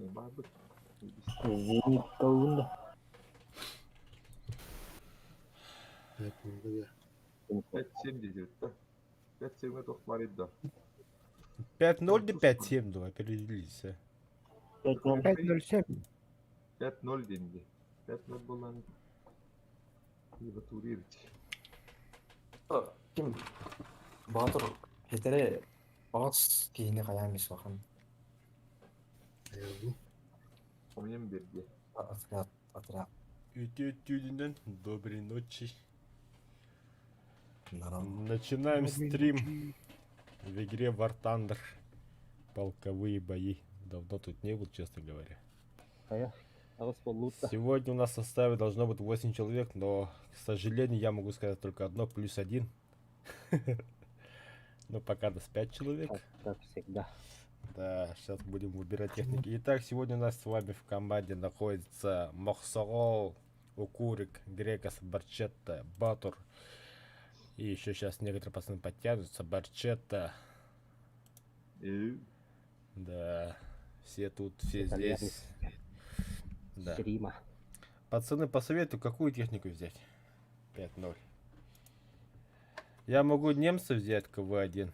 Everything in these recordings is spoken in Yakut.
Баарбыт. Зенит да. 5-7 диэбит да. 5-7 туох баар да. 5-0 или 5-7 давай, определись. 5-0. 5.07. 5-0 диэн дии. 5-0 буолан Ибатури эбит. Ким Баатыр хетере аҕыс киһини хайаан мисуахан Помним берди. отряд отряд Үтүө түүнүнэн, доброй ночи. наран Начинаем стрим в игре War Thunder. Полковые бои. Давно тут не был, честно говоря. Хайа. Аҕыс буоллуутта. Сегодня у нас в составе должно быть 8 человек, но, к сожалению, я могу сказать только одно, плюс один. Но пока нас 5 человек. Как всегда. Да, сейчас будем выбирать техники. Итак, сегодня у нас с вами в команде находится Мохсогол, Укурик, Грекос, Барчетта, Батур. И еще сейчас некоторые пацаны подтянутся. Барчетта. Э, Да, все тут, все Итальянец. здесь. Да. С Рима. Пацаны, посоветую, какую технику взять? 5-0. Я могу немцев взять КВ-1.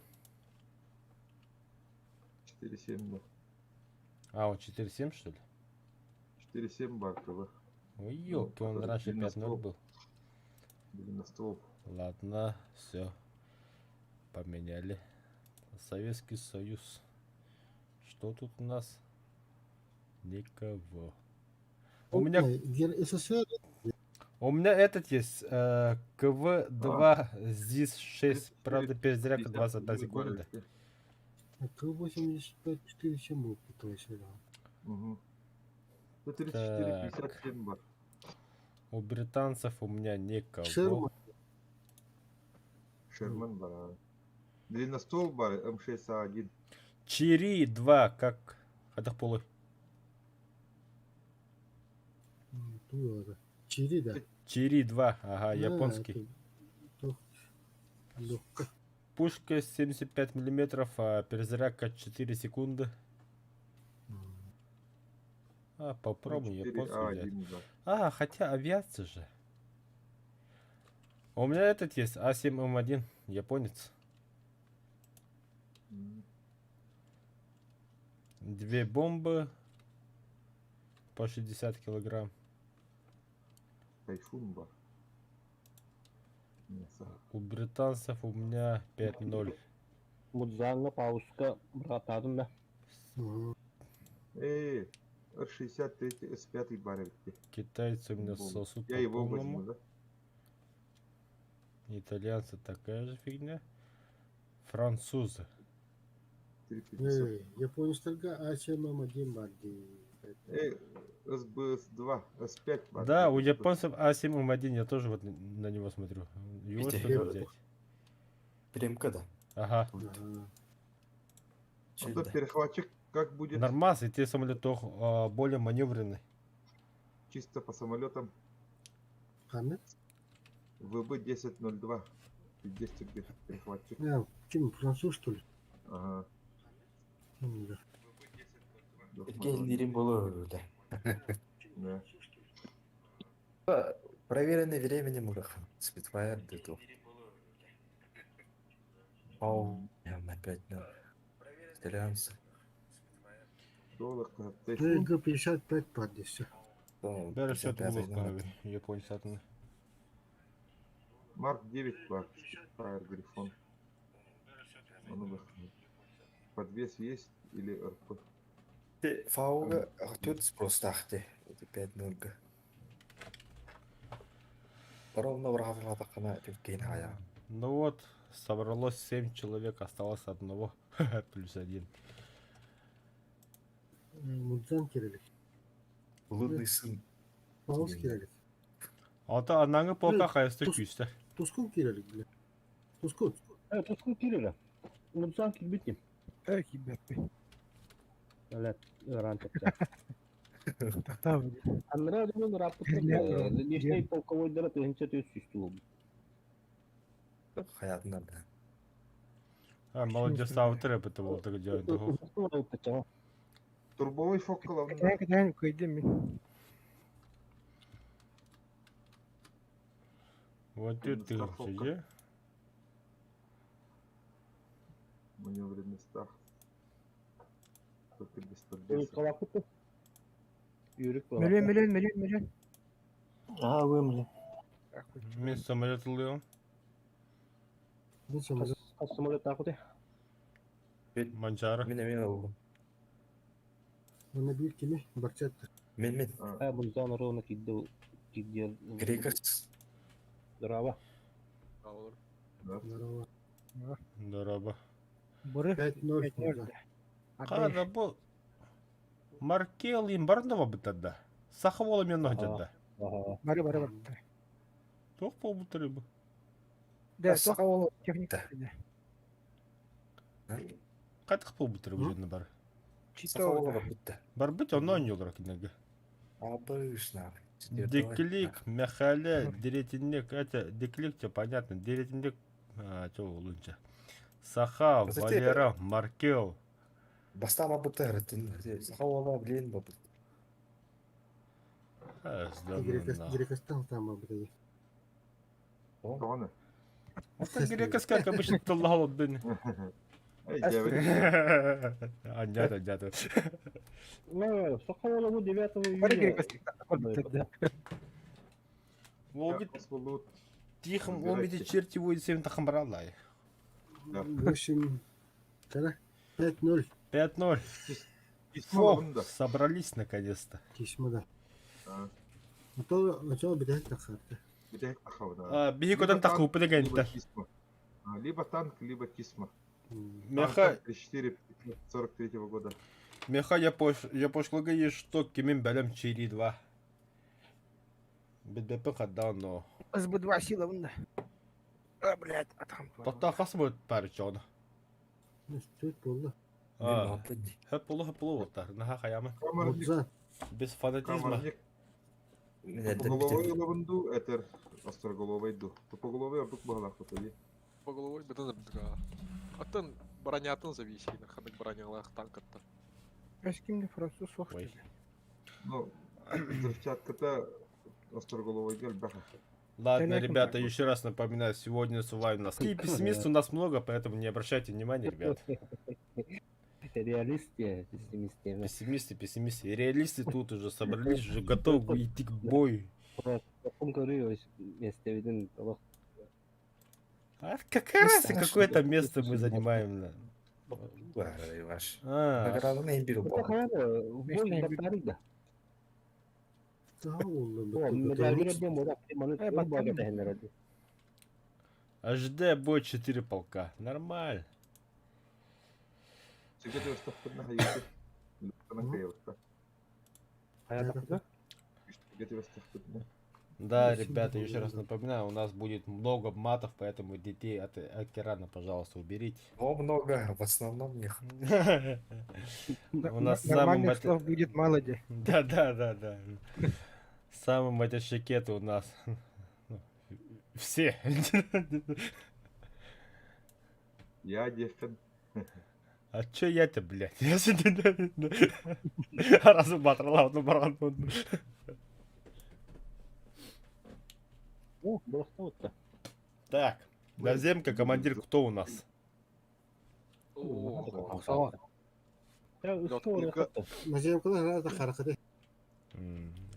4-7 да. А, он 4-7, что ли? 4-7 бар КВ. Ой, ёлки, он который раньше 5-0 длинноствол. был. Длинноствол. Ладно, все. Поменяли. Советский Союз. Что тут у нас? Никого. У меня, СССР у меня этот есть. КВ-2 ЗИС-6. Правда, перезарядка 21 секунда. К-85 4,7 был пытался, да. Угу. 134, 57 бар. У британцев у меня никого. Шерман. Шерман бар. а. Длинноствол бар М6А1. Чири 2, как? Хадах полы. Тура. Чири, да. Чири 2, ага, Да, японский. это легко. Пушка 75 миллиметров, а перезарядка 4 секунды. А, попробуем японский взять. 4А1 бар. А, хотя авиация же. У меня этот есть, А7М1, японец. М. Две бомбы по 60 килограмм. Тайфун бар. Мясо. У британцев у меня 5-0. Мудзанга пауска братадым да. Эй, Р-63 С5 бар эбит. Китайцы у меня Бомба. сосут Я по его полному. возьму, да? Итальянцы такая же фигня. Французы. 3500. Эй, японец только А7М1 бар. Эй, СБС-2, С5 бар. Да, у японцев А7М1, я тоже вот на него смотрю. Его Видите, что ли я- взять? Премка да. Ага. А то перехватчик как будет Нормас, и те самолеты более маневренный. чисто по самолетам Ханы? ВБ-1002. Здесь где-то перехватчик. А, ким, француз, что ли? Ага. М, Да. Келлерин болу да. Да. Проверенный временем урахан. Спитфайр дыту. Пау. Опять на. Итальянцы. Доллар, Ну, Тайфун. Г-55 бар все. Да, Даже все 55 было японец атомный. Марк 9 бар. Спитфайр Грифон. А ну, Подвес есть или РП? Фауга тут просто ахте. Это 5-0. Ровно врагатакана түркейн хая. Ну вот, собралось 7 человек, осталось одного. Плюс один. Мудзан кирилик. Блудный сын. Паус кирилик. А то анаңы полка хайысты Тус- күйсті. Тускун кирилик, бля. Тускун. Э, тускун кириле. Мудзан кирбитим. Эх, ребята. Эле, ыран тепте. Тахта Анра дымын раппыт. Лишний полковой дара тыгынча төс сүстү болду. Хаятына да. А, молодец, аутер это был так делать. Турбовой фоккалавна. Кэтээн кэтээн кыайдым мин. Вот ты Страховка. же. Маневренный местах. Только без подвеса. Колакыты. Yürük Мөлүөн мөлүөн мөлүөн мөлүөн. Аа вымли. Мен самолет ылыам. Мин самолет. Хас самолет акыты. Манчары. Мин эмиэ ыллым. Уонна биир кими Барчетта. Мин мин. А бунтан ровно кидде кидде. Грекос. Здорово. Здорово. Дороба. Бары. 5-0. Мудзан. Кара бу Маркел им барнова бытарда. Саха бола мен нохжадда. Ага. Бары бары бары. Туох буолбуттар бу? Да, Саха уола. техника. Кайтах буолбуттар бу жерне бар. Саха уола Чито. барбытта. Барбыт онно ойнолор кинеге. Обычно. Деклик, Михале, Деретинник, это Деклик, все понятно, Деретинник, а, что лучше. Саха, Кстати, Валера, Маркел. Бастаан барбытта ырытын. Саха уола блин барбыт. А, Грекостан там абдайы. Тоҕону. Это грекос, как обычно, таллал дын. Эй, дьээбит. Аннята, аннята. Ну, Сахалова бу 9 Бары июня. грекос. Волги Волгит. тихом омите черти водит всем тахамбралай. Да. 8. Кара. 5-0. 5-0. Письмо Фу, лабында. собрались наконец-то. Кисма да. А. А то бедәк тахарты. Бүтэһик тахабына. А, биһи котан тахупы Либо дегенте. кисма. А, Либо танк, либо кисма. Меха, 4 43 года. меха я пош, я пошлага есть что кимин бәлем чири 2. БДП хадда но. СБ-2 сила вында. А, блядь, атам. Тоқта қасы будет пары чоғны. Төрт болды. А, хөп болу хөп болу оттар. Наха хаямы. Камарник, Мудзан. Без фанатизма. камарник. Мин эрдэ Тупоголовой бүтэн. лабынду, этер остроголовой ду. Тупоголовой ордук бағалақ тұтады. По головой бытын ырдыга. Аттан бронятын зависит, ханнык бронялах танкатта. Эскимде француз Ой. соқты. Ну, взрывчатката остроголовой гел баха. Ладно, Конечно, ребята, так. еще раз напоминаю, сегодня с вами у нас. Такие пессимисты у нас много, поэтому не обращайте внимания, ребят. Реалист, я, пессимист. я. Пессимисты, пессимисты. И Реалисты тут уже собрались, уже готовы идти к бою. Тоқым көрüyor месте виден толық. А какая разница, страшно. какое-то место мы занимаем? да. Ваш. А, Награданы им беру. Бой батарейда. Daha oldu. О, медальгер дем ода, маны Э, бага батарейда. тахенер. ЖД бой 4 полка. Нормально. Сигет өстәхтірні хайыты. Лүптана кайылықта. Хаятақта. Сигет өстәхтірні. Да, Спасибо, ребята, еще раз да. напоминаю, у нас будет много матов, поэтому детей от экрана, пожалуйста, уберите. Но много, в основном них. У нас самый Нормальных мат- слов будет мало де. Да, да, да, да. Самый матящекеты у нас. Ну, Все. Я дехтен. А чё я-то, блядь? Я Раз батырла, ну барган. О, просто вот. Так, Наземка, командир, кто у нас? О, Наземкалар да харакаты.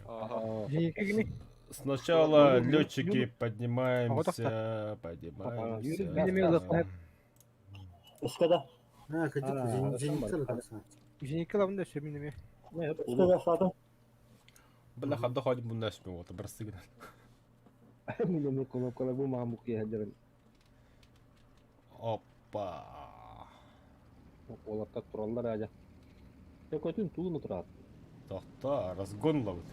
ага. Зенитка Сначала Ну, летчики Юрий- поднимаемся, Юрий, поднимаемся. Юрий, Ускада. А, кадик А, зениткалар тахсан. Зенитка лавында все минеме. Ускада садым. Бля, ханда ходим бу нэшме, вот, образцы. Минеме кнопкалар бу маған бу киһәдерин. Опа. Оларта тураллар ажа. Көтүн туун турат. Тохто, разгон ловит.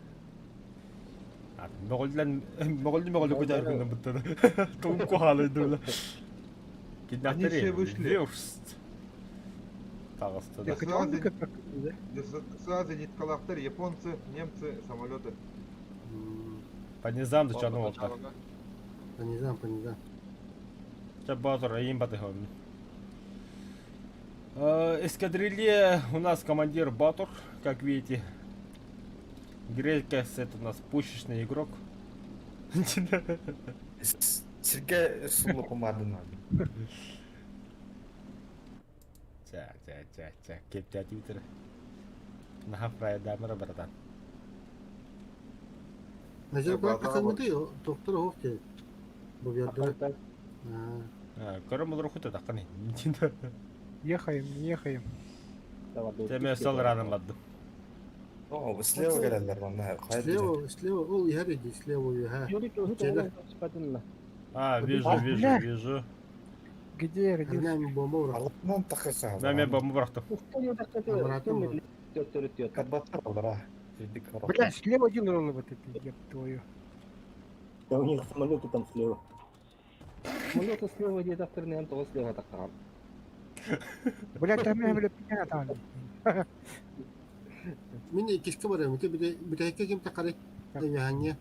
А, мөҕүллэн мөҕүллү мөҕүллү көтөр быттан. Тугун кухалы дылы. Они все вышли. Верст. Тағысты да. Сразу зениткалақтар, японцы, немцы, самолеты. По низам да чаны олта. По низам, по низам. Ча батыр айын баты хом. Эскадрилье у нас командир Батур, как видите. Грекас это у нас пушечный игрок. Сиргэ сулу кумардын. Ча, ча, ча, ча, кептяти битер. Наха фрайдамера, братан. Назербаев ханмыты доктор оһох диэн. Бу биэрдэ. Көрөм олору хута тахханы. Ехаем, ехаем. Теме сол раным бардым. О, слева келелер манна. Слева, слева, ол иһэр иди, слева иһэ. А, вижу, вижу, вижу. Где я родился? Армян бомба урах. Алынан тахыса. Мен бомба бырахтым. Бля, слева один ролл вот это, еб твою. Да у них самолеты там слева. Самолеты слева где-то вторые, того слева так там. Бля, там я, бля, пьяна там. Мин иккискэ барыам, ити бүтэһиккэ ким таххарый? Эйэһэҥҥэ.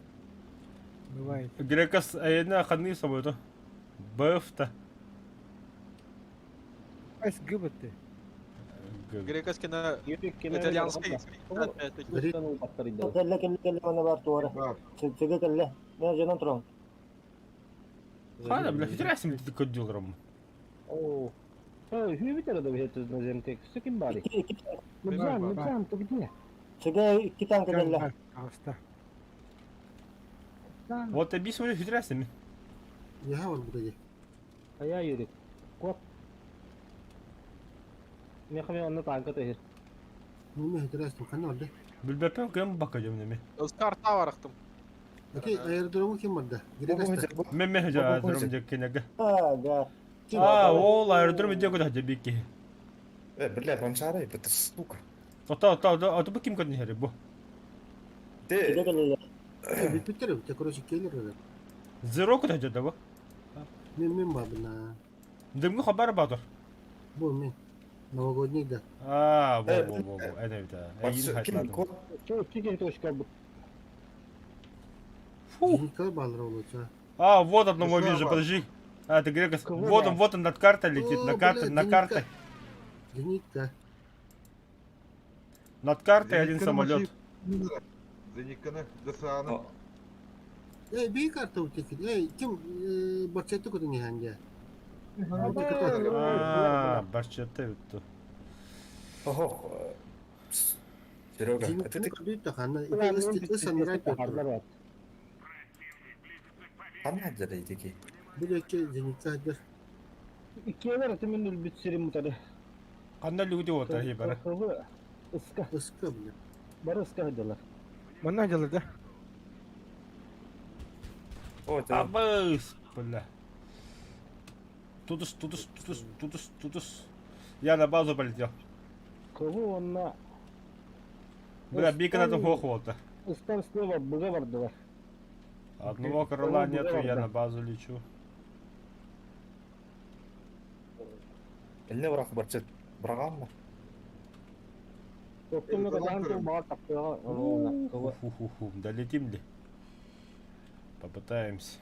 Бывает. Грекас айына ханны самолету. БФ-та. СГБТ. Грекоскина итальянский. Кэллэ кэллэ кэллэ мана бар туора. Бар. Сыга кэллэ. Мен жанан туран. Хана, бля, хитрясим ты кодилром. О. Хүйбитер да бит на земке. Ким бары? Мурзан, Мурзан, ты где? Сыга икки танка кэллэ. Пожалуйста. Вот объясню хитрясим. Иһэ барбыта дии. А я Юрик. Кот. Мехами онно танка тэһир. Мин хитрэстим, ханна барда? Билбеппин кем бака дем Карта барахтым. Ити аэродрому ким барда? Грекаста. Мен мен аэродром деп кенеге. А, да. А, ол аэродром деп көтө бикки. Э, блядь, он шарай, это сука. Ота, ота, ота, бу ким көтөн хери бу? Ты Бүппүттэр эбит, короче, келер. Зеро көтө жада бу. Мин мин бабына. Дымгы хабар батыр. Бу мин. Новогодний да. А, во, во, во, во, это это. Эйин ким хайтладым. код Чё, точка бу? Фу. Николай Баллар олуча. А, вот одного Пришла вижу, ба. подожди. А, это Грекос. Кого Вот он, да? вот он над картой летит, О, на карте, блядь, на картой. Зенитка. Над картой один Зенитканы самолет. Зенитканы, ДСА-ны. Эй, бей карта утекит. Эй, ким барчатты көтөн иһэнде? А, барчатта битти. Охо. Серега, это Зенитканы ты көрдүйт да ханна. Ити ыс анрай ханна деді Бу жеке зенитка хаддар. Иккиэлэр аты мен өлбүт сирим утары. Кандай люди вот, ахи бара. Ыска. Ыска, бля. Бары ыска хадалар. Манна дело, да? О, это Абыс, бля. Тудус, тудус, тудус, тудус, тудус. Я на базу полетел. Кого онна? Бля, бика на том хохволта. Ыстан слева быга бардылар. Одного крыла нету, я на базу лечу. Элне бірақ барчат бұраған ма? Оттон кадаан тыл баар таптыга онна. Кого? Фу-фу-фу, долетим ли? Попытаемся.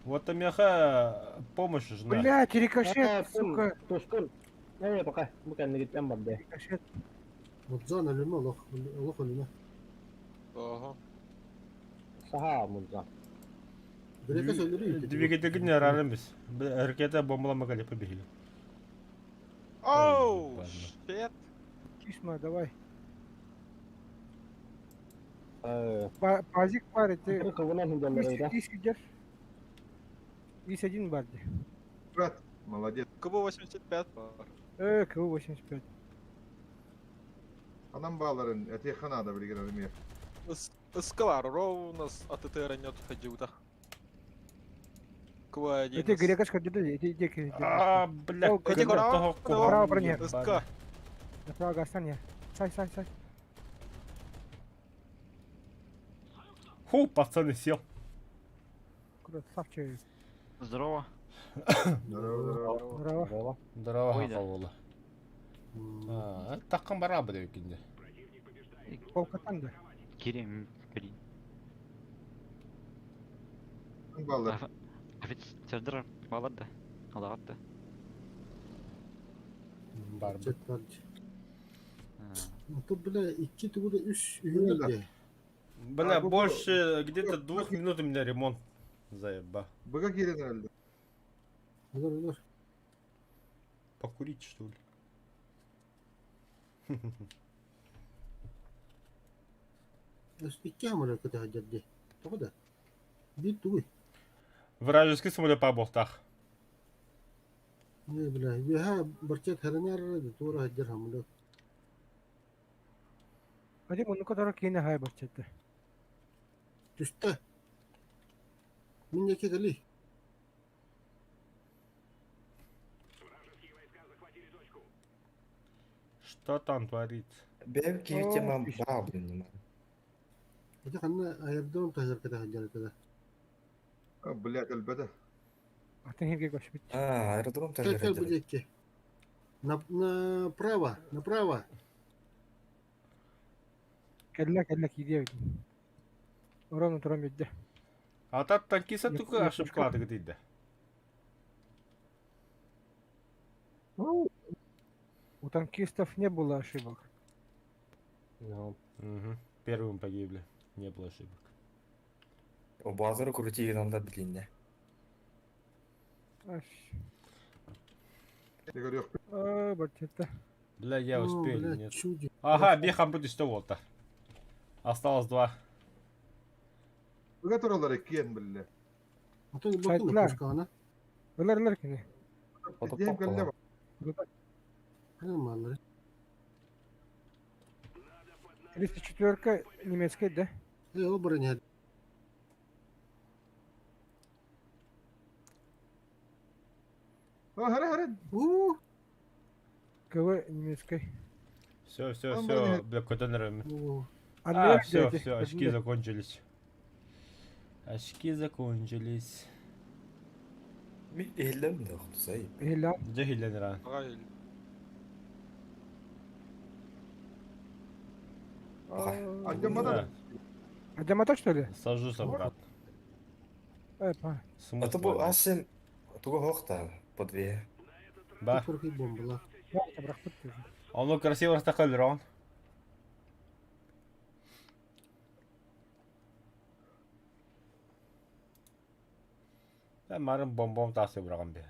Вот там меха помощь нужна. Блядь, рикошет, сука. Тошкун. Э, пока. Бу кэннигиттен барды. Рикошет. Мурзан өлүмө олох олох өлүмө. Ага. Саха мурза. Грекас өлүрү. Двигатель не рарымыз. Ракета бомбаламагали побегли. Оу, ладно. щет. Кисма, давай. Э, Пазик парит, ты. кого нам хидалар да? Ис идешь. Ис один барди. Брат, молодец. КБ-85 бар. КУ-85. Анам балларын, это ханада билген өлүмө. Ыска бар, ровно с АТТ нет ходил-то. КБ-1. Это грекашка где-то, иди, иди, иди. А, бля, О, Эти того Право броня. Ыска. Направо гастание. Сай, сай, сай. Фу, пацаны, сел. Красавчик. Здорово. Здорово, здорово. Здорово. Здорово, Ой, да. хавола. А, таккан бара бу декинде. Полкатан да. Кирим, Кирим. Баллар. Офицердар балар да. Алаҕат да. Барбыт. А то, бля, икки тугу да үс үһү да. Бля, больше где-то 2 минут у меня ремонт. Заеба. Быга киирэн эрэллэр. Олор, олор. Покурить, что ли? Икки хамара көтө дии. Тоҕо да? Биир тугуй? Вражеский самолет по бортах. Не, бля, үөһэ барчат харанар туора сылдьар самолет. Один муннукка турар киһини хай барчатта. Түстэ. Мин диэки кэлий. Что там творится? Бэйэм киһи тема баа блин. Ити ханна аэродром таһыгар көтө сылдьар этэ да. А, блядь, өлбөтө. Атын сиргэ көспүт. А, аэродром Кэл кэл бу таһыгар. диэки. На, направо, направо. Кэллэ кэллэ киириэ эбит. Орон туран биэрдэ. А так танкиста Я- только я ошибка да. У танкистов не было ошибок. Ну, Угу. Первым погибли. Не было ошибок. О базары крути гынан билинне. Аш. Я говорю, А, барчатта. Бля, я О, успел, бля, нет. чуди. Ага, бехам будет что вот Осталось два. Быга тураллар иккиэн биллэ. А то бакын Сайтлар. пушканы. Ылар ылар кини. Дем кэллэ. Нормально. 34 немецкая, да? Э, ол броня. А, хара хара. У, КВ немецкой. Все, все, Он все, броня. бля, куда нравится. о, А, все, все, очки закончились. Очки закончились. Иһиллэм да хусай. Иһиллэ. Джахилен Ага, Адьамата. Адьамата, что ли? Сажусь обратно. Эпа. А то бу Смысла нет. асен тугу хохта по две. Ба. Турки бомбала. Бырахпыт уже. Он красиво растахал, рон. Да, марым бомбом тасы быраган бе.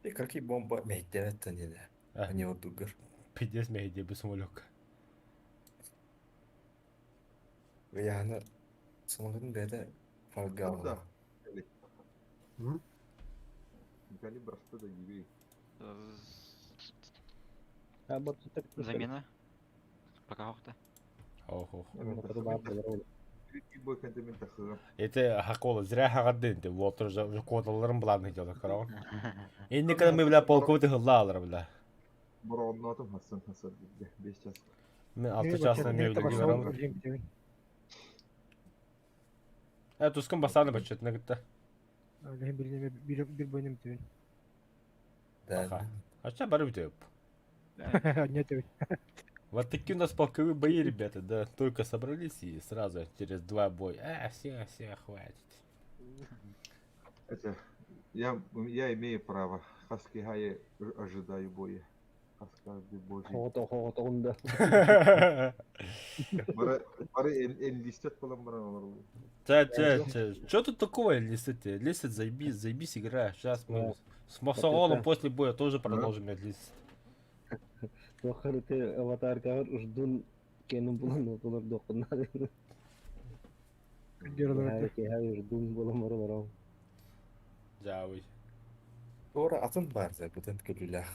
И какие бомба мейттеветтен еде. А. Они вот дугар. Пиздец мейде бу самолет. Яны самолетын бәді фаргал. Да. М? Гали бырахта да ебей. А барчатта Замена. Пока хохта. Ох, ох. Бой контемент тахыга. Это хакола, зря хагадын ты, вот уже уже кодаларым буланы дело, корон. И никогда мы, бля, полковник хыллалар, бля. Бороннотум хасан хасан биллэ. 5 час. Мен 6 часына мен биле Э, тускан басаны бачет, не гытта. Bir bir boyunum tüyün. Да. А что бары битеп? Нет, Вот такие у нас полковые бои, ребята, да. Только собрались и сразу через два боя. А, все, все, хватит. Это я имею право. Хаски хае ожидаю боя. Хас каждый божий. Хото хото онда. Бары бары энлистет болан баран олар. Ча, ча, ча. Что тут такого, Лисет? Лисет, заебись, заебись игра. Сейчас мы с Махсаолом после боя тоже продолжим Лисет. Тохар те аватаркагар уждун кенин булан отолор докунар. Хай уждун болан баралар. Жауй. Тора атын бар да бүтән көлүләх.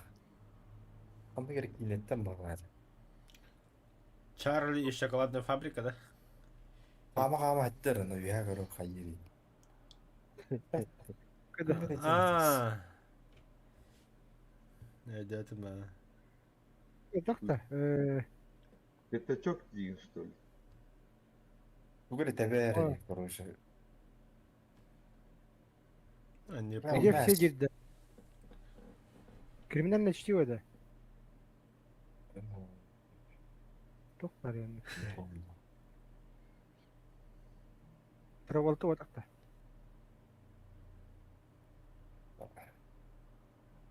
Анда керек кинеттен бар. Чарли и шоколадная фабрика, да? Ама ама хаттер, но я говорю хайри. А. Это ма. Так-то. Пятачок деген, что ли? Бүгін тәбәрі, короче. А, не Где помню. Где все гильды? Криминальное чтиво, да? Тух, наверное. Проволока вот так-то.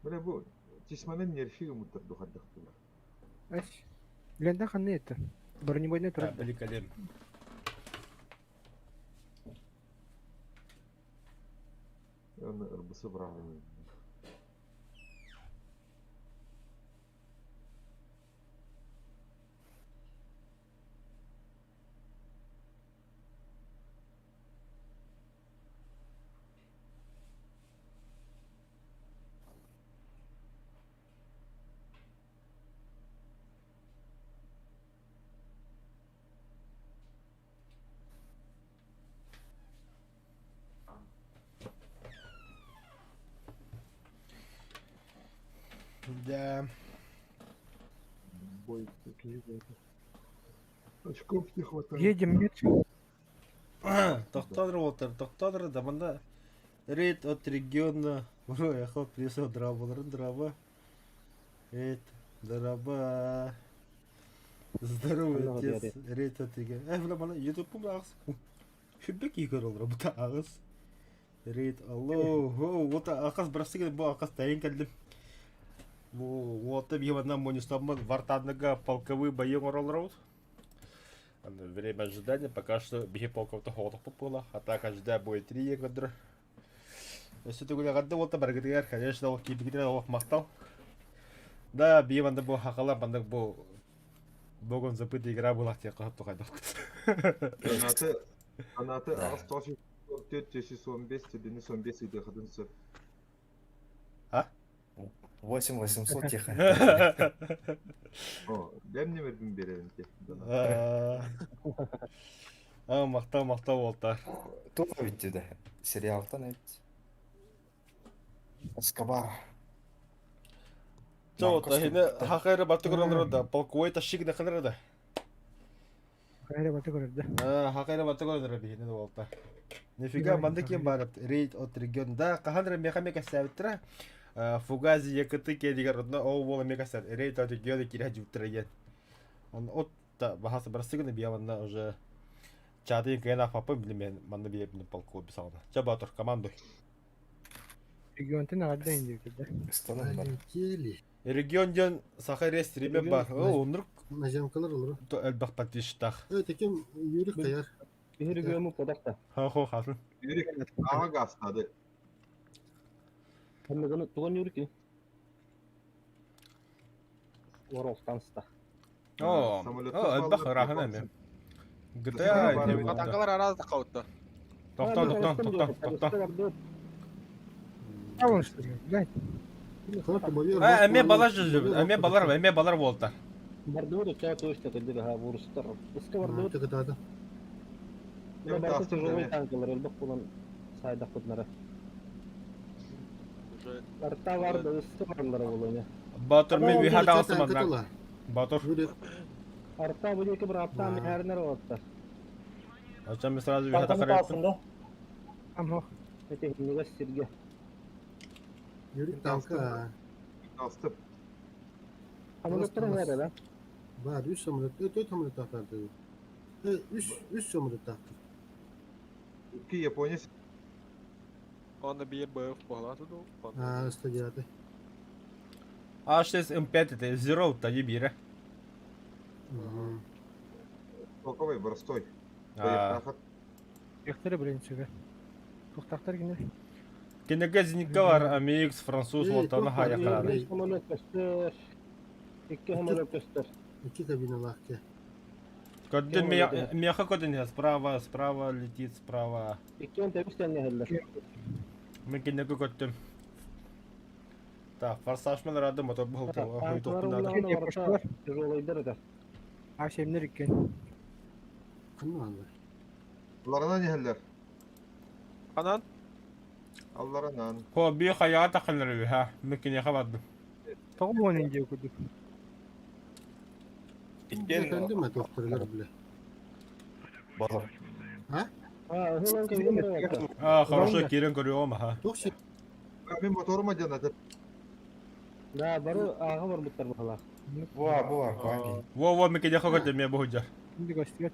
Бля бу тисманан нерфига муттар духардахтылар. Эс. Лента ханна это? Бронебойный Да, турар. биликалем. Оны ырбысы бырағын. Да. Бой такие Очков не хватает. Едем, нет? Тохтадыр уолтар, тохтадыр да манда рейд от региона Ура, плесо драбаларын драба. Рейд драба. Здоровый Ханна отец, рейд от региона. Э, бля, мана ютуб ағыс. Шүббек егер олар, бұта ағыс. Рейд, алло, о, вот ақас бірасыгын, бұл ақас тайын кәлдім. Бу уотта биһи манна вартанныга полковые бои оҥороллор Время ожидания пока что биһи полковта хоҕотох было. А так ожидая будет три егодр. Өссө түгүлэҕэрдэ уолта баргытыгар, конечно, ол киибигитин олох махтал. Да, биһи манна бу хахала маннык бу богом забытая игра была те кахап тухайдах. Донаты, донаты ағыс 4 415 95 ыдыхадын сөп. А? 8800 тихо. О, дэм немербин берерин те. Донат. А, махтал, махтал уолта. Туха ведь да. Сериалтан ведь. Эскобар. Чо, тахина хахайра баты көрөлөр да, полковой тащик да ханара да. Хайра баты көрөр да. А, хахайра баты көрөлөр бихине уолта. Нифига, манды кем барып, рейд от регион. Да, каханра меха сәбиттера. Фугази якыты кедигер одна ол бола меха сәбит. Рейд от региона кире жуптыра Он от та бахасы барсыгны бия уже чаты кена фапы билмен манды бия бин полковой бисална. Чабатор командуй. Регионтын ағадда инде да. Станын бар. Полетели. Регион ден сахар стриме бар. О, оннур Наземкалар olur. элбах подписчиктах. Evet, таким Юрий Каяр. Биһи региому подахта. Ха хо хасын. Юрий аға гастады. Ханныгыны туган юрки. Оролтанста. О, Самолетта о, элбах баллар рахын японцы. эми. GTA не болды. Танкалар араз да каутта. Тохто, тохто, тохто, тохто. А он что ли, блядь. А, эме балар жүзү, эме балар, эме балар болду. Бардыбыт оча туышта кылдыга ха вурустар. Ыска бардыбыт. Тыгытады. Мына барты тяжелый танкалар элбэх булан сайдак кутнара. Уже Арта барды ыска барлары болуна. Батыр мен вихат алсым Батыр. Арта бу деки бир апта мехернер болотта. Ачам мен сразу вихат акарайыптым. Амох. Эте хиннеге сирге. Юрий танка. Астып. Самолеттер нere да? Бар, 3 самолет. 4 самолет aktardı. 3 3 самолет aktardı. Ки японец. Он бир БФ баглаты ду. А, 109. А6 М5 это Zero тади бире. Полковой простой. А, Яхтары блин сүгө. Тухтахтар гине. Кенеге зенитка бар, АМХ, француз, волтаны хая карары. Үч самолет көстөр. Икки самолет көстөр. İki kabina lahke. Көддүн меха көдүн справа, справа летит, справа. Икки он тебис тенне хеллер. Мен кенеге көттүм. Так, форсаж мен рады мотор был Танкалар улааны барта тяжелыйдыр да. А семнер иккен. Кынны анда. Алларынан нехеллер. Анан Алларынан. Хо би хая тахыныр ха. Мен кенеге бардым. Тоҕу уон инде курдук. Efendim mi doktorlar bile? Батыр. А, хылан кемдер болотта. А, хорошо, кирен көрүөм ха. Çok şey. Мен моторума жанаты. Да, бары ага бар буттар бахала. Буа, буа, куанги. Во, во, мен кенеге көттүм мен бу жар. Инде көстүгөт.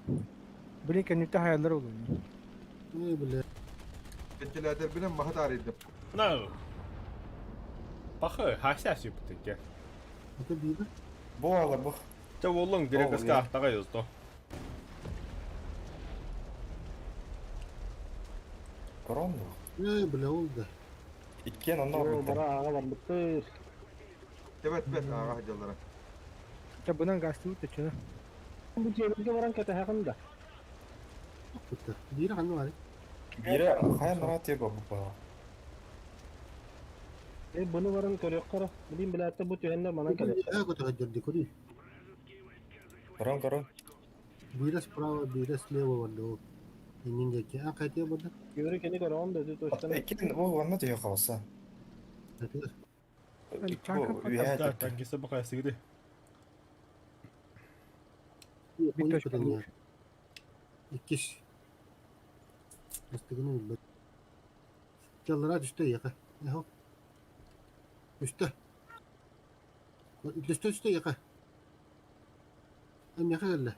Блин, кеннүтэ хаялар олуну. Эй, бля. Вентилятор маһы таарыйдым. На. Пахы, хася сюптыке. Это биир. Бу ала бу. Те боллың грекоска ахтаға юзды. Корон бу. Эй, бля, ол да. Иккиэн онно Оо, барбыттар. бара аға барбыттыр. Тебет бет аға жалдара. Ча бынан гастыбыт да чына. Бу жерге баран кете да. Бутта. Биир ханна бар. Бире хайа нарат бу бу. Э, буну баран көрөк кара. Билин биләтте бу түһәннәр манан келе. Э, көтө хаджар дикори. Корон корон. Биирэ справа, биирэ слева бар да. Иннин деки. А кайтия барда. Yürü keni көрөм да точканы. Иккиэн бу онно түйө қалса. Кайтия. Бу үйә Да, танкисы бақай сігді. Bir точка Көтөн. Иккис. Астыгын билбет. Жаллара түстө яка. Эхо. Түстө. Түстө түстө яка. Эм яка келле.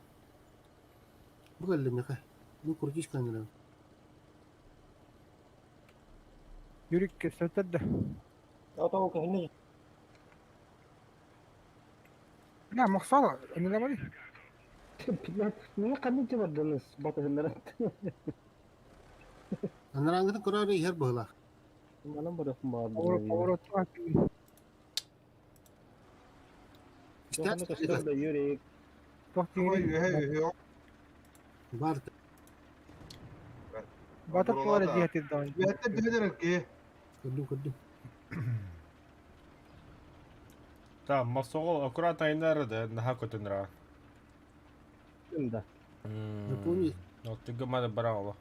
Бу келле яка. Бу крутиш канала. Юрик көстөтөр да. Ата ол кehне. Бля, мохсала, эмне бар? Не кандай бардыңыз батыһыннар. Анараңгытын көрөр иһэр быһыла. Манан барыхым бар. Поворот, поворот. Истэ Юрик. Тох Ой, тиңри. үһэ үһэ. бар. Батыр туара диэтир даан. Үһэттен түһэнэр ки. Көрдүм көрдүм. Та, масоғол аккурат айнары да, наха көтінра. Да. Япония. Ну, ты гымады бара олы.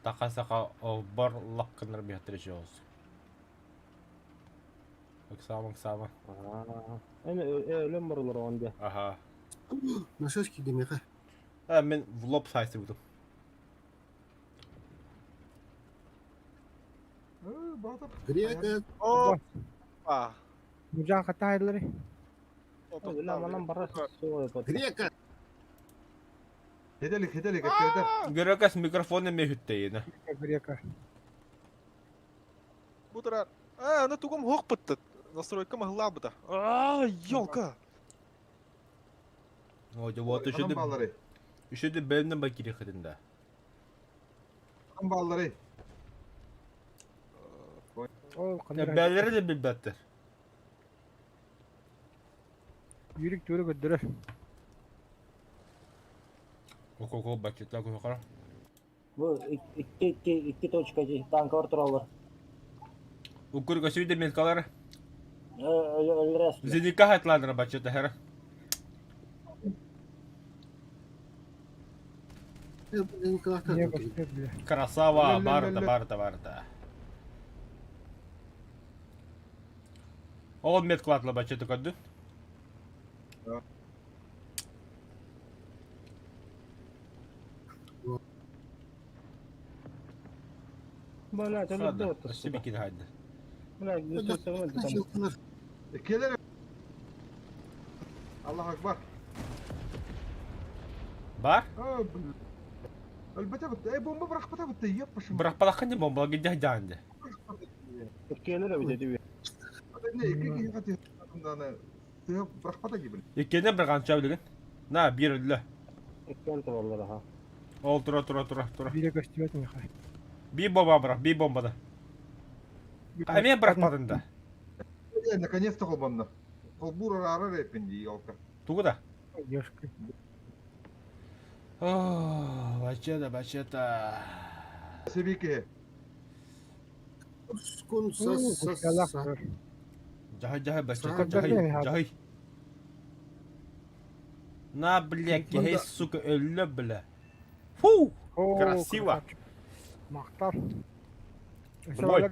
Така сака бар лаккыныр бихтіріші олсы. Ыксама, ыксама. Эми өлөм барылар онда. Ага. Насос кидим яка. А, мен в лоб сайсы буду. Батыр. Грека Опа. Мужан катайлары. Өлө манан бара суой бот. Грека. Хеделик хеделик эткедер. Гөрөкәс микрофоны мехүттейіні. Грека. Бутырар. А, аны тугум хоқ бітті. Настройка махла быта. А, ёлка. Ой, вот еще Анам баллары. еще де бәлінен бакири хытында. Анам баллары. Ол кандай. Бәлері де билбәттір. Юрик түрі көддөрөр. Око-око бачетла көкара. Бу икки икки икки точка жи танка бар туралар. Укур көсүйді меткалары. Өлөрөс. Зеника хатландыра бачета хера. Не көстөр бля. Красава, барда, Ле-ле-ле-ле. барда, барда. Ол меткалатла бачета көдді. Бала, Хады, төлөдө. Себеки хайды. Бля, götürsene. Келер. Аллах акбар. Бар? Элбете бит. Эй, бомба бырахпата бит. Яппашым. Бірақ балақын не бомба гидя жанды. Келер бит диби. Не, икки кихати даны. Тыга бырахпата гибил. Екені бір қанша білген. На, бір өлі. Эккен туралар аха. Ол тұра, тұра, тұра, тұра. Бире көстүбөт миха. Би бомба бірақ, би бомба да. А мен бырақпадым да. Э, наконец-то холбанна. Холбур арара репинди, ёлка. Тугу да. Ёшка. О, бачета, бачета. Себеки. Кун сас сас. Жахай, жахай, бачета, Саа, жахай, жахай. жахай. На, бля, кей, сука, өлі, бля. Фу! Красиво. Мактар. Ой.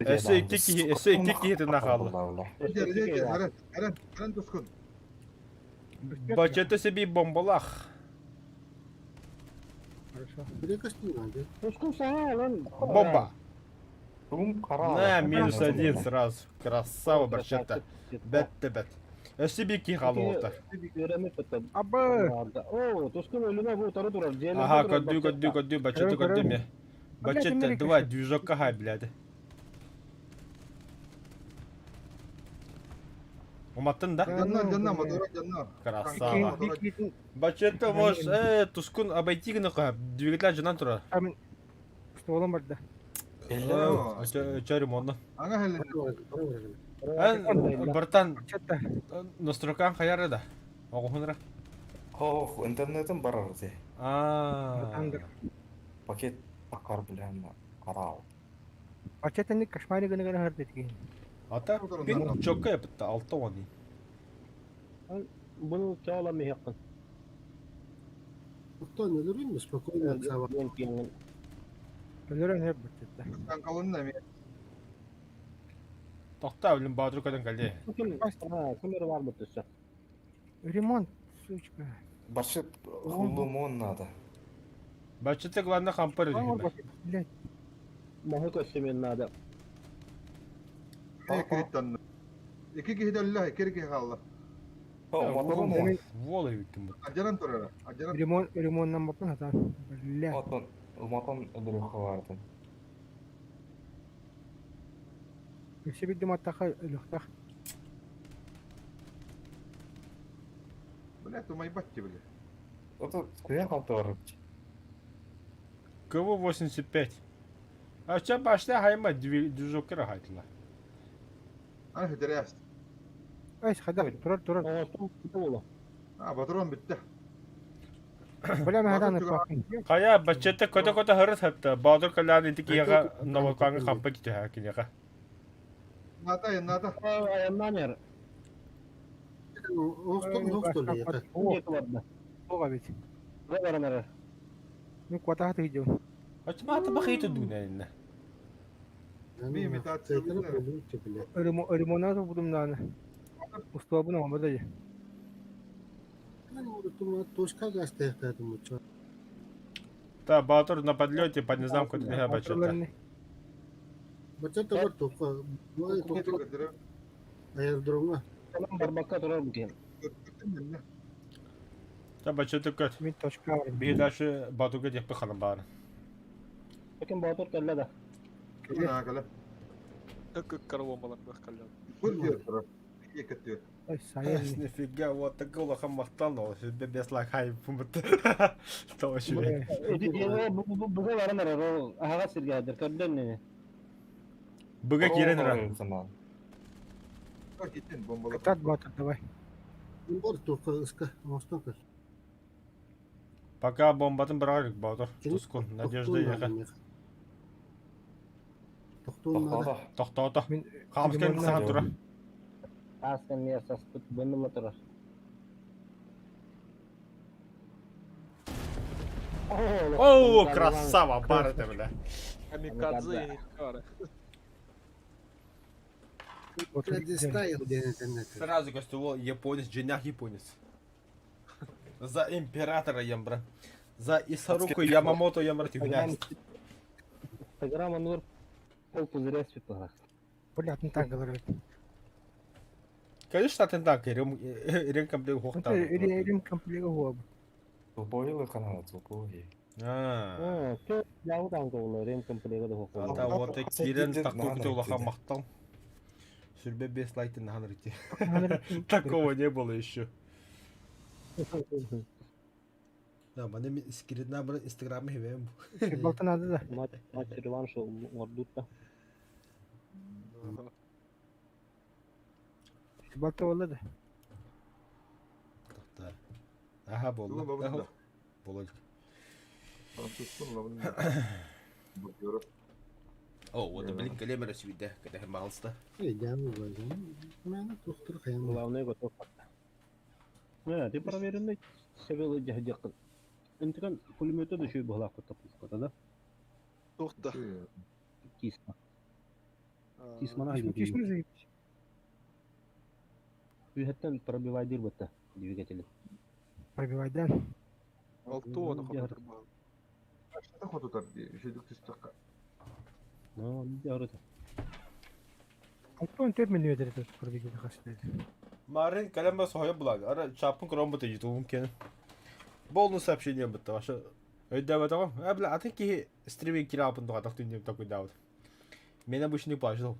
Эссе икки киһи, эссе икки киһи нахалла. Харан, харан, харан тускун. Бачета себе бомбалах. Хорошо. Грека стигнанды. Ускун сага лан. Бомба. Тум кара. На, минус один сразу. Красава, бачета. Бәт бәт. Өссө биир киһи хаалбыта. Абы! О, тускун өлүмэ бу утары турар. Дьиэлэргэ Ага, турар көрдүү, көрдүү, бачча. көрдүү, баччата Көрө, көрдүү көрө. ме. Баччата, Америка давай, движокка хай, блядь. Уматтын да? Дьонно, дьонно, мотора дьонно. Красава. Баччата, можешь, тускун обойти гына двигатель жынан турар. Стволом барда. Чөрүм онно. Аңа хелен. Эн, братан, Баччата. настройкан хайары да. Оҕуһунра. Ох, интернетим барар де. А. Пакет акар билем карау. Баччата не кошмари гына гына харды деген. Ата пин чокка yaptı 6 оны. Bunu çağla yakın. Оттон өлөрүн спокойно отзава. Өлөрөн хеп баччата. Канкалын мен. Тохта билим Баатыр көтөн кэлди. Ким? Ha, ким var mı tussa? Ремонт, сучка. Барчыт хулумон надо. Баччата главное хампар Аңыр үһү. баччата, блядь. Маһы көссемен надо. Кириттан. Iki киһи дөллө, икки киһи хаалла. О, моторун Вола үттүм бу. Ажаран турара. Ажаран. Ремонт, ремонттан бапын хатан. Блядь. Отон, мотон өлөрөхө бардым. Өсө бидим аттаха өлөхтах. Бля, тумайбатты бля. Ото куя қалты бар. КВ-85. А ча башта хайма движокка хайтла. Ана хөтөрәст. Айс хада, турар, турар. Оҕостун буола. А, патрон битте. Бля, мен хадан ыппакын. Кая баччата көтө-көтө хырыт хапта. Баатыр кэллаан ити киһиэхэ новокаҥы хампа китиһэ киниэхэ. Ната, ната. Аяннан ер. Оохтон оохтон яка. О, барда. ога бит. Баран эрэр. Ну квата хаты идем. Ачма бахыйты дуунэннэ. Би имитация. Ремонт будум наны. Устуабын омада же. Точка гастаяктадым муча. Та Баатыр на подлете по низам көтө баччата. Бачата бар тоққа. Аэродромга. Tamam барбакка турар бу киһи. Та баччата көт. Мен точка бар. Биһи дальше Баатырга диэхпи ханан баарын. Ким Баатыр кэллэ да. Кала. Как карвом балар каллян. Көр диyor. Екі Ай, сайын. Нифига, вот такой улахан махтал, но себе без лайк пумт. То вообще. Буга баран эрэр ол аһаҕас сиргэ сылдьар көрдөн нини. Быга киирэн ра. Киттен бомбала. Катат батыр, давай. Бар тоққа ыска. Оохтон көр. Пока бомбатын бырағар Баатыр. Тускун, надежда яха. Тоқтон надо. Тохтоото. Мен Хаамскан сахан тура. Ааскан миэр саспыт бынныла турар. О, красава, бар это, бля. Камикадзе и Кара. Стайл диэн интернет. Сразу костювал японец, женях японец. За императора ямбра. За Исаруку Ямамото ямбра тюгня. Инстаграм анур пол пузыря спит Блядь, не так говорят. Конечно, ты так, рем комплект хохта. Рем комплект гоб. Тупойлы канал, тупой. А. А, яудан голы рем комплект да хохта. Ата вот кирен такой кто лоха махтал. Сүрбе без лайты на ханрите. Такого не было еще. Да, мане скрин на инстаграме хивем. Балта надо да. Матч матч реванш ордутта. Балта болла да. Да. Ага, болды. Болды. О, вот, блин, калемера сюда, когда малста. Эй, дәмі бар. Мені тоқтыр қаям. Главное готов. Не, ты проверенный себелы дядя. Интеган пулемета да еще и была какая-то пушка, да? Тухта. Кисма. Кисмана Кисма заебись. Үйеттен пробивай дыр двигатели. Пробивай, да. Алтуона хотутар баал. Хотутар үшөдүк түстөккө. Ну, дярыта. Алтуон 4 миллиметр тут пробили хасты. Марын кэлэн ба соһуйа булаан. Ара чааппын көрөн быта ютубум киэн. Болну сообщение бытта. Вообще өйдөөбөтөҕүм. Э бля атын киһи стриминг кираапын туһатах түннүм такуйдаабыт. Мен обычный плачу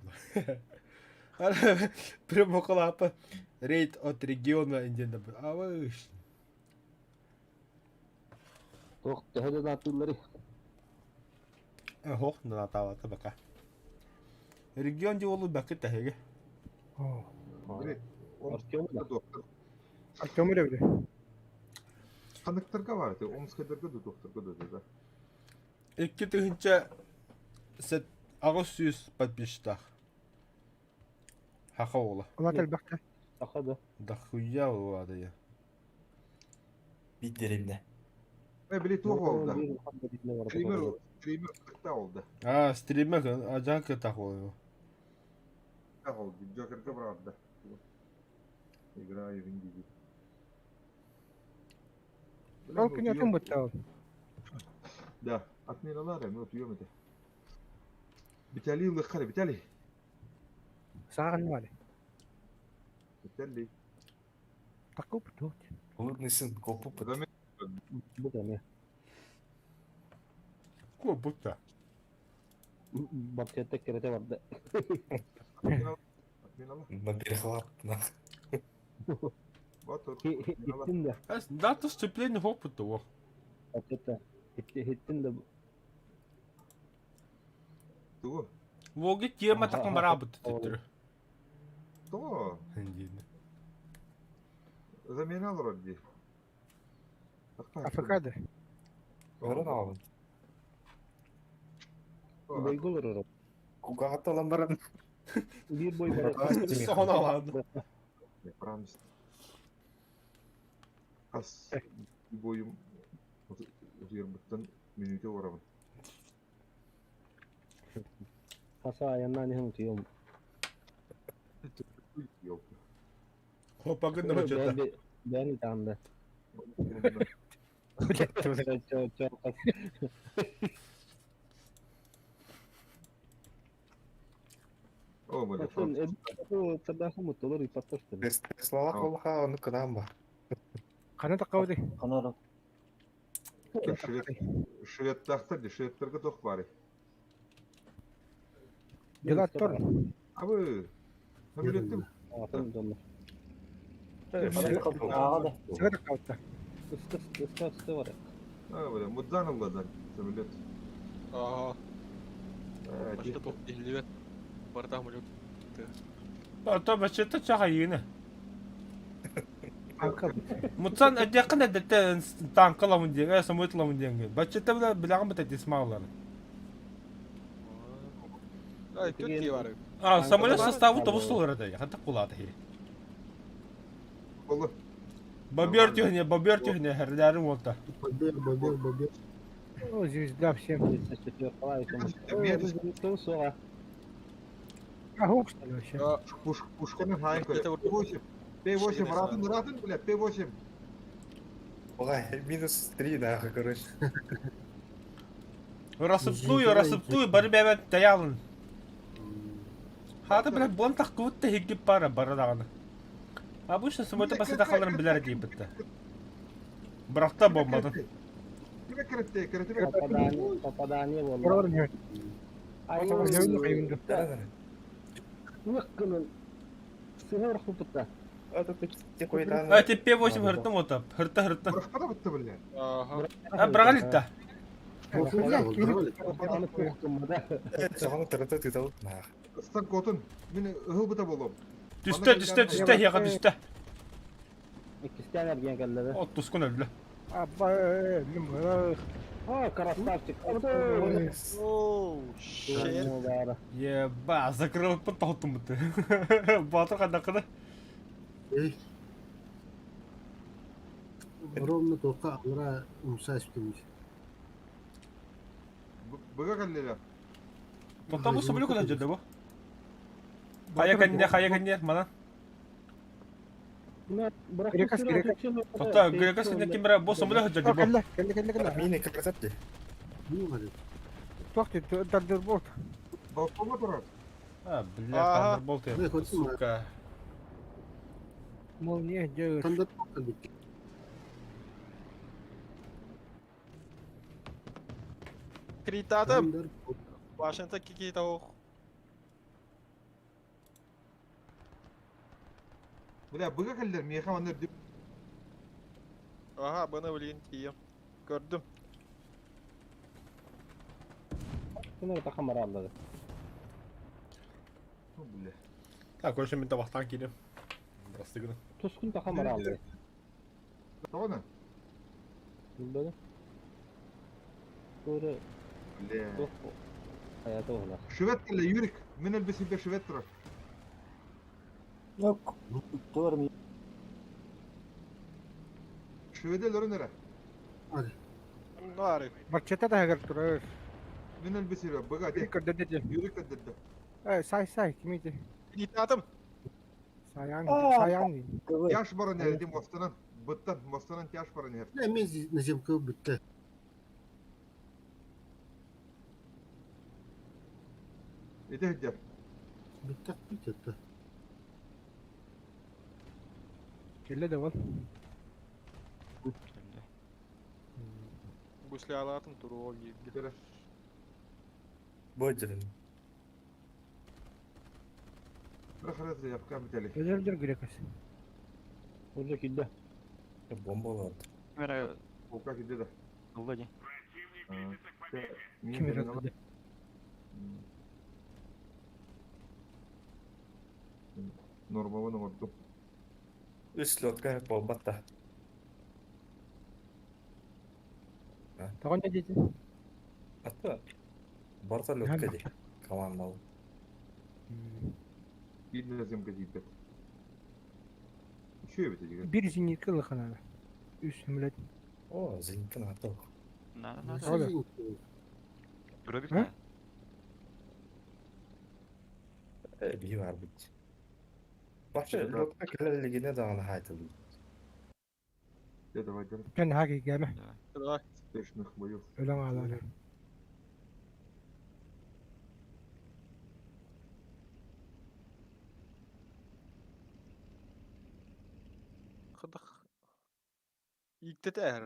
Прям около рейд от региона индиэн Абыш. Туох төһө да наатыылларый? Ох, наатаабата бака. Регион дии уолу бакы тэһиги. Артем да. Артем эрэ били. Ханыктарга бар ити, Омскайдарга да туохтарга да да. 2 800 подписчиктаах. Хаха уола. Улаат элбэхтэ. Саха да. Дохуя уола я. Биир деревня. Э, били туох олда? Стример, стример кытта олда. А, стример, ажан кытах уола. Так олды, Джокерга правда. Играю в Индию. Ол күн атын бутта ол. Да, отменалар, мы утуем это. Виталий Лыхари, Виталий. Сааҕын баали. Виталий. Такку бутуут. Блудный сын, копу Замет. Бу кэмэ. Ку будто. Бакетте кирете барда. Отменала. На перехват, нах. Вот тут. Отменала. Хиттин да. Дата сцепление опыта о. Бакетте. Хиттин да. Тугу? Воги тема Ага, таком ага. барабыт теттер. То. Заменал вроде. Африкада. Көрөн аҕабын. Бойгол орор. Кугаҕатталан баран. Биир бой бар. Соһон алаан. Прамс. Ас бойум утуйарбыттан мүнүүтэ уорабын. Хаса аяннан иһин утуйом. Ёлки. Хопа гынна бачата. Бэни таанда. О, бля, Атын табахы мутолор ипатташты. Теслалах олаха ону кынаан бар. Хана таккабыты. Канара. Шведтахтар, ди шведтерге тох бары. Дела тор. Абы. Самолеттим. Атын донно. Сага таккабытта. Ыста ыста ыста бар. А, бля, мудзан алладан самолет. Ага. Э, Башта тоқ дehлибет. Барда самолет. Ото бачата чахайыны. Анка. Мутсан эдекин эдетте танкаламын диэн, самолетламын диэн. Бачата била билагын бит дисмалар. Ай, тут ки бар. А, самолет составы тобус толар да, хата кулады. Болу. Бобер тюхне, бобер тюхне, херләрин болта. Бобер, бобер, бобер. О, звезда всем. 34 қалай Мен Соға. А хук что ли вообще? пуш пушканы хайын Это көрө. вот- П8. П8 ратын ратын, бля, П8. Ой, минус три, нахуй, короче. Рассыптую, рассыптую, бары бәбәт таялын. Хата бля бон таққыбыт та хиггип бара бара дағаны. Обычно самолет басында қаларын біләр дейін бітті. Бірақ та болмады. Кире киретте, киретте. Попадание, попадание болды. Борор не. Ай, Да, Ныққынын. Сыға рұқпытта. да. Это ты какой-то... А, те П8 хыртым ота, хырта хырта. Бырахпада бітті, бля. Ага. А, бірақ алитта. Соны тырыты тыталып, нах. Ыстан котун. Мен ыһыл быта болом. Түсті, түсті, түсті, яға түсті. Иккистен эрген келледі. От тускун өлді. Абба, лим. О, красавчик. Оу, shit. Еба, закрыл потолком ты. Батыр қандақыды. Эй. Ровно тоққа алра умса үстіміз. Быга каллеля. Тоқта бұл самолет куда жүрді бұл? Қая кәнде, қая кәнде, мана. Грекас, грекас. Тоқта, грекас кәнде кем бірі, бұл самолет жүрді бұл. Кэллэ, кэллэ, кэллэ, кэллэ. Мини красавчик. Туох Thunderbolt. Балконга турар. А, бля, Ага. Thunderbolt я, сука. Молния дьэ Тандыр кэлбит. Критатым. Тандыр. Башента кикита ох. Бля, быга кэллэр, миэхэ манна үрдүк. Ага, бына билигин тиийэм. Көрдүм. Ким эрэ хамарааллады. Ну, бля. Так, короче, мен табақтан келем. Простыгына. Тускун та хамарааллады. Тоҕону? Билбэдим. Тура Бля. туох хаята уһуна. Швед кэллэ, Юрик. Мин өлбүсүбэ швед турар. Yok. Тур ми. Шведе өлөрөн эрэ. Нары. Барчата таһыгар турар. Мин өлбүсүбэ, быга Бiri де. көрдө деді. Юрик көрдөрдө. Э, сай сай ким ити? Критатым. Саян, Аа. саян дейм. Кыбы. Тяж баран эрэ, дим мостанан. Быттан, мостанан тяж баран эрэ. Бля, мен наземка бүттэ. Ити сылдьар. Бүттэ бүттэ. Келле де бол. Кэллэ. Гуслялатым туруо бииргэ. Кэлэ. Бу дьэрин. Бырахара заявка бүтэлий. Өзөр грекас. Уже килде. Бомба олорду. Ким эрэ Полка киирдэ да. ылла дии. Мин Ким кэлэн эрэ Нормабын оҥордум. Үс лодка буолбат да. Тоҕо не дети? Ата. Барта лодка дии. Командал. Биир наземка тиийбэт. Үчүгэй эбит этигэр. Бир зенитка лыханада. Үс мүлет. О, зенитка натыл. Надо, надо. Правда? Тура бит. А? Э, бии бар бит. Вообще, лодка кэлэллигинэ даҕаны хаайтылыы. Дьэ, давай, дьэ. Кэн хаги гәме. Давай. Давай. Успешных боев. Өлөң алары. Хыдах. Ииктэтэ эр.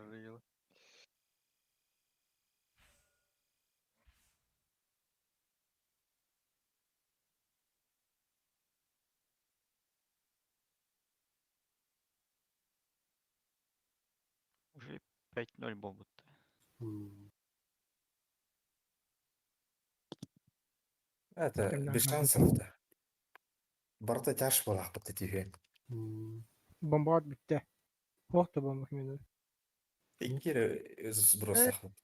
Уже 5-0 буолбут. Это Кэллэ без шансов да. Барта тяж буолаахпыт этиһүөн. Бомба битте. Охта бомба кимин. Иҥкире сбросахпыт.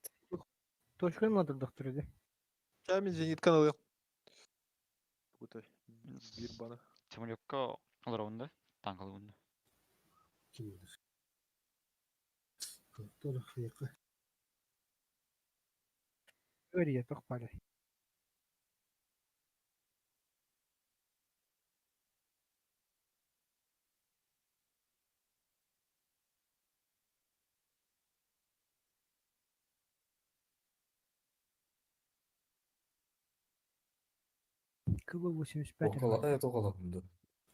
Точканы ладырдык түрүдү. Ча мин зенитканы ылыам. Бутай. Биир бана. Самолекка олоробун да. Танкалыбын да. Ким билэр. Тур хыйка. Өрия тохпары. КВ 85. Около, э, тоҕолоһунду.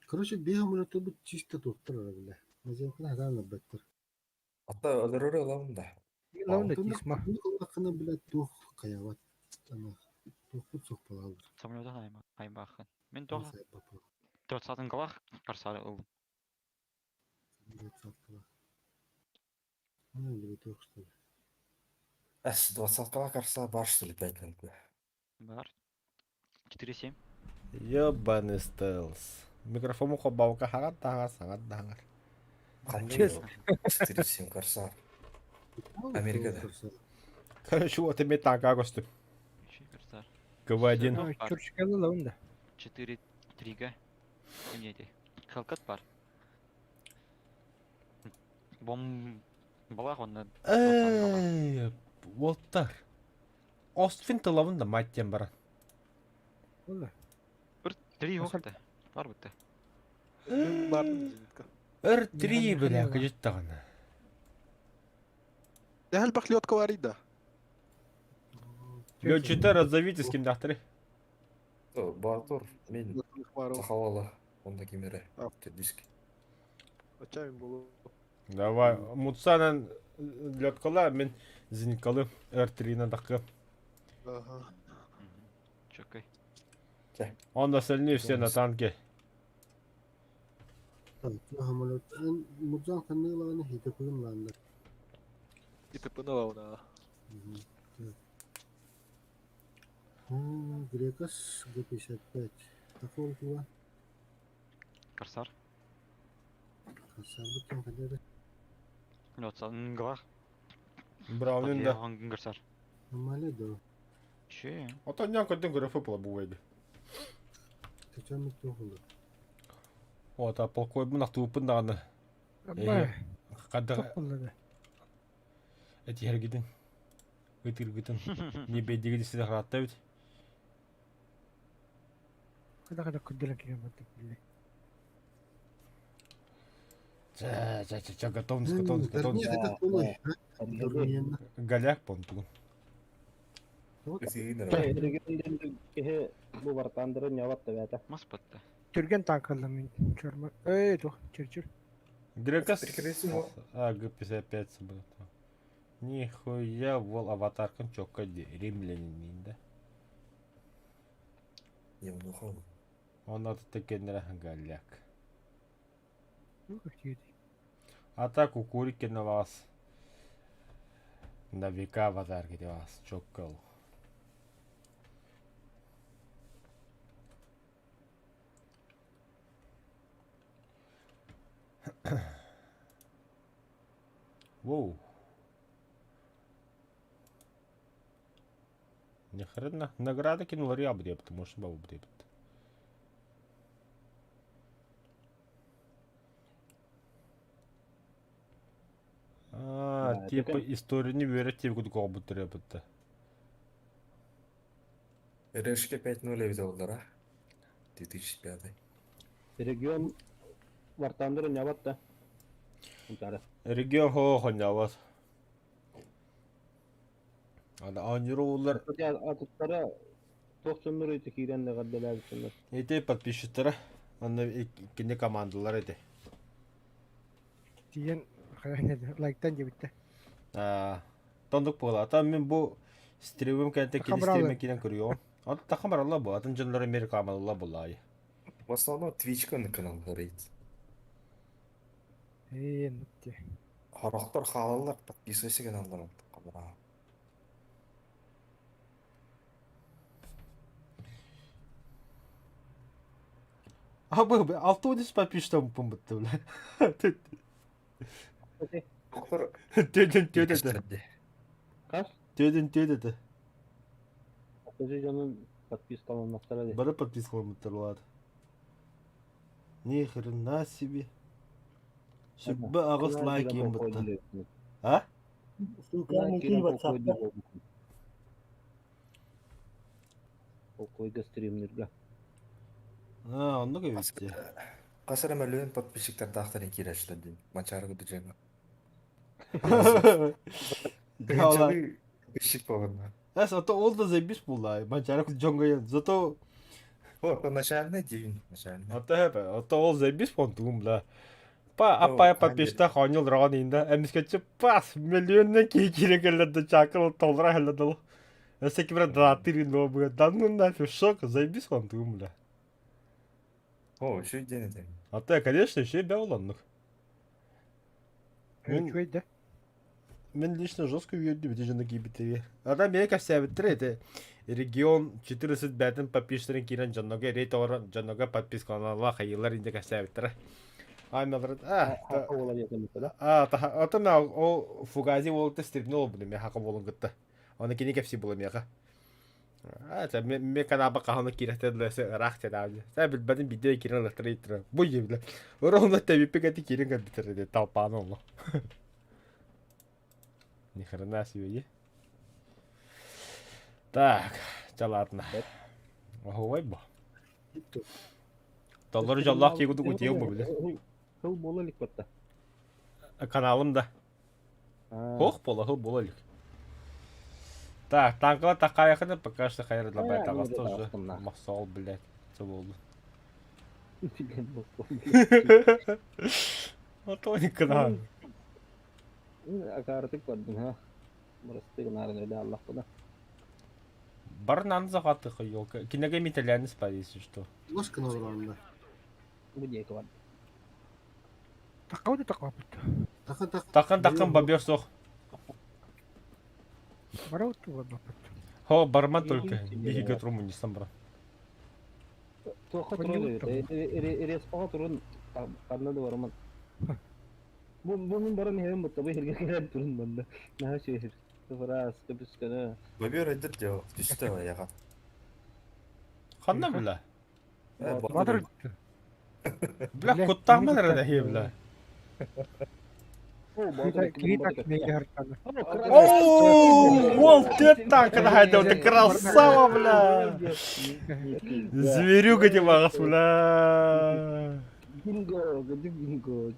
Короче, биһа мүлөтө бу чисто туттар бля. Наземка хадан баттар. Ата өлөрөр ылабын да. Лавна тисма. Акына бля тух каяват. Ана тухпут сохпалалар. Самолеттан хайма. Хайбаахын. Мин тоҕо 20 галах карсары ыллым. Ана бля тух что ли. Эс, двадцаткаға карса бар что ли пять минут. Бар. 4-7. Ёбаный стелс. Микрофон хоббаука хагат тагар саңат даңар. Қандай 4-7 карса. Америкада. Короче, вот имеет танка костюм. Еще карсар. КВ-1. Бар. Чурчкалы лавна. 4 3 Ким эти? Хелкат бар. Бом балах онна. Эй, Уолтар. Остфин тылабын да мать баран. Болла. Бір 3 Асар- оқты. Бар бітті. Мин бардым зенитка. Р3 бля, кажет тағана. Дәл бах лётка бар иде. Лёчета разовитесь кем дақтры. Батур, мен Бар ул. сахалала. Онда кемере. А. Диск. Оччо мин буолуо. Давай, Муцанан леткала, мин зенкалы R3-на такы. Ага. Чөкөй. Он остальные все на танке. Самолет. Мудзан ханныгылаҕына хитепыгын лааннар. ИТП-ны лауна. Грекас Г-55. Такой кула. Корсар. Корсар там хадары. Лётсангылах. Браунин да. Корсар. Нормально да. Че? А то нян көтөн графы була буайды. Качан тухулу. Вот, а полкой бун ахтууппун даҕаны. Абба, Хадда тохуллады. этиһэргитин, ытыргытын, не бэйдигит сиде харатта бит. Када-када күддүлэн киһи баттык билли. Ча, ча, ча, ча, готовность, готовность, готовность. Нет, это тулуй. Голяк понтугун. Киһи бу бартаандыры ньабат да бээтэ. Мас батта. Түргэн танкалла мин чорма. Эй, тух, чүр-чүр. Грекас. Прикрытие. А, Г-55 был. Нихуя, вол аватаркын чокка римлянин да. Евнухов. Он от текенера голяк. Ну, как тебе? А так у Курики на вас. На века аватарки вас чоккал. Воу. Ни хрена. Награда кинул ряб деп, потому что бабу деп. А, Да, типа это историю не верят, тебе куда кого требует. Решка 5-0 взял, да? 2005. Регион бартаандыры ньабат да. Унтара. Регион хоо хонявас. Ана анюрулар Атыттара тохсоннор ити киирэн даҕарделээбитсэннэр. эти подписчиктара. Аны иккини командалар эти. Тиен, хайа, лайктан дебитте. А, тондук буола. Ата мен бу стримим кенте кини Тахамралы. стримим кинен көрүөм. Ата тахамаралла бу. Атын дьоннор Америкамалла булай. В основном Twitch на канал горит. Эй, нутте. Характер халалар подписывайся каналлар. Камера. А бу 6 подписчик бутты бля. Доктор Төдөн төдөтө. Хас? Төдөн төдөтө. Көзү дьонун подпискаланнахтара дии. Бары подпискаламыттар Ни хрена себе. Сүббэ аҕыс лайк иэн бытта. А? Полкойга стримнерга. А, оннук эбит. Касара мөлүөн подписчиктар даахтарын киирээчилэр диэн. Манчаарыгы дужаҥа. Дьала. Подписчик буолунна. Эс, а то ол да заебись буолла. Манчаарык дьоҥҥо зато О, то начальный день, начальный. А то хэпэ, а то ол заебись понтугум бля. Па О, аппай ханья. подписчиктар хоонньул роҕон инда. Эмискэччи пас миллионна киһи киирэн кэллэ да чакыл толлара кэллэ дылы. Өссө ким эрэ донаттыыр индо быга. Да ну нафиг, шок, заебись понтугум бля. О, еще день это. А то, конечно, еще и бэҕэ Мин- Үчүгэй да. Мен лично жестко үөрдүм ити дьоно киирбиттэригэр. Ата эмиэ кэпсээбиттэрэ ити регион 14 бээтин подписчиктарын киирэн дьоннорго рейд оҥорон дьоннорго подпискаланаллар хайыылар инде кэпсээбиттэрэ. Аймалар а Хака буола диэтэммитэ да. а таха ото мэ ол Фугази уолта стримнул обуну мэ хака буолун кытта. Оны кини кэпси була миэхэ. А та ме ме канаба каханы киирэтэ лэсэ ыраах тэлаабы. Та билбэтин биирдэ киирэн ылахтара иттэрэ. Бу ебилэ. Ровно тэбиппик эти киирэн кэлбиттэрэ дии талпааны олло. Ни хрена себе, е. Так, чэ ладно. Оһуобай бу. Толлору дьоллоох киһи курдук утуйуом бу бile. Сыл буола илик батта. Каналым да. Ох, буола, хыл буола илик. Так, танкала такаайахына пока что хайыр лабай таҕаста уже. Мохсоол, блядь, це буоллун. Мотоникынан. Акаратык бардым ха. Бырастыы гынарын өлө аллахпына. Барнан захватыха елка. Кинеге металляны спали, если что. Ложка набрала. Бу диэки бардым. Такка да такка бит. Тахан тахан. Такын такын бобер сох. Барау ту баппыт. Хо, барман только. Биһигэ труму не сам брат. Туохха турун эбит. Респаға турун ханна да бараман. Бу бу мин баран иһэбин бутта бу иһиргэ кэлэн турун манна. Наһаа үчүгэй. Фраз көпүскөнө. Бобер өйдөт дьэ, түстэ аяға. Ханна бля? Батыр. Бля, куттааман эрэ дэһиэ бля. Кири так не хартана. Оу, вот это танк хайда, ты красава, бля. Зверюга ты бля. Бинго, где бинго.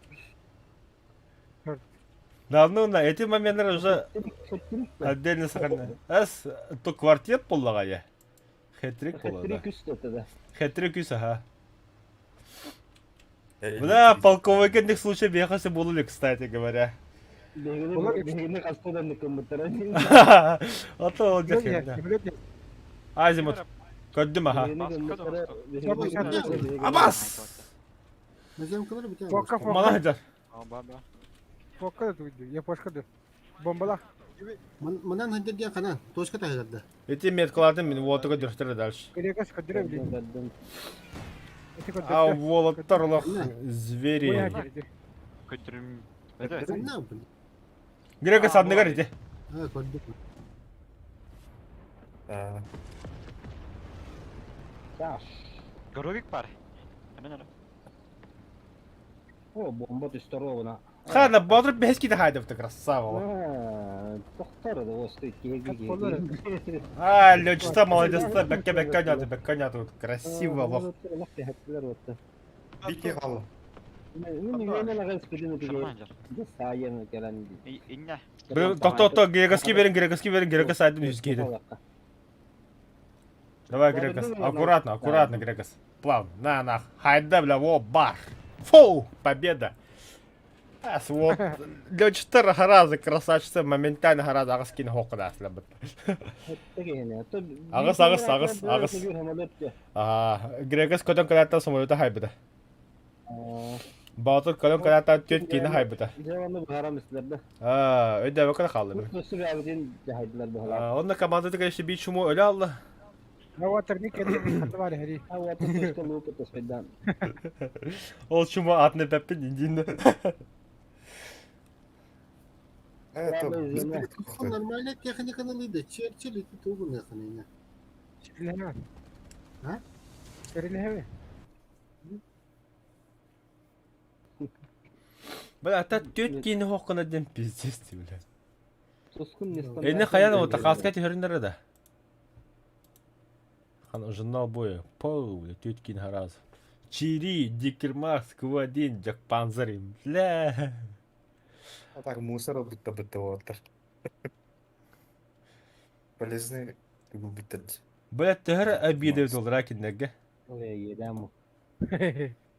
Давно на эти моменты уже отдельно сохраняю. Эс, то квартет поллагая. Хетрик буолла, да. Хет-трик үс да. Хетрик үс, ага. Бля, полковник случай бехасы буолули, кстати говоря. Биһигини хаста да ныкыммыттара. А то ол дьэ Азимут. Көрдүм аха. Абас! Маземкалар битә. Фока фока. Маладар. А, ба, ба. Фока да туйду. Япошка да. Бомбала. Манан хәдер дигән канан. Точка тагырды. Эти меткаларды мин уотуга дүртер дальше. Грекас кадыра билин. Эти А уолаттар олох звери. Көтөрүм. Ханна бу. Грека садныгар ити. Ha, көрдүк. Горовик бар. Hemen ara. О, бомба түстөр Хана бодр бески да хайдав ты красава. Тохтор да осты кеги. А, лёчта молодец, бәккә бәккә няту, бәккә няту. Красиво лох. Бики хал. Инне. Тохто то грековский берин, грековский берин, грекос айдын үз кейді. Давай, Грекос, аккуратно, аккуратно, Грекос. Плавно, на, на, хайда, бля, во, бар. Фу, победа. Ас, вот, лёчтар харазы, красавчица, моментально харазы, ағыс кейін хоқыда асла бит. Ағыс, ағыс, ағыс, ағыс. А, Грекос көтөн калата самолета хайбыда. Батыр көтөн калата төт кейін хайбыда. А, өйдә бакыр қалды. Онна командада, конечно, бит шуму өле алды. Ол шуму атны бәппен индинді. Нормальная техниканы лыды. Черчилль ити тугун яханы. А? Бля, та төт кейін хоққына ден пиздец, бля. Эне хаян вот хаска төхөрүннәре да. Хан журнал боя. Пол, бля, төт кейін хараз. Чири, Дикермакс, Квадин, Джак Панзер, бля. А так мусор будто бытты отыр. Полезный бүттір. Бля, төһөр обида бит ракиннерге.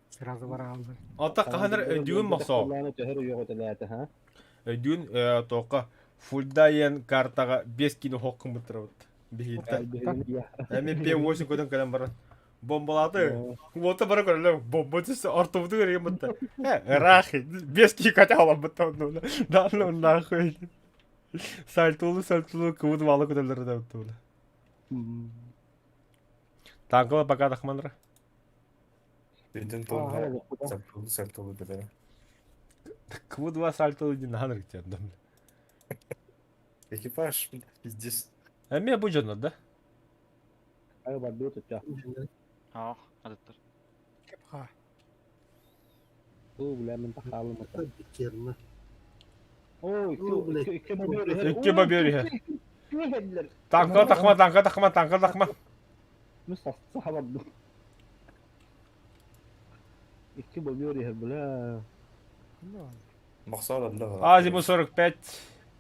Сразу баралды. Ата каханар өдүүн мохсоо. Өдүүн тоқа фульдайен картаға 5 кино хоққын бытырабыт. Бихитта. Эми П8 көтөн кэлэн баран. Бомбалады. Вот бара көрөлө бомба түстү артыбыты көрген бытта. Э, рахи. 5 ки ката алам бытта онну. Да ну нахуй. Сальтулу сальтулу кыбыт балы көтөлөр да бытта. Танкала пока тахманра. Үйден толға сальтулу сальтулу деді. Кыбыт два сальтулу дин ханыр кетеді. Экипаж, пиздец. Эми бу жонор да? Ах, адыттар. Икки бобер Танка тахма, танка тахма, танка тахма. Мақсал Азиму 45.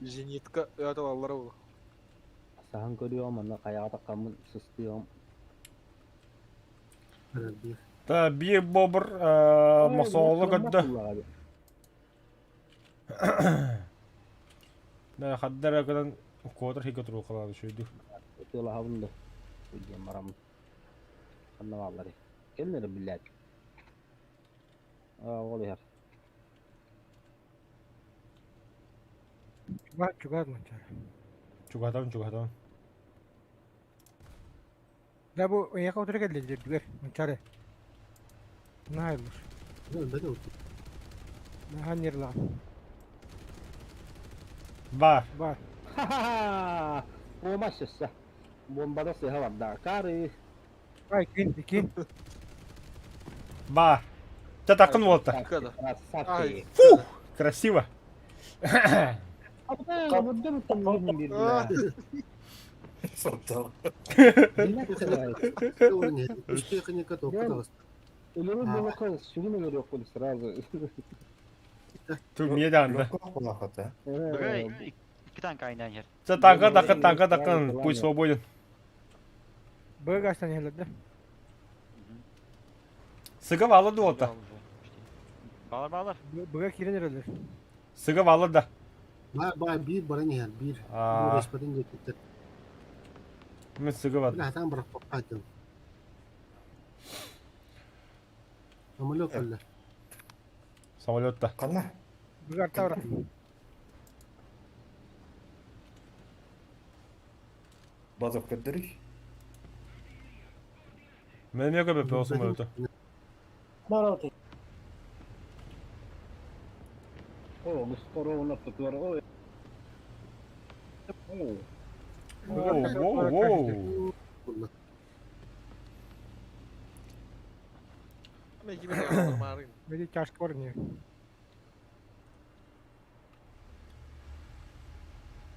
Зенитка, это аллара ол. Сахан көрüyorum ана каяга такканмын сыстыйом. Та бир бобр мосолу көддө. Да, хаддара гынан куотар хигэ туруохалаан үчүгэй. Ытыалаһабын да. Диэн бараммын. Ханна баалларый? Кэллэр биллээт. Аа, ол иһэр. Чугас, чугас манчаары. Чугатан, чугатан. Да бу эйиэхэ утары кэллилэр үрдүгэр манчаары. Наһаа ыллар. Өлбөтө Наһаа нервлаах. Бар. Бар. Ха-ха-ха! Буома сысса. Бомбада сыһа барда. Кары. Ай, кин, кин. Бар. Ча такын уолта. Када. Красавчик. Фу! Красиво. Сотто. Үс техника тоққа таҕыста. Өлөрөр буоллахха сүгүн өлөрүөххүн сразу. Ту мне даанда. Лохота. Быга икки танк айнаан иһэр. Ча танка такын, танка такын, путь свободен. Быга астан иһэллэр да. Сыга валы дуолта. Балар балар. Быга киирэн эрэллэр. Сыга валы да. Баа баа биир баран иһэр биир. Аа. Респатын диэкиттэр. Мен сыга валы. Хатан бырахпакка Самолет кэллэ. Самолетта. Ханна? Быга арта барар. Базов көрдөрүй. Мен эмиэ көбөппө ол самолету. О, скоро ортотугар. Ой. О, Воу, воу, воу. Били чашка бар не.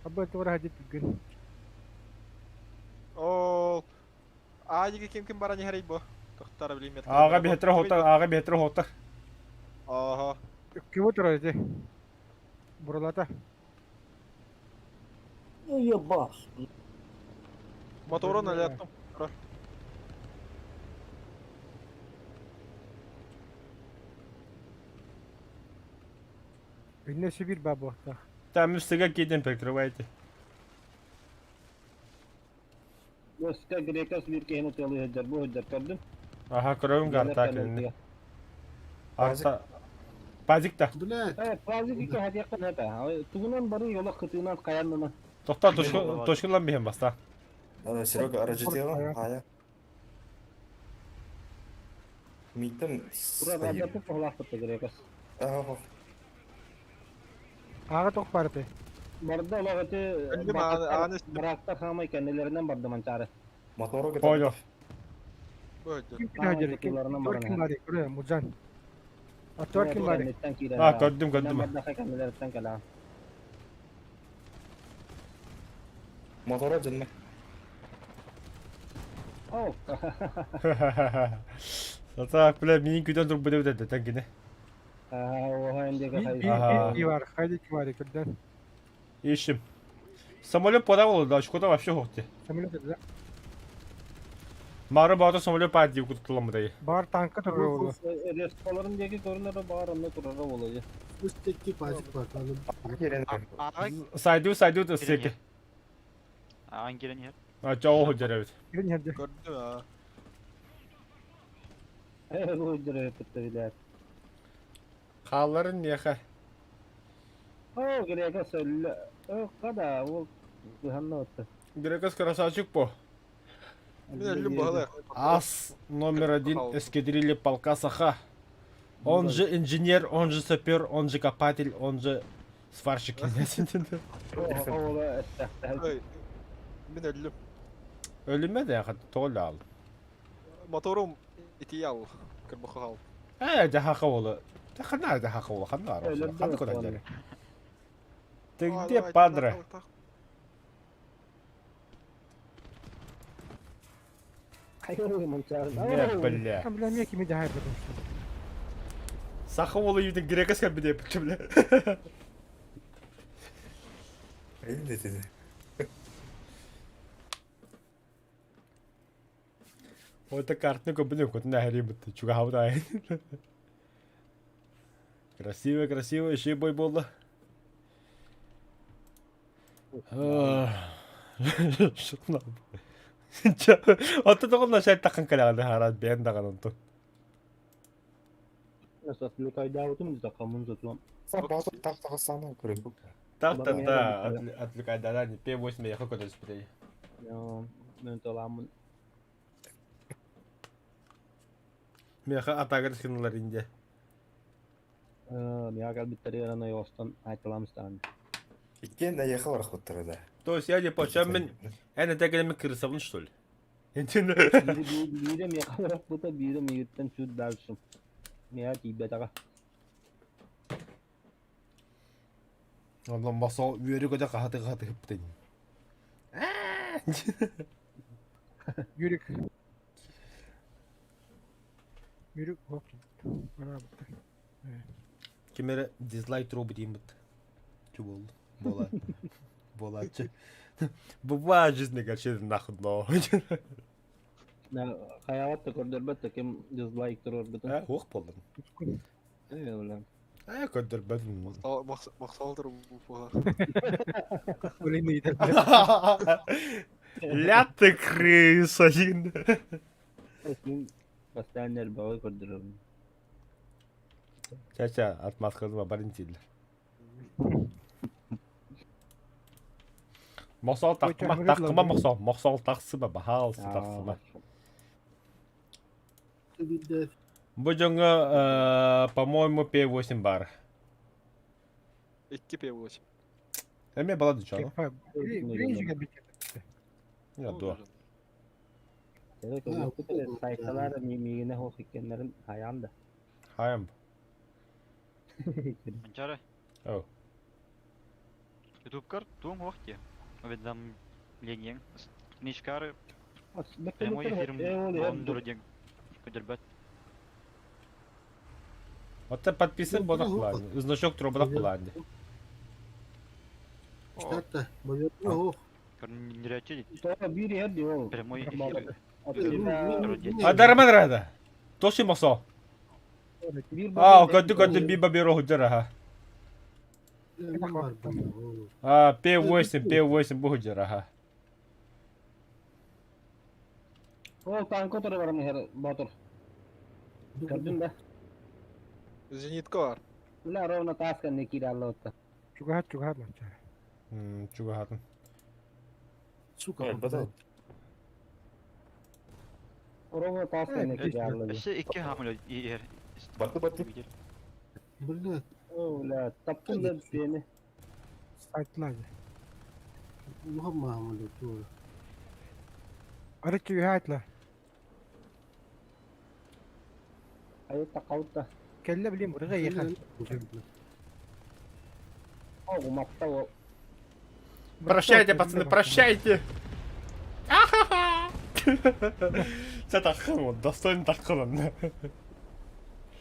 Абы тура хадит күн. Ол Аадиги ким ким баран иһэрий бу? Тохтара билиммет. Аға бэхэтэрэ хоттар, аға бэхэтэрэ хоттар. Ааха. Ким турар ити? Буралата. ебаш. Моторун өлөттüm. Инне Сибирь баа буолта. Там сыга киден прикрывайте. Өскө грекас биир киһини тыалыы сылдьар, бу сылдьар көрдүм. Аха, көрөбүн карта кэлинни. Арта Пазик та. Блядь, Э, пазик икки хатиэххин этэ. Тугунан бары йолох кытыынан хайаннана. Тохтоо точкалан биһэн баста. Ана Серега аражытыаҕа аайа. Мийтен Тура радиатык хоһулаахпыт грекас. Ааха. Ааҕа тоқ бар ити. Барда олох ити Өлдүм, ааны истим. бараактар хаамай кэннилэринэн барды манчаары. Мотору Понял. Бу Ким Хаамай ким ким кытыыларынан баран ким иһэр. бары көрө мужан. Атор ким бары. Кэнниттэн киирэн. А, көрдүм, көрдүм. Бардаха кэннилэриттэн кэлээн. Мотору дьонно. О, Сатаак, бля, миин күтэн турбут эбит этэ кини. оһо эндигэ Би Ага. би бар, хайди ким бары көрдөн. Ищем. Самолет подавал, да, очкота вообще хохти. Самолет да. Мары баата самолет паад дип кутуламыдай. Бар танка турар болу. Ресторан диэки көрүнэрэ баар онно турара буолуо. үс текки пазик бар. Киирэн. Ааҕа Сайду, сайду төссеки. Ааҕан киирэн иһэр. А, чоо хожар эбит. Кирин херде. Көрдүм аа. Э, бу дьөрөппүттэ билэр. Хаалларын миэхэ. О, грекас өллө. О, када, ол кыһанна отта. Грекос красавчик по. Мин өллүм баһылай. Ас номер один эскадрильи полка Саха. Он же инженер, он же сапер, он же копатель, он же сварщик. Ола эттэ. Ой. Мин өллүм. Өлүмэ да яхат тоғыл ал. Моторум ити ал. Кырбахы ал. Э, жахақа олы. Хана жахақа олы, хана Өлөрдө хана олы. көрәнжәрі. Ты где, падре? Хайы манчар. Не, бля. Бля, мне кими дихай потому что. Саха олы юдин грекос кәбі деп, бля. Элде dedi. Ота картны көбүнө көтүнө хәрим битти. Чуга хабыдай. Красиво, красиво, еще бой болды. Оттон тоҕо начать таххан кэлэҕин хараат бэйэн даҕаны онтон. Отвлекайдаабытым дьакамын затуам. Сабаатыр так тахсаана көрөбүт. Так та да отвлекайдара не П8 яха көтөспүтэй. Мен таламын. Меха атагыр сыналар инде. Миэхэ кэлбиттэригэр аны ойоҕостон аайталаамыстаҕын. Иккиэн эйиэхэ барахпыттара да. То есть я не почем мин эн этэ кэлэммин кырысабын что ли? Биирэ миэхэ барахпыта, биирэ миигиттэн чуть дальше. Миэхэ тиийбэтэҕэ. Онон босо үөрү-көтө хаһаты-хаһаты ыппытын. Юрик. Юрик оп. Барабыта. Ким эрэ дизлайк туруорбут диэммит. Чу буолла. Буола. Буолааччы. Бывает жизни короче нахуй но. Хайаҕат да көрдөрбөт да ким дизлайк туруорбутун. Э, уох буоллун. Э, Э, көрдөрбөт. Махсалдыр була. Блин, ыйытар. Ля ты крыса. Мин бастаан элбэҕи көрдөрөбүн. Ча-ча, отмазкалыма барын дииллэр. Мохсоҕол тахсыма, тахсыма мохсоҕол, мохсоҕол тахсыма, баһаалыста тахсыма. Бу дьоҥҥо, по-моему, П8 баар. 2 П8. Эмиэ балады чоно. Дуо. Сайталар миигинэ суох иккиэннэрин хайаан да. Хайам. Манчары. Оу. Ютубкар туоҥ уох дии. Уведомлениеҥ. Книжкары прямой эфирим буолан диэн көдөрбөт. Оттон подписан бодох булаан. Значок турбадах булаан ди. Штатта, боёру Көрүннүрээччи Биир иһэр дии ол. Прямой эфир. Адарман рада. Тоси мосо. А, көдү көдү биба биро худжара ха. А, П8, П8 бу худжара ха. Ол танка турар баран иһэр Ботур. Көрдүн да? Зенитка бар. Бля, ровно таас кэннэ киирэ аллыбытта. Чугаһат, чугаһат манчаары. Чугаһатын. Сука. Ровно таас кэннэ киирэ аллыбыт. Өссө икки хаамыл иһэр. Баты баты. Бля. О, бля, таптым да бэни. Сайтлар. Улахан маамылы туора. Арыччы үһэ айтла. Айытта калта. Кэллэ билим бырыга ехал. О, уматта ол. Прощайте, пацаны, прощайте. Ахаха. Це таххан вот, достойно таххан.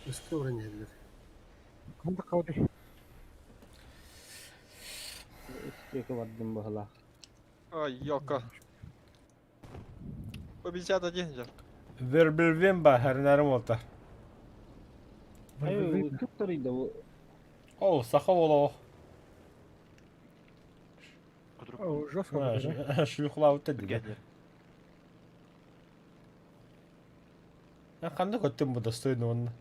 Өскө баран иһэллэр. Кымда кауды. Үстүөкө бардым баһылаах. Ай, ёлка. По 51 же. Вербельвемба хэрнәрим болта. Ай, кыптарыйда бу. О, саха боло. О, жестко. Шлюхлаута диге. Ханды көттüm бу достойно онны.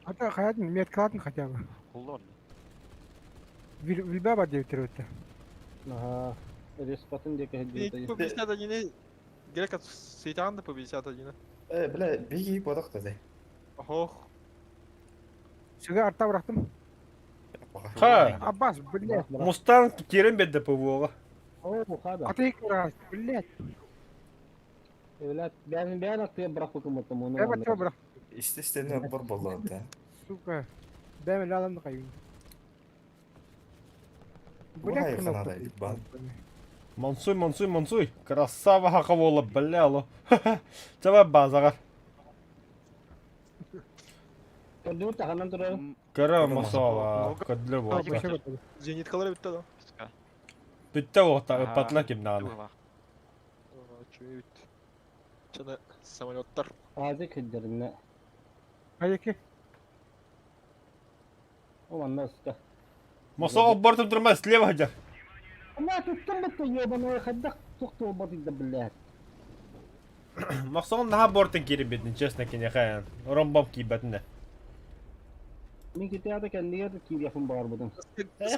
Ата хаятын меткалатын хотя бы. Куллар. Вильба бар деп өттү. Аха. Респатын диэки По 51 Грека сейтан по 51. Э, бля, биги бодох да. Ох. Сыга арта бырахтым. Ха. Аббас, блядь. Мустанг кирен бедде ПВО-га. О, хада. А ты раз, блядь. Блядь, бэйэн бэйэн аттыга бырахпыкым оттом ону. Я бачча бырах. Естественно, бар боллон да. Сука. Дай мне ладно кайын. Блядь, надо, бан. Мансуй, мансуй, мансуй. Красава хакавола, бля, алло. Чаба базага. Көрдүгүт таханан турар. Кара масала, кадлы вот. Зениткалар битте да. Бүтте оqta патла ким наны. Чуть. Чана самолеттар. Азы кыддырына. Айеки. О, манна ыска. Масал бортом турма слева хадя. На туттан бытта ебаная хайдах туох туолбатый да блядь. Мохсоҕун наһаа бортан киирбитин, честно, киниэхэ ромбом киирбэтин да. Мин китаата кэннигэр киириэхпин баҕарбытым.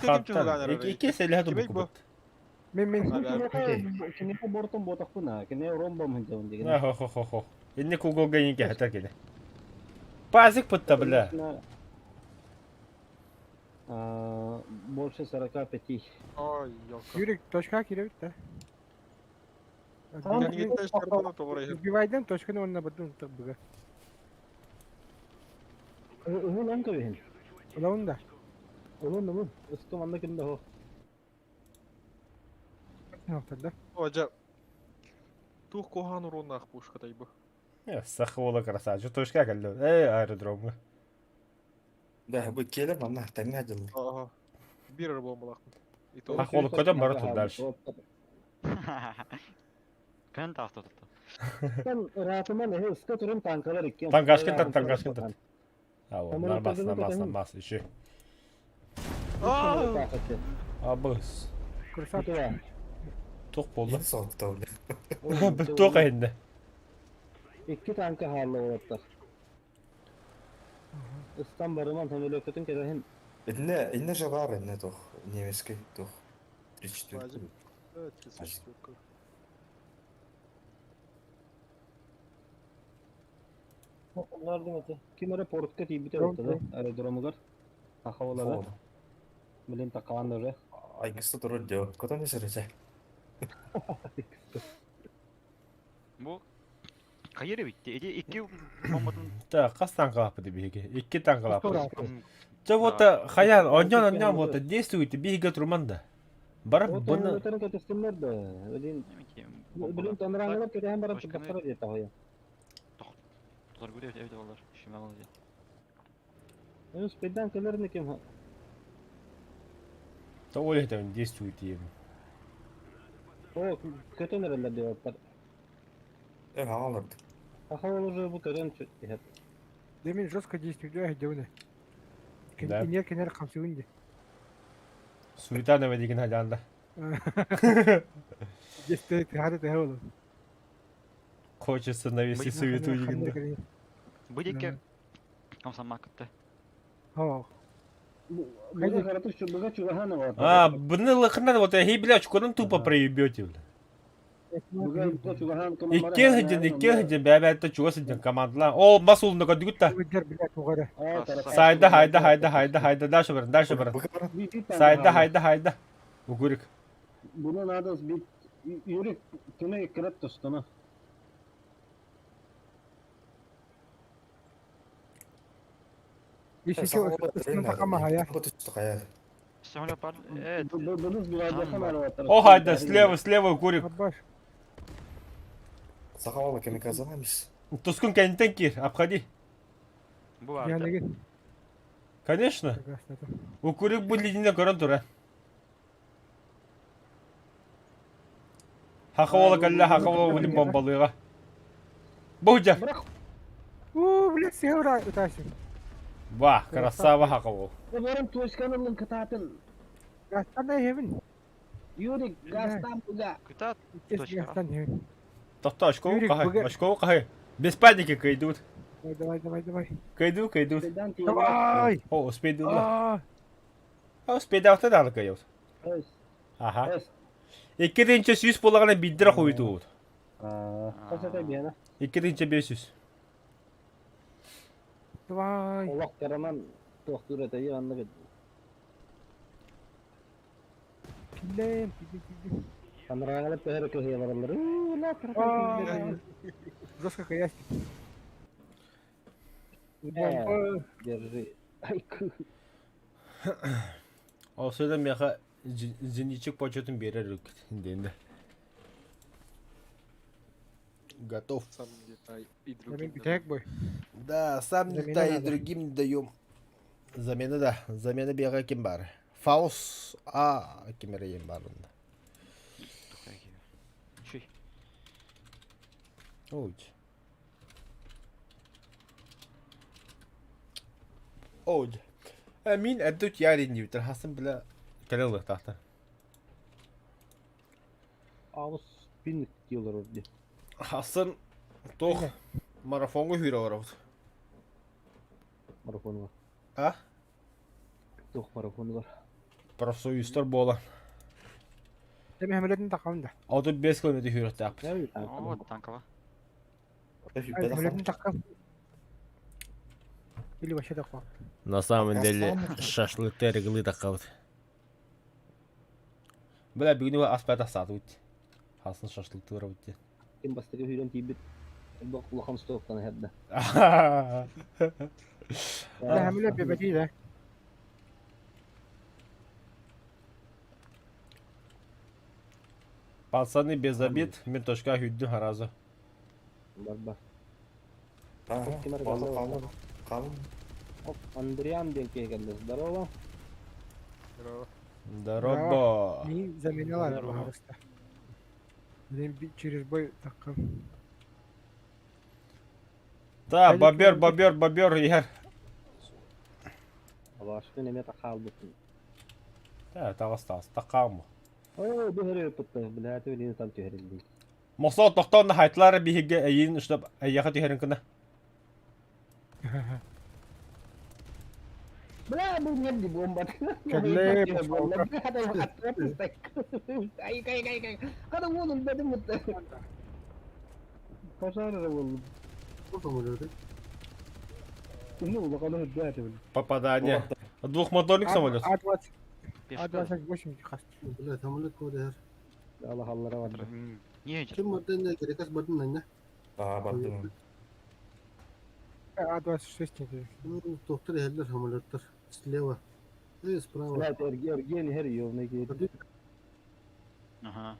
Хаттан, икки сэлэһэ тубуккубут. Мин мин. Киниэхэ бортон буотахпын аа, киниэхэ ромбом сылдьабын дигин. Хо-хо-хо-хо. Инни куголга иин кэһэтэр кини. Пазик пытта, бля. Больше 45. Ой, ёлка. Юрик, точка кииребит да. Кэннигиттэн шарбана тоҕор иһэр. Убивайдан точканы уонна бардын тырбыга. Уһун он көбүһүн. Улаун да. Улун улун. Ыстым анна ким да хо. Охторда. О, дьэ. Туох куһаҕан уруоннаах пушка тайбы. Саха уола красавчик. Точка кэллэ. Эй, аэродромҥа. Да, бу келе манна тэҥҥэ дьыллы. Ага. Биир эрэ буолбалаахпын. И то Ах, ол көтөн бара тур дальше. Көн таахта тутта. Sen ыраатыман эһи ыска турун танкалар икки. Танкашкын тат, танкашкын тат. А, вот, нормас, нормас, нормас, еще. Абыс. Красавчик. Туох буолла? Ин соттоо бля. Туох эһиннэ? Икки танка хаалла уолаттар. Ыстан барыман самолёккутун кэтэһин. Инне инне же бар инне туох немецкий туох 34. 34. Ким эрэ портка тиийбитэ да аэродромугар. Саха Блин, такаан уже. Айгыста турар дио. Котон эсересе. Бу хайыр битти. Ити икки бомбатын Так, хас танкалааппыт биһиги? Икки танкалааппыт. Чэ вот хаян, онньон онньон вот действуйте, биһиги турман да. Барып бұны... кэтестиннер да. Блин, блин, тонраңылар кэтэһэн баран турбаттара диэтэ хоя. Торгуде эбит олар. Шимал ди. Ну, спайдан кэлэр ким То Оля там действуйте. О, көтөн эрэллэр диэбэттэр. Э, хааларды. Аха ол уже бу көтөн иһэр. Демин жестко действует, девне. Да. Кинер кинер хамсыгын ди. Суета наведеген халянда. Действует, хады ты хавал. Хочется навести суету дегенде. Бу дике комсомакты. Хоо. Буга каратыш буга чугахан бар. А, бұны лықынан вот хей бля, чуканын тупо проебете. Буга чугахан Иккен хыден, иккен хыден, бәбәтті чуга сыден командалар. Ол бас улына көдүгүт та. Үдер блядь угара. Сайда, хайда, хайда, хайда, хайда, дальше барın, дальше барın. Сайда, хайда, хайда. Угурик. Bunu надо сбить. Юрик, кеме киреп тустуна. Самолет бар. Э, Bunu сбивать О, хайда, слева, слева, Угурик. Сахалала камикадзе Тускун кэнтен кир, обходи. Бу бар. Конечно. Укурик бу лидине көрөн тура. Хахавола калла, хахавола билин бомбалыга. Бу жа. У, блядь, севра утасин. Ва, красава хахавол. Барым точканын кытатын. Гастан хевин. Юрик, гастан буга. Кытат. Гастан хевин. Тохто, очкову кахай, очкову кахай. Без паники кайдут. Давай, давай, давай, давай. Кайду, кайдут. Давай! О, успейду. А, успейду, авто да кайют. Ага. Икки сүүс буолаҕына биирдэрэ хойутуут. 2500. Давай. Олох караман туохтуур этэ анныгы. Киллем, киллем, киллем. Анрагалап төһөрө көһүө бараллар. Жестко каясти. Держи. Ай, Ол сөдө меха зенитчик почетун берер денде. Готов. Сам летай и другим. Да, сам летай и другим не даем. Замена да, замена бега ким бар. Фаус А ким эрейин бар онда. Чүй. Ой. Ой. Мин әддүт ярин дибитер хасын биле кэлэ тахта. Аус пин дии олорор дии. Хасан туох марафоҥҥа сүүрэ олоробут. Марафонугар. А? Туох марафонугар? Профсоюзтар буолан. Эми хэмилетин тахам да. 35 километр сүүрүөхтээхпит. О, танкала. Хэмилетин тахам. Или вообще такой. На самом деле шашлыктар ыгылыы таххабыт. Бля, бүгүн аспай тахсаатыбыт. Хасын шашлыктыырабыт диэн. Ким бастакы сүүрэн тиийбит элбэх улахан стоктан иһэрдэ. Бля, хэмиле бэбэти да. Пацаны без обид, мен точка хүддү харазы. Барба. Ага, Ким эрэ қалың, кэллэ қалың, қалың. Оп, Андриан диэн киһи кэллэ. Здорово. Здорово. Здорово. Мин заменила Здорово. пожалуйста. Блин, через бой такам. Да, бобер, бобер, бобер, иһэр. Абашпын эмиэ тахаалбытын. Да, таҕыс таҕыс, таххаамы. Оо, бу хөрү пытта, блядь, билин там түһэрилди. Мосоо тохтоон хайтылар биһиги эйин чтоб эйиэхэ түһэрин гына. Бля, бу ньэбди бомба. Кэллэ, Ай, кай, кай, кай. Хада уолун бэдим мутта. Пожар уолун. Бу самолеты. Ну, улахан үрдээти били. Попадание. Двухмоторник самолет. А20, Пешка. А28 хаст. Бля, самолет куда Аллах аллара барда. Не, Ким бардын Грекас бардын анна. Аа, бардым. А26 не Ну, доктор иһэллэр самолеттар. Слева. И справа. Блядь, эрген иһэр ёвна киһи. Ага.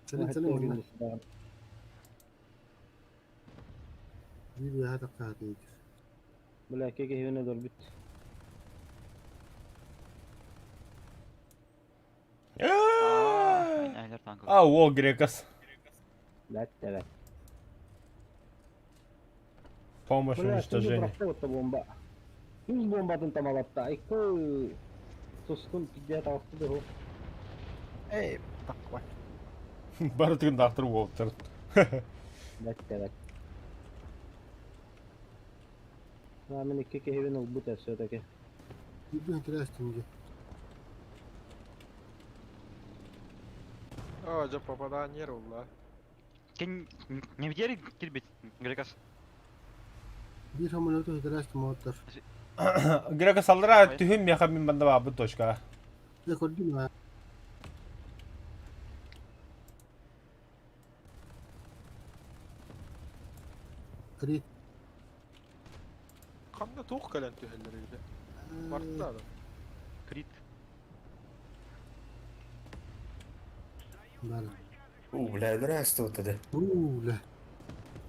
Сэлин сэлин манна. Биир үөһэ тахсаатыйдыр. Бля, кеке хивене дорбит. Айлар танкала. А, уол грекас. Блядь, тебе. Помощь Бля, уничтожение. Бля, бомба. Үс бомбатын тамалатта. Икки тускун пидде таҕысты да Эй, такой. Барытын дақтыр уолтар. Блядь, тебе. Мен икки киһибин ылбыт все-таки. Биир интересный дии. О, дьэ попадание улла. Кен не видели кирбит? Грекас. Биир самолету интересный моттор. Грекас аллара түһүн меха мин банда баабыт точка. Я көрдүм аа. Крит. Ханна туох кэлэн түһэллэр эбитэ. Барта да. Крит. Бары. У, бля, өлөр да. Уу, бля.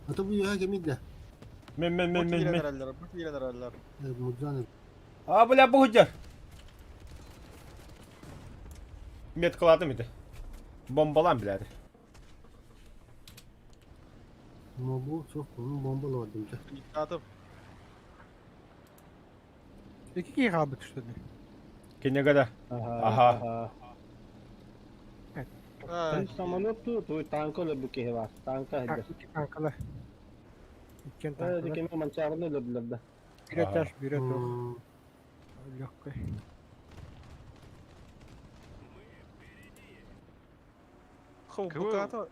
А то бу үөһэ кэмий да. Мен мен Бу мен мен киирэн мен. эрэллэр, бу киирэн эрэллэр. Мудзаны. А, бля, бу Меткаладым ити. Бомбалан билээри. Мобу суох бомбалаабатым дьэ. Атым. Икки киһи хаалбыт что ли? Кинеге да. Ага. Аа, Самолет ту, твой танка өлөрбүт киһи бар. Танка Так, иһдэр. икки танкалар. Иккен танкалар. Кеми манчаарыны өлөрдүлэр да. Бир этаж, бир этаж. Легкой. Хов, Кого? буката.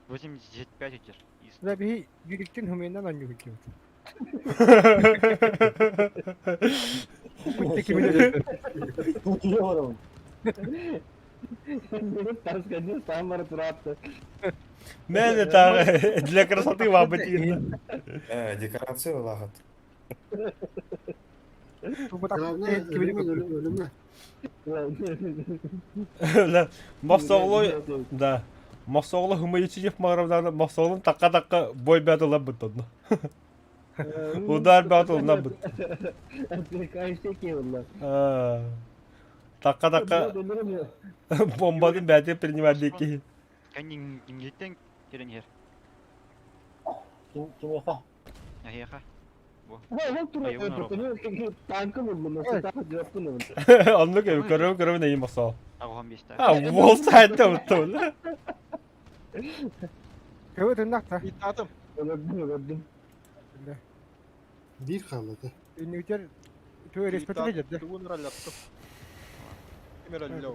85 өтер. Из. Бля, биһи юриктин хуменнан анньу киһи. Диyorum. Тарсканды самара туратты. Мен это для красоты вам бытин. Э, декорация лагат. Главное, өлүмэ, өлүмэ, өлүмэ. Мохсоҕлу да. Мохсоҕлу хымыйычы мағрамдан мохсоҕлун таққа таққа бой бәтылла бұттын. Удар бәтылна бұт. Отвлекаешься кевилла. Таққа таққа бомбадын бәте принимать ки. Кән ингеттен керен ер. Ким ким Ахеха. Танкы булдum. Онны көрөм көрөм нейм мохсоҕ. Ағухан бесті. А, вол сайтта бұтты. Көбө тыннах та. Итатым. Өлөрдүм, өлөрдүм. Биир хаалла. Үнүтер түү респектке жерде. Тугун раллаттым. Ким раллау?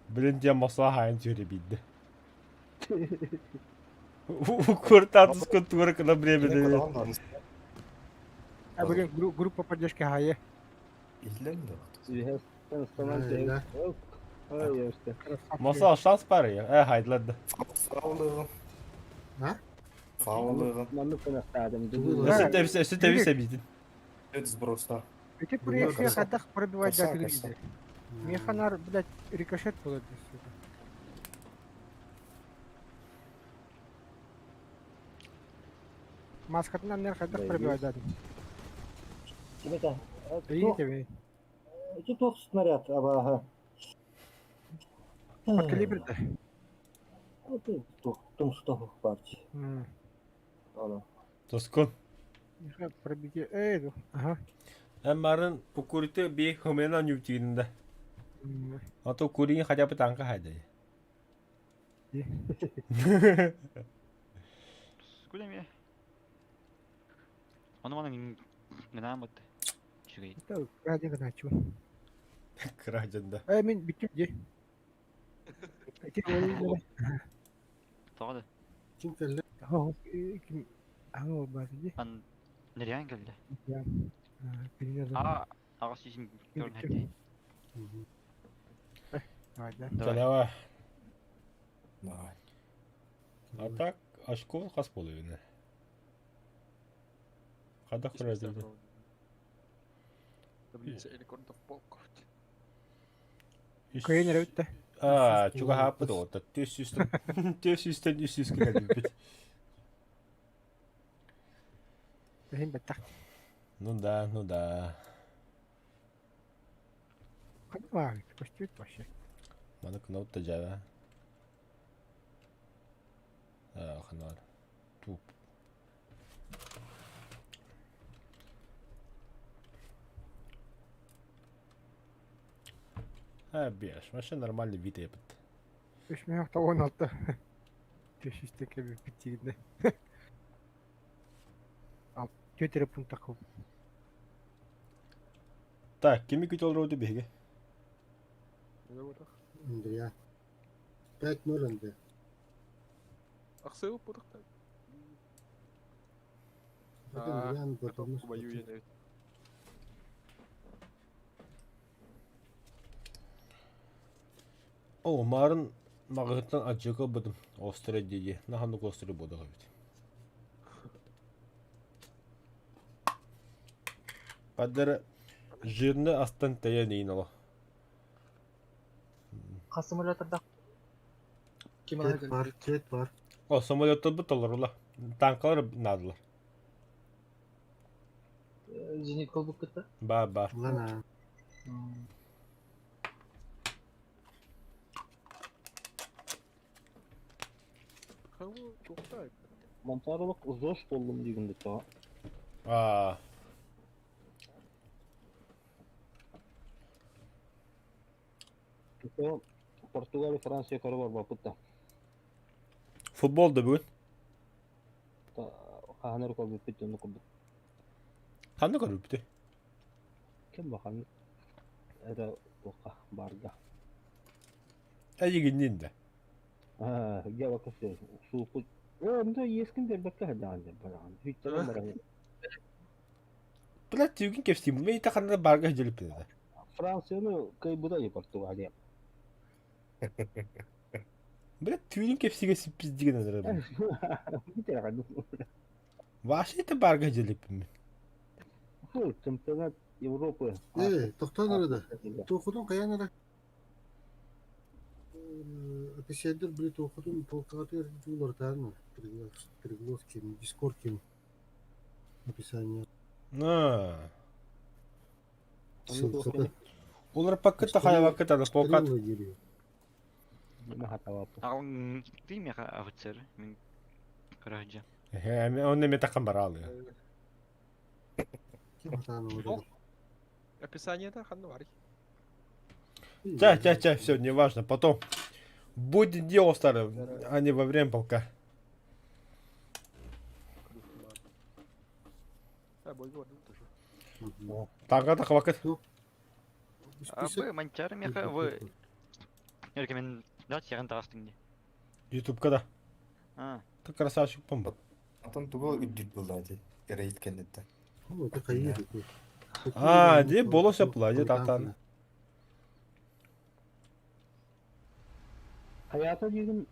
Блин, дем масла хайын тюре бидdi. Куртатус культура на время. А бүгүн группа поддержки хайы. Иллен да. Масла шанс бар я. Э, хайдлады. Саулыгым. А? Саулыгым. Маннык кынастаадым. Өссө тэби сэбитин. Это сброста. Эти проекции хадах пробивать Коса, да коса. Механар, блядь, рикошет болады, сука. Маскатын аннер хадах пробивать да. Кимета? Видите, Тут снаряд, аба. Под калибр да. Тумстов партия. Тоскун. Меха пробитие. Эй, ага. Эммарын укурите би хымена нютинде. А то курин хотя бы танка хайдай. Скуда мне? Он мана гнамот. Чугай. Это ради гначу. Краден да. Эй, мен биттим де. Тоҕо Ким кэллэ? Ким аңы бар ди. Ан нэрян кэллэ. Билинер. А аҕас сүүсүн көрүн хэттэ. Давай. Давай. А так очко хас половина. Хада хразилды. Таблица рекордов полков. Кыйын эрэ А, чуга хаппыт ота. Төс үстен, төс үстен үс үс кэлбит. Тэһин баттах. Ну да, ну да. Ханна көстүт вообще. Маны кнопта жава. А, ханар. Туп. А, беш, вообще нормальный вид епт. Үш миңа 16. Төшүстен кеби биттигинде. Ал төтөрө пункт такып. Так, кими күтөл роду биге? Андрея. 5-0 Андрея. Ахсыл пудахта. Андреян готовность. Воюет. О, марын мағыттан аджыка бұдым. Остры дейді. Наханды остры болды ғабит. Падыр жирні астан тәйен дейін ала. Хас самолеторда ким Кет бар, кет бар. О, самолеттер бұт олар ола. Танкалар надылар. Зенит колбук кытта. Ба, ба. Лана. Монтарлык зош болдум дегенде та. А. Португалия, Франция көрө бар бапытта. Футбол да бүгін. Ханыр көрбүт бит, оны көрбүт. Қанды көрбүт бит? Ким бахан? Это тоқа барда. Әйегіннен де. А, я бакасы. Су Онда ескин бербекке хадаан баран. Хүттен баран. Блядь, түйгін кепсейм. Мен ita қанда барға желіп беді. Францияны кайбуда и Португалия. Блядь, түйгін кепсиге сіппіз деген азыр. Битер хаду. Вообще это барға желіп мен. Фу, чемпионат Европы. Э, тоқтан арада. Тоқудun каян ара. Описядер били тоқудun полкатыр дулар таарны. Приглас ким, Дискорд ким. Описание. На. Ссылка. Олар пакыта хайвакыта да полкат. Аҕал ты меха офицер мин көрөһдьэ. Э, он неме таққан бара алды. Ким хатааны орада? Описание да ханна бар. Ча, ча, ча, все, неважно, потом. Будет дело старое, а не во время полка. Тага тахвакыт. А вы манчары меха вы рекомендация тағастың не? Ютубка да. А. Ты красавчик помб. Атын тугу үрдүр булла ди. Рейд кеннеттен. А, де болося пладе татан. Hayata дигин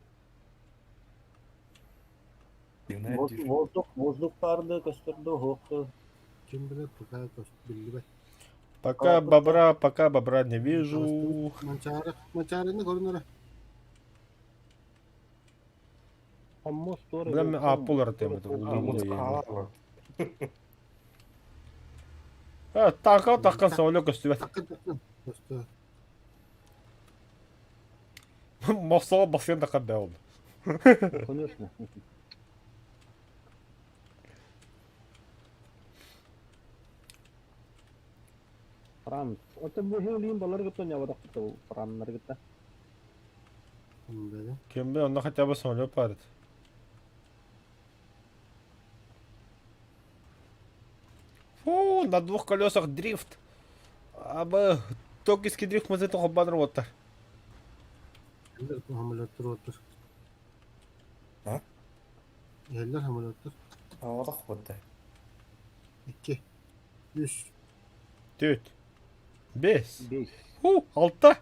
Воздух, воздух барды, көстөрдү, хоқты. Ким билет, пока биллибет. Пока бобра, пока бобра не вижу. Манчары, манчарыны көрүнөрө. Бля, мен апулар тем это. А, тақа таққан самолет көстүбэт. Көстө. Мосола басқан таққан бә oldu. Конечно. Франц. Это бу хеулин балар гыта не вадак то франнар гыта. Кем бе, онда хотя бы самолет парит. Фу, на двух колесах дрифт. А бы токийский дрифт мы за баннер вот так. Эллер хамалаттыр оттur. А? Эллер хамалаттыр. Аҕа хотта. 2 3 Төрт. Бес. Ху, алта.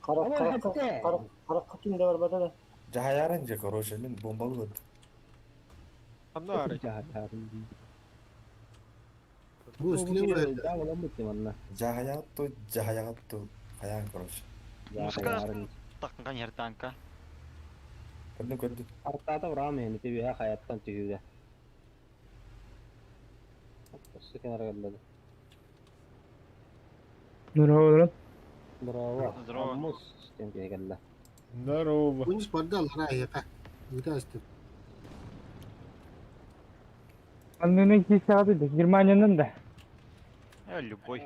Каракка ким да бар бата да. Жаһаяран же, короче, мен бомбалы өт. Анна арай. Бу үстүнө Жаһаягатту, жаһаягатту, хаян, короче. Муска таққан ер танка. Көрдүм, көрдүм. Артата урам эми тебе хаяттан түһүгө. Осы кенара келди. Здорово, Браво. Здорово. Аммус тем келди. Здорово. Унис барды алара аяка. Ыта асты. Аннының кисәгәде дә, Германиянан да. Э, любой.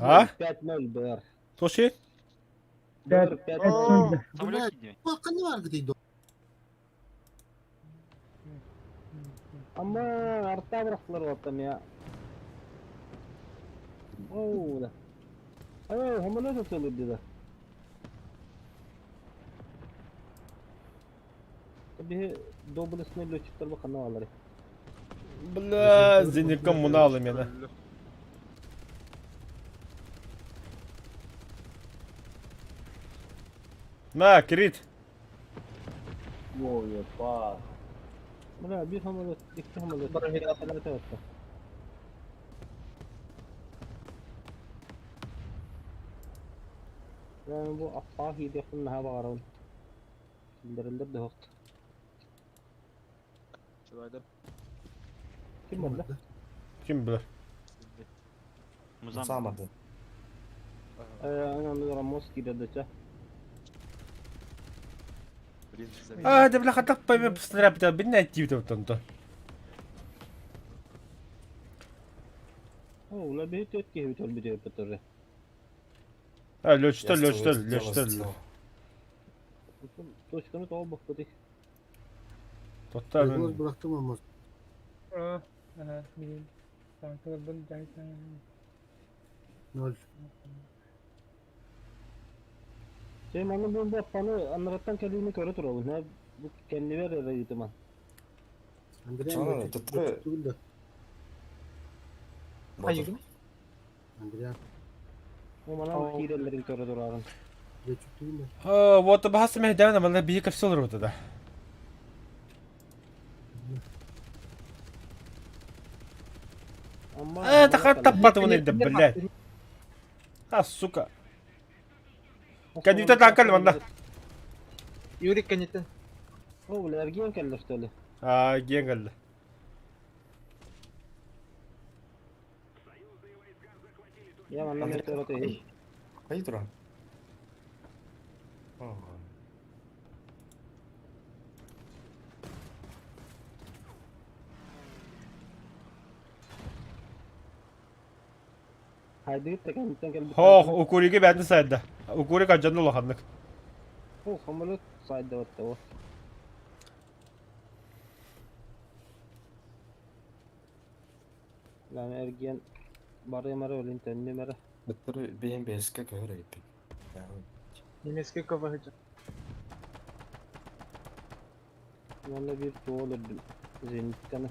А? 5-0 БР. Слушай. БР 5-0. Самолет киди. Бакын бар гыты. Amma арта бырактылар оттам я. Оу да. Ай, хамалат отылды да. Tabii доблестный летчиктер бакана алар. Бля, зенит коммуналы меня. На, Крит. Ой, па. Бля, bir хамалат, iki хамалат. Хамалат отты. Yani bu Afahi yakın hava aralım. Bildirildir de hoktu. Kim var lan? Kim bilir? Музам. Музамады. Ana Ramos girdi. А, да бля, так пойми, снаряд, бля, найти вот там то. О, ular bir tepki bir bir bir А, лёчтер, лёчтер, лёчтер. Точканы тауып бақпады. Тоқта Мен мен. бырактым аммос. Ага, билим. Танклар бун жайтан. 0. Şey manı bu bu panı anlaratan kendini körü turalım. Ne bu kendi ver yere gittim Andrea. Tuttu. Hayır. Andrea. O bana hilelerin körü durarım. А, вот бахас мехдәвен амалла бии капсул рота да. А, так таппаты вон это, блядь. А, сука. Кандидат акал ванда. Юрий кандидат. О, бля, ergen келді что ли? А, ген келді. Я манна мен көрі Кай туран? Haydi git de kendinden geldi. Хох, укуриге бәнді сайда. Укурик аджанны лоханнык. Ол самолет сайдыбыт да Lan эргиэн барыам эрэ өлүн төннүм эрэ. Быттары бэйэм бэйэскэ көһөр эбиппин. Немецкий КВГ. Уонна биир туох өлөрдүм. Зенитканы.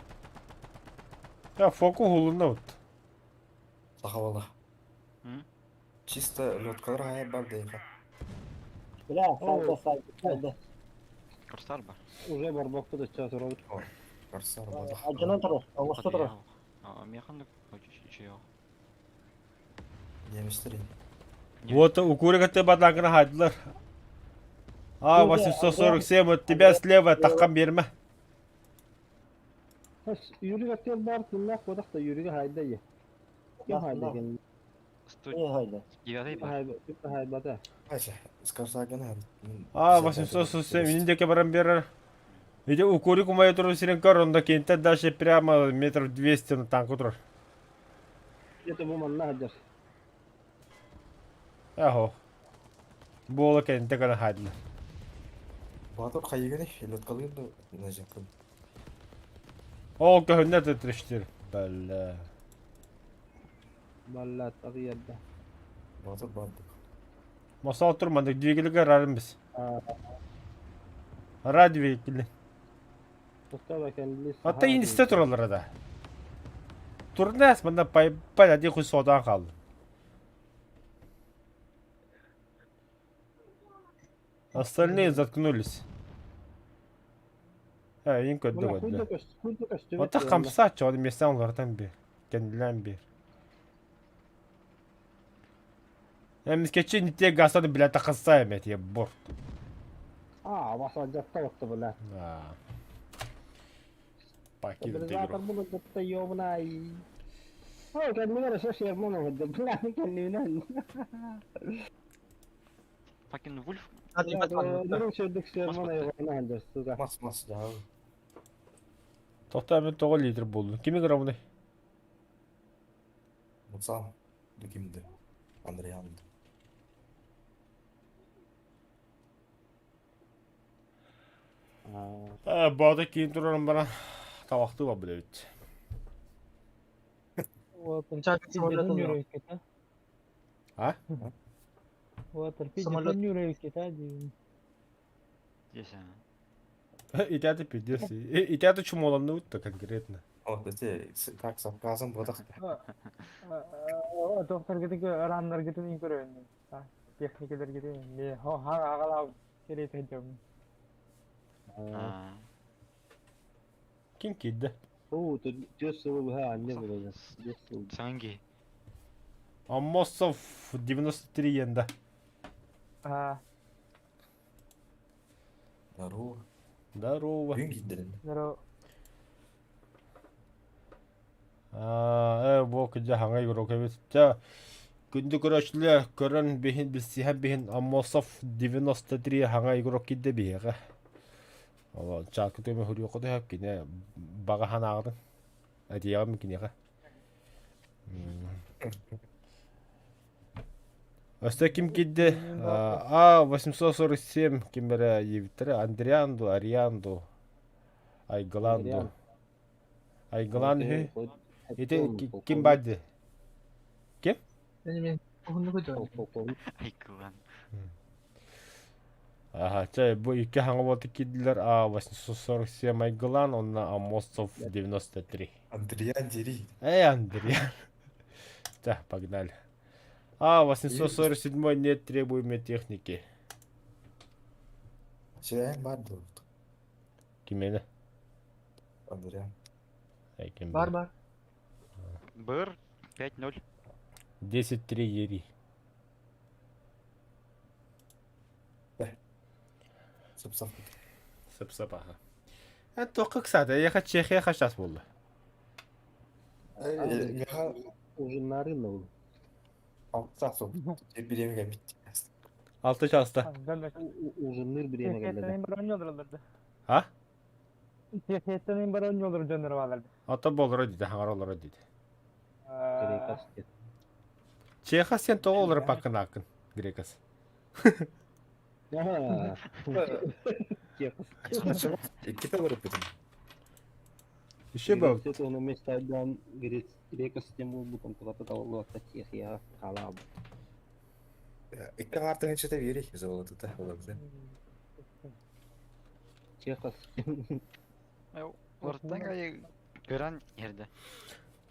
Я фокус улунна вот. Сахабала. М? Чисто леткалар хайа бар дейха. Бля, сайда сайда сайда. Корсар бар. Уже барбакта да чаас урабыт. Корсар бадах. Ажынан турар, оҥосто турар. Механ да Немецтер Вот укурик ты батакына хайдылар. А, 847, вот тебя слева таххан берме. Юрий аттыгар баар тыыннаах куотах да Юрига хайда ийэ. Ким хайда кэннэ? 109 бар. Ким да хайбата. Айша, скажа гына. А, 847, миндеке баран берер. Иди укурик умая туру сирен көр, онда кентен дальше прямо метров 200 на танку турар. Это бу манна сылдьар. Ахо. Буола кенте гына хайдылар. Батыр хайыганы, леткалыын да назякын. Ол көһүннэ тетриштир. Бәллә. Баллат аҕыйарда. Батыр бардык. Масал турмадык двигателге рарым біз. Ра двигатели. Hatta инисте тураллар да. Турнас мында пайпал один хуй содан қалды. Остальные заткнулись. А, им көдді көдді. Ота қамса чоды местен олардан бер. Кенділен бер. Эмискечи не те гасаны бля тақаса эмет е борт. А, баса жатта отты бля. А. Покинуть игру. Стабилизатор буду да ёбнай. Ой, кәдімгі шаш ермон оғыды. Бля, кәдімгі. Факин Вульф. Мас мас да. Тоқта мен тоғы лидер болду. Ким игровный? Муцам. Дукимди. Андрианды. А, бада кейін турарым бара. Табақты ба біле бит. А? Самолет. Здесь, а. Итяты пиздец. Итяты чумоланны утта конкретно. Вот эти так сапказым бодах. Доктор кетеке раннар кетен көрөйүн. Техникалар кетен. Ме агалап керек айтам. А. Ким кидді? О, тут сылы быһа анне булады. Сыл. Санги. Амосов 93 енда. А, Здорово. Здорово. Күн киддерин. здорово. А, бу кыжа хаңа игрок эбит. Ча күндү көрөчлө көрөн биһин билсиһэн биһин Амосов 93 хаңа игрок кидде биһиэҕэ. Ол чаакы төмө хүрүө хоту кине бага ханаағын. Әдиэҕэ кинеҕэ. Өстө ким кидде? А 847 ким бере ебиттере Андрианду, Арианду, Айгаланду. Айгалан хü. Ити ким барды? Ким? Айкылан. Ага, чай, бу икки хаҥа буолта киирдилэр А 847 Айгылан, онно Амосов 93. Андриан Дери. Эй, Андрей. Так, погнали. А 847 нет требуемой техники. Чайын бар ду. Кимени? Андриан. Эй, ким Бар билэр. бар. Бр 5-0. 10-3 ери. Сып-сап. Сып-сып, ага. Э, тоққа кстати, я хочу Чехия сейчас болды. Меха Уже на рынок был. алтса сол. Биремеге бит. 6 часта. Уже ныр биреме келди. А? Техеттен бар ойнолор жөнөр балар. Ата болор дейді, хаңар олор дейді. Грекас. Чеха сен тоғы олар пакын акын, грекас. Иккитэ олорбутум. Еще бы. Оны местайдан грека систем буолбутун кулата талыллыбакка Чехияҕа хаалаабыт. Икки аҥаартан чата биэрий золотута олорду. Чехос. Уларыттан көрөн иһэрдэ.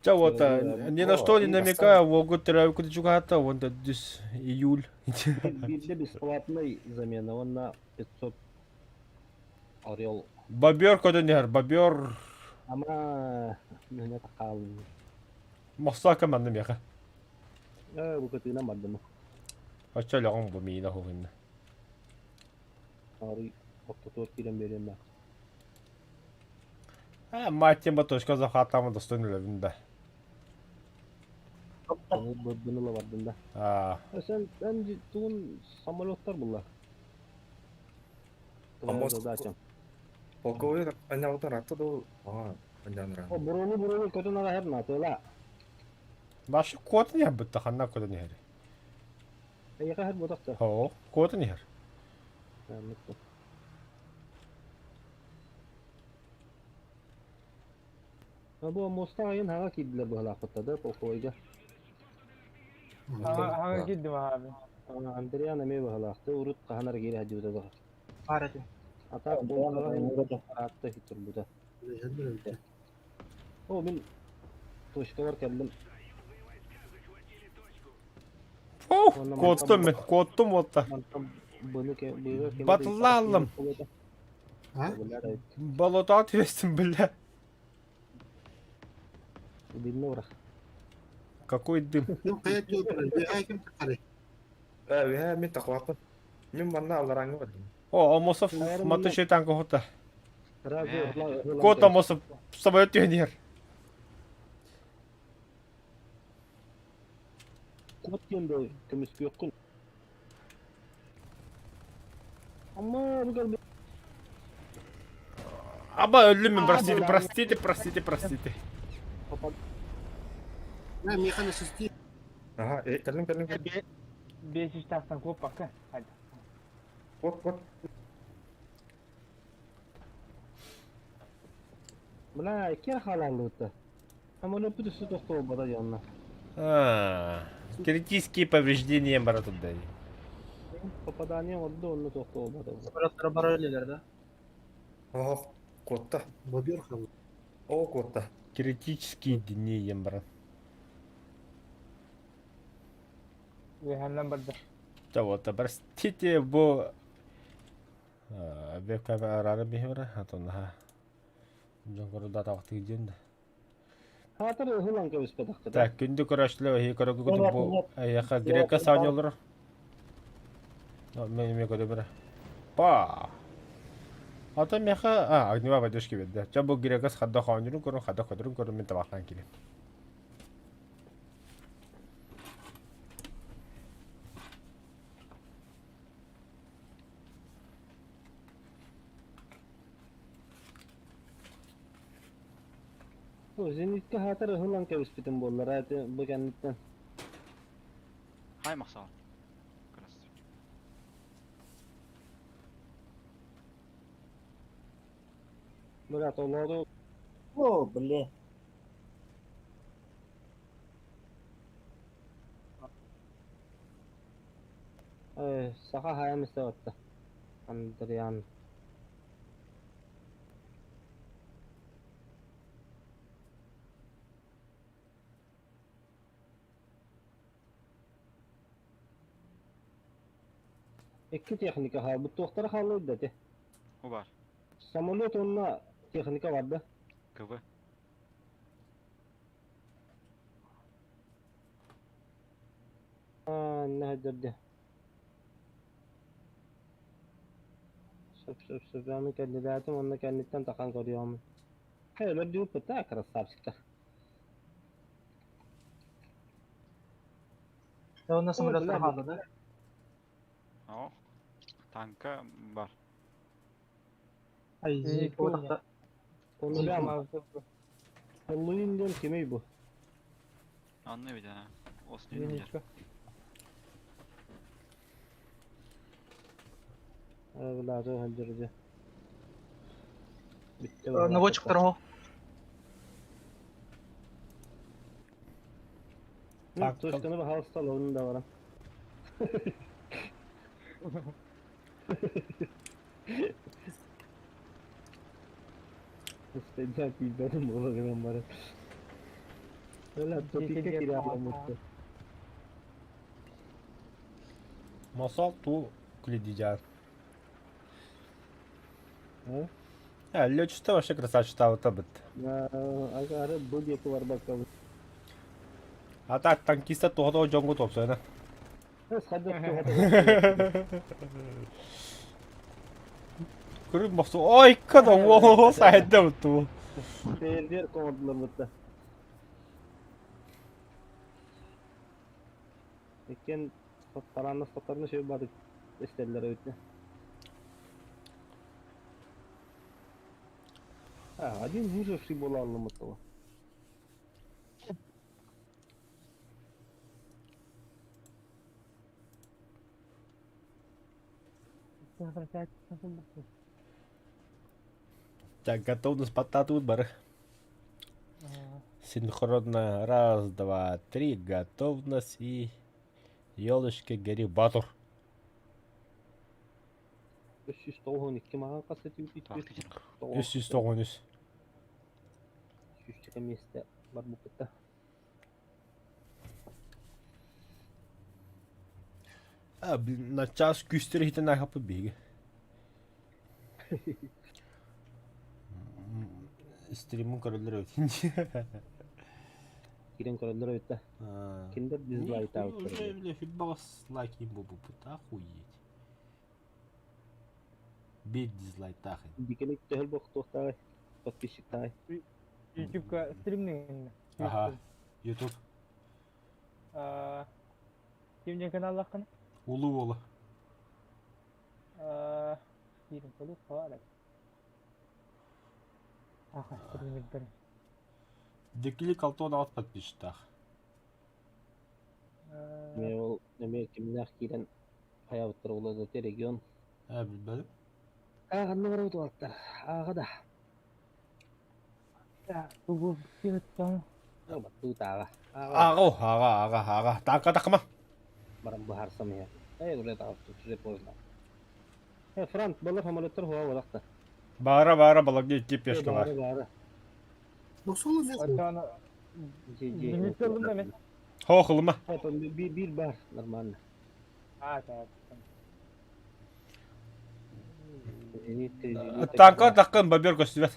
Ча вот, ни на что не намекаю, Волгу төрөөбүт чугаһата, он 4 июль. Биирдэ бесплатный замена, он на 500 орел. Бобер көтөн иһэр, бобер. Ама мүнэ тахаалын. Мохсока манна миэхэ. Э, бу кытыынан бардым. Оччо өлөҕүҥ бу миинэ хоһунна. Арый ортотугар киирэн биэриэм баа. А, мать тема точка захватама достойно өлөбүн да. Бырбын ыла бардым да. А. Sen sen тугун самолеттар булла. Твоя задача. Полковой анялдан ратта до а анялдан О, буруну буруну көтөн ара хер натыла. Башы кот не бытта ханна көтөн иһэр. Эйиэхэ хер ботахта. Хоо, кот иһэр. Бу моста айын хаҥа киирдилэр быһалаахпытта да полковойга. Хаҥа киирдим аһаабын. Андриан эмиэ быһалаахты урут хаһан эрэ киирэ сылдьыбыта да. Баар этим. А так полковой аатта турбута. О, мин точкалар кэллим. Куоттум мен, куоттум уотта. Батыллааллым. Болотоҕо түбэстим биллэ. Дымно урах. Какой дым? Ким хайа түөпүрэ, үөһээ ким таххарый? Э, үөһээ мин тахлааппын. Мин манна алларааҥҥа бардым. О, Амосов матышей танка хота. Кот Амосов самолет түһэн иһэр. Кот диэн да көмүскүөххүн. Ама, бу кэлбит. Аба өллүм мин, простите, простите, простите, простите. Мэ, миэхэ насисти. Аха, э, кэллим, кэллим, кэллим. Бес үстахтан куоппакка. Хайда. Куоп, куоп. Бля, кер халаллыбыта. Самолет үстү тохтобобата дьонно. А, критические повреждения бара турда. Попадание орду онно тохтобобата. Самолеттар бара өлелер да. Ох, куотта. Бобер хабы. О, куотта. Критические дни ем баран. Үөһэннэн барда. Да вот, простите, бу веб-камера арары биһибара, атоннаха. Дьон көрө дата диэн да. Хаатар ыһылан кэбиспэтэх Так, күндү көрөөччүлэр эһиги көрөгүт бу эйиэхэ грека саанньаллар. Мен эме көрө Па. Ата меха, а, огневая поддержка берді. Ча бу грекас хадда хаанньурун көрүн, хадда көтөрүн көрүн мен табахтан кирем. Зенитке хаатар ыһылан кэбиспитим буоллар, это бу кэнниттэн. Хай махсал. Красавчик. Брат, олору О, бля. Э, саха хайам истебатта. Андриан. Икки техника хаалбыт туохтара хааллар да те. Бу бар. Самолет онно техника бар да. КВ. А, нәһәдерде. Сөп сөп сөп аны кэллилээтим онно кэнниттэн тахан көрүөм. Хэ, өлөр пыта красавчиктар. Онно самолеттар хаалла да. О. Танка бар. Ай, зик ботахта. Онну Оллуин диэн кимий бу? Анны бит а. Осны Зенитка. Бля, сылдьар дьэ. Бүттэ быһыылаах. Наводчиктар оһо. Так, Точканы пожалуйста, ловын да баран. Стыдно пиздатым было гынан баран. Бля, тупикка киирэ хаалбыттар. Масал ту кледидян. А? А, летчик вообще красавчик табыт. Ары бу диэки барбакка. А так танкиста тоҕо дьоҥҥо топсойна. Көрүм мохсу ой када о сайда буту. Бир командалар бутта. Иккен таранна сотарны шөй бадык эстеллер өтте. А, один выживший була аллымыттыла. Так, готовность потатут бар. Синхронно. Раз, два, три. Готовность и елочки гори батур. 392 маҕан хас этибит 393. Сүүсчэкэ миэстэ барбыппыт А, блин, на час күүстэр иһитин аахаппыт биһиги. Стримин көрөллөр эбит. Киирэн көрөллөр эбит да. Киндер дизлайтаабыттар. Уже, бля, фитбалс лайк им бу охуеть. Бир дизлайтаах. Дикелик төһөл бохтуохтааҕый? Подписчиктааҕый? Ютубка стримнигин. Ага. Ютуб. Ким диэн каналлаххын? Улуу уола. Киирин көрүк хавара. Аха, стримердер. Дикелик алтон алт подписчиктаах. Эмиэ ол эмиэ кимнээх киирэн хайаабыттар ол да регион. Э, билбэтим. Ааҕанна барабыт уолаттар. Ааҕа да. Тугу киһиттэн Баттуу тааҕа. Ааҕа, ааҕа, ааҕа, ааҕа. Таакка тахма. Баран быһаарсам иһэ. Эй, уже таҕыста, уже поздно. Э, Франк, балар самолеттар хуа барахта. Баара, баара, балагды икки пешка бар. Баара, баара. Боксолу эмиэ Оттон Зенит ылым да мен. Хо, хылыма. Бир бир бар, нормально. А, так. Зенит, зенит. Танка тахкын бобер көстүбэт.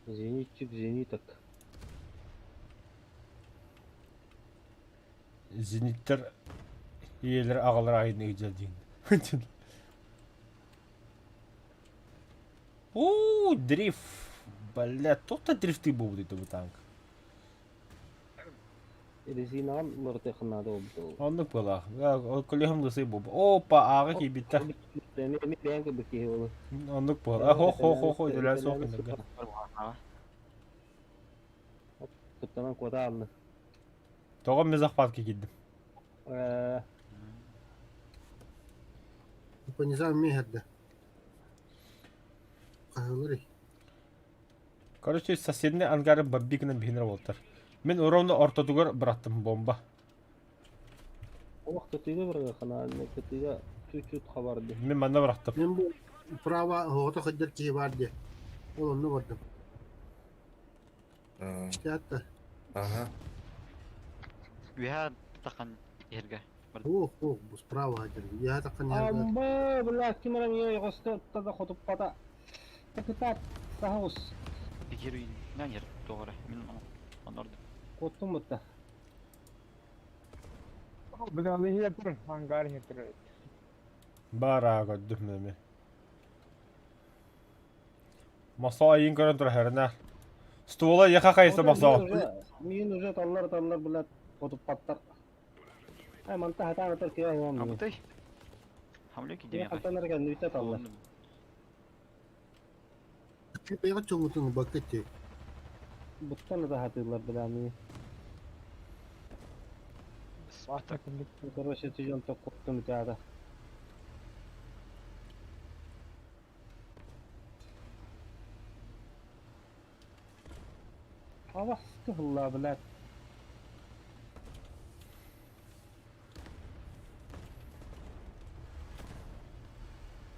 Зенитчик, зениток. Зениттер иелер аҕалар айны дьэлдиин. У, дрифт. Бля, тут-то дрифты будут это танк. Резинаҕын уларытыаххын наада буолбут. Оннук буолаах. Колеһым лысый буолбу. Опа, ааҕа киирбиттэр. Эми бэйэҥ курдук киһи буолу. Оннук буолар. Хо хо хо хо үлэлээ суох гыннарга. Куттанан куота аалла. Тоҕо мен захватка киирдим. Понизам миһэрдэ. Хаһылары. Короче, соседний ангары бомбигынан биһинер буолтар. Мин ровно ортотугар быраттым бомба. Олох кытыыга барыаххына, кытыыга чуть-чуть хабарды. Мин манна бырахтым. Мен бу право оҕото сылдьар киһи баар диye. Ол онно бардым. Театр. Ага. Үһэ тахан иһэргэ. Ох, ох, бу справа сылдьар. Я таххан Амба, бля, ким эрэ миэ оҕосто да хотуппата. Кытаат, саһаус. Бигир үйүнэн иһэр тоҕо эрэ. Мин онордум. Куоттум бутта. Бля, иһэ тур, ангар иһэ тур. Бара көрдүм эми. Масо айын көрөн тура херна. Ствола яха хайса масо. Мин уже таллар таллар, блядь, хотуппаттар. Ай, манта хатаан атар киһи оҥон. Абытай. Хамлю кидеме. Хантан эрэ кэннибитэ таллар. Бэйэҕит чоҥҥутун ылбакка ити. Буттан да хатыылар, бля, ми. Короче, ты дьон токкуттум итаата. Алас кыһыллаа, блядь.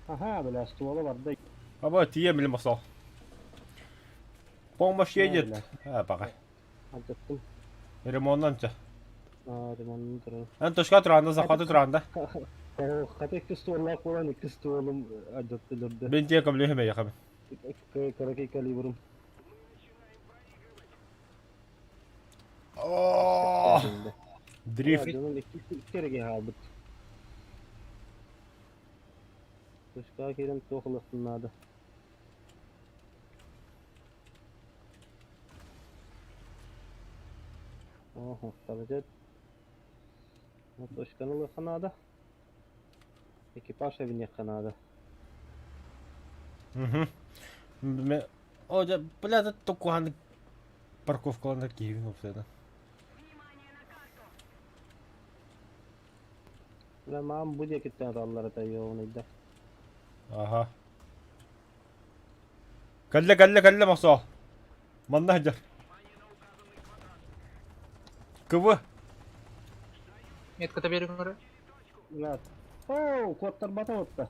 Аха, бля, ствола барда. Аба, тиийэн билим босол. Помощь едет. А, пока. Алдаттым. Ремоннан ча. А, ремоннан турар. Эн точка туранда, захваты туранда. Хата икки стволлаах буолан икки стволум алдаттылар да. Мен тиэ көмлөһүм эйэхэ. Кыракый калибрым. Дрифт. Дьонум икки эрэ киһи хаалбыт. Точкаҕа киирэн туох ылыахпын наада. Оһо, табачет. Точканы ылыахха наада. Экипаж эбиниэххэ наада. Угу. О, дьэ, бля, токуһан парковкаланар киһибин уопсайынан. Бля, маам бу диэкиттэн аталлар этэ, ёбаныйда. Аха. Кэллэ, кэллэ, кэллэ, Мохсоол. Манна сылдьар. КВ. Метката бериҥ эрэ. Бля, оу, куоттарбата отта.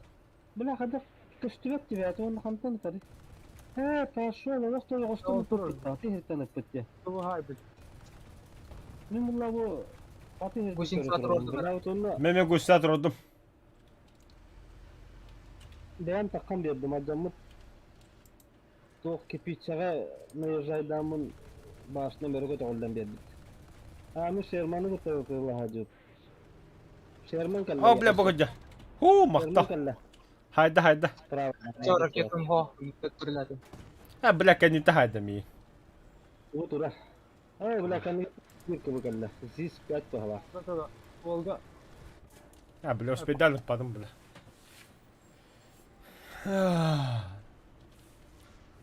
Бля, хайдах көстүбэт тибэт уонна хантан ытарый? Ээ, пошел, олох тойоҕостон ыппыт аты иһиттэн ыппыт дии. Туһайбыт. Мин булла бу аты иһирдэ Гусеница көрө турабын. турордулар. Бля, вот онно Мен гусеница турдум. бэйэм таххан биэрдим, алдьаммыт туох кирпииччэҕэ наезжайдааммын башня бөрө көтөҕүллэн биэрбит. Аа, ну Шерманы кытта ытыалаһа дьиэт. Шерман кэллэ. О, бля, богадя. Ху, Шерман махта. кэллэ. Хайда, хайда. Справа. Все, ракетам хо, түріләді. А, бля, кэнниттэ хайда мии. Уу тура. Ой, бля, кэнни киркыбы кэллэ. ЗИС 5 быһалаах. Волга. А, бля, успейдан ыппатым, бля.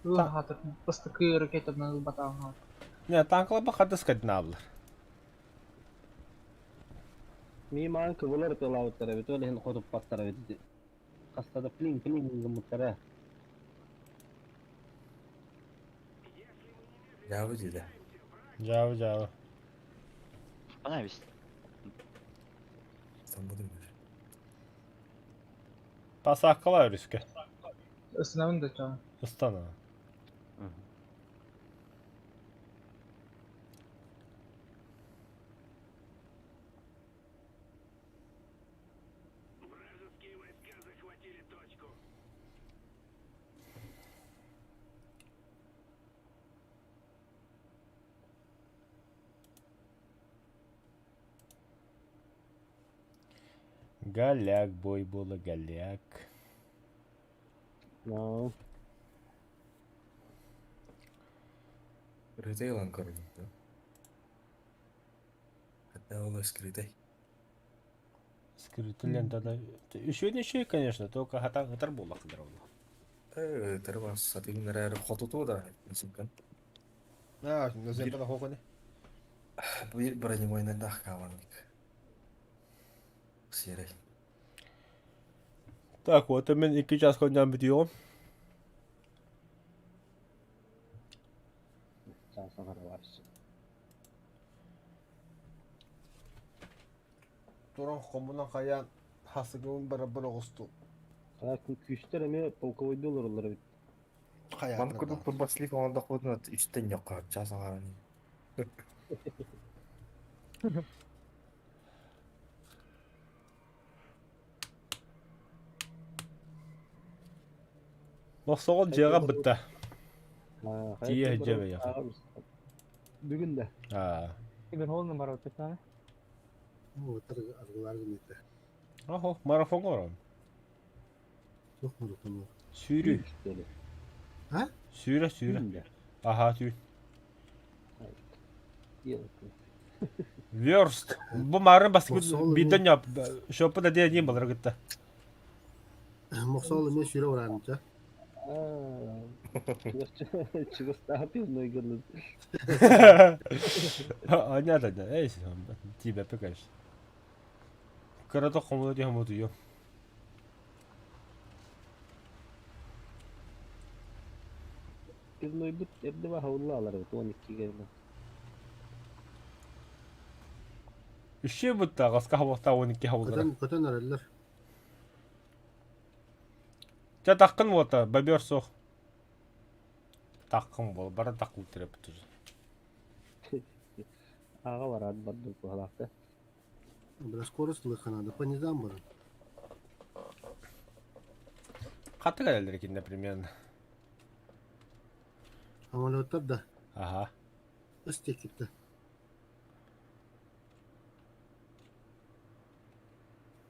Хатыр, бастакы ракетаны ылбатаҕын. Не, танклар хата скандинавлар. Мии маан кыбылар ытыалаабыттар эбит, ол иһин хотуппаттар эбит. Хаста да плин-плин гыммыттара. Дьаабы дьида. Дьаабы, дьаабы. Понравились. Самбудум. Пасаккала өрүскэ. Ысынабын да чаҕын. Ыстана. Голяк бой буола голяк. No. Скрытый ылан көрдүм да. Хотя ол скрытый. Скрытый лентада. Еще не еще, конечно, только хата хатар буолла кыдар ол. Э, тарбас сатыгын эрээр хотутуу да насымкан. А, наземпана хоконе. Бир бронебойнайдаах хааланнык. Серый. Так, вот мен 2 час коньян бүтүөҕүм. Туран хомунан хайаан хасыгыбын барабар оҕусту. Күүстэр эмиэ полковойдуу олороллор эбит. Маны курдук турбаслик оҥордохпутуна үстэн ньокко час аҥаарын. Мохсоҕол дьиэҕэ бытта. Тиийэ сылдьа бэйэхэ. Бүгүн да. Аа. Ibn Holden бар отчетаны. Аргылар гынета. Охо, марафон орон. Туох марафону? Сүүрүү. А? Сүүрэ, сүүрэ. Аха, түүн. Верст. Бу марын бастакы биирдэн ньоп шоппут да диэн балар кытта. Мохсоол эмиэ сүүрэ бараанча. Чугастаах пивной гыннын. Аня да, эй, тебя конечно. Кырата хомуна түһэн утуйуом. Пивнойбут эрдэ баһыллаалар эбит 12-ге дылы. Үчүгэй бытта аҕаска хабахтаах 12 хабыллара. Көтөн, көтөн эрэллэр. Чэ таххын уота, бобер суох. Таххын буол, бары таххын эбит уже. Аҕа бараат бардым туһалаахта. Бля, скорость лыха надо, по низам баран. Хаты кэлэллэр кинилэр примерно. Самолеттар да. Ага. Ыстекитте.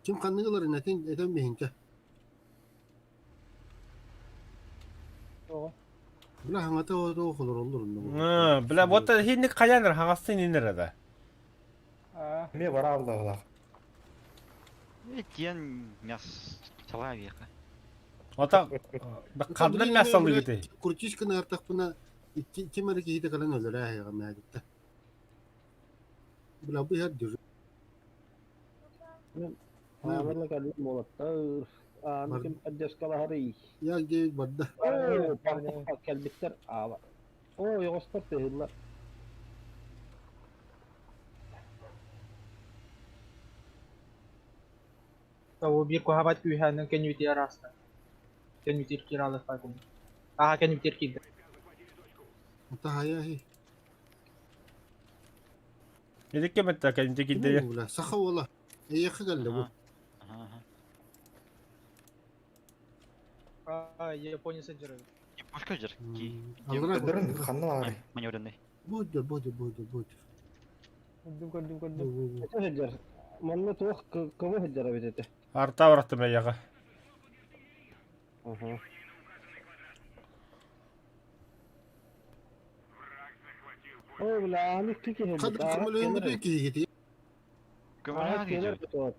Ким ханнык ыларын этин этэн биһинчэ. Тоҕо? Бля хаҥата отоо холороллор онно. Бля, вот хинник хаяныр хаҥастын иннер да. Аа. Эмиэ барааллаах. Диэн мяс салаа биэхэ. Ата ханна мяс алыгыты? Крутичканы артахпына ким эрэ киһитэ кэлэн өлөрөө эһэҕэ мээдитте. Бля бу иһэр держи. Ааларла кэллим уолаттар. Ааны ким поддержкалаһарый? Я девять барда. Оо, кэлбиттэр аала. Оо, ойоҕостор тыһыллар. Того биир куһабат күүһээнин кэннибитигэр ааста. Кэннибитигэр киирэ алыахха курдук. Ааһа кэннибитигэр киирдэ. Таһайа хи. Эдикке мэтта кэнники киирдэ. Бля, саха уола. Эйиэхэ кэллэ бу. А, Япония сылдьар эбит. Япошка жер. Ки. Көрдөрүн ханна баарый? Маневренный. Будь, будь, будь, будь. Көрдүм, көрдүм, көрдүм. Ити сылдьар. Манна туох кыбы сылдьар эбит ити. Арта бараттым эйэҕэ. Аха. О, бля, аны икки киһи Хад эбит. Аара көмөлөйүн кэлэр бүтүн эбит. киһигити. Аара Көмөлөһө кэлэр дии. эбит вот.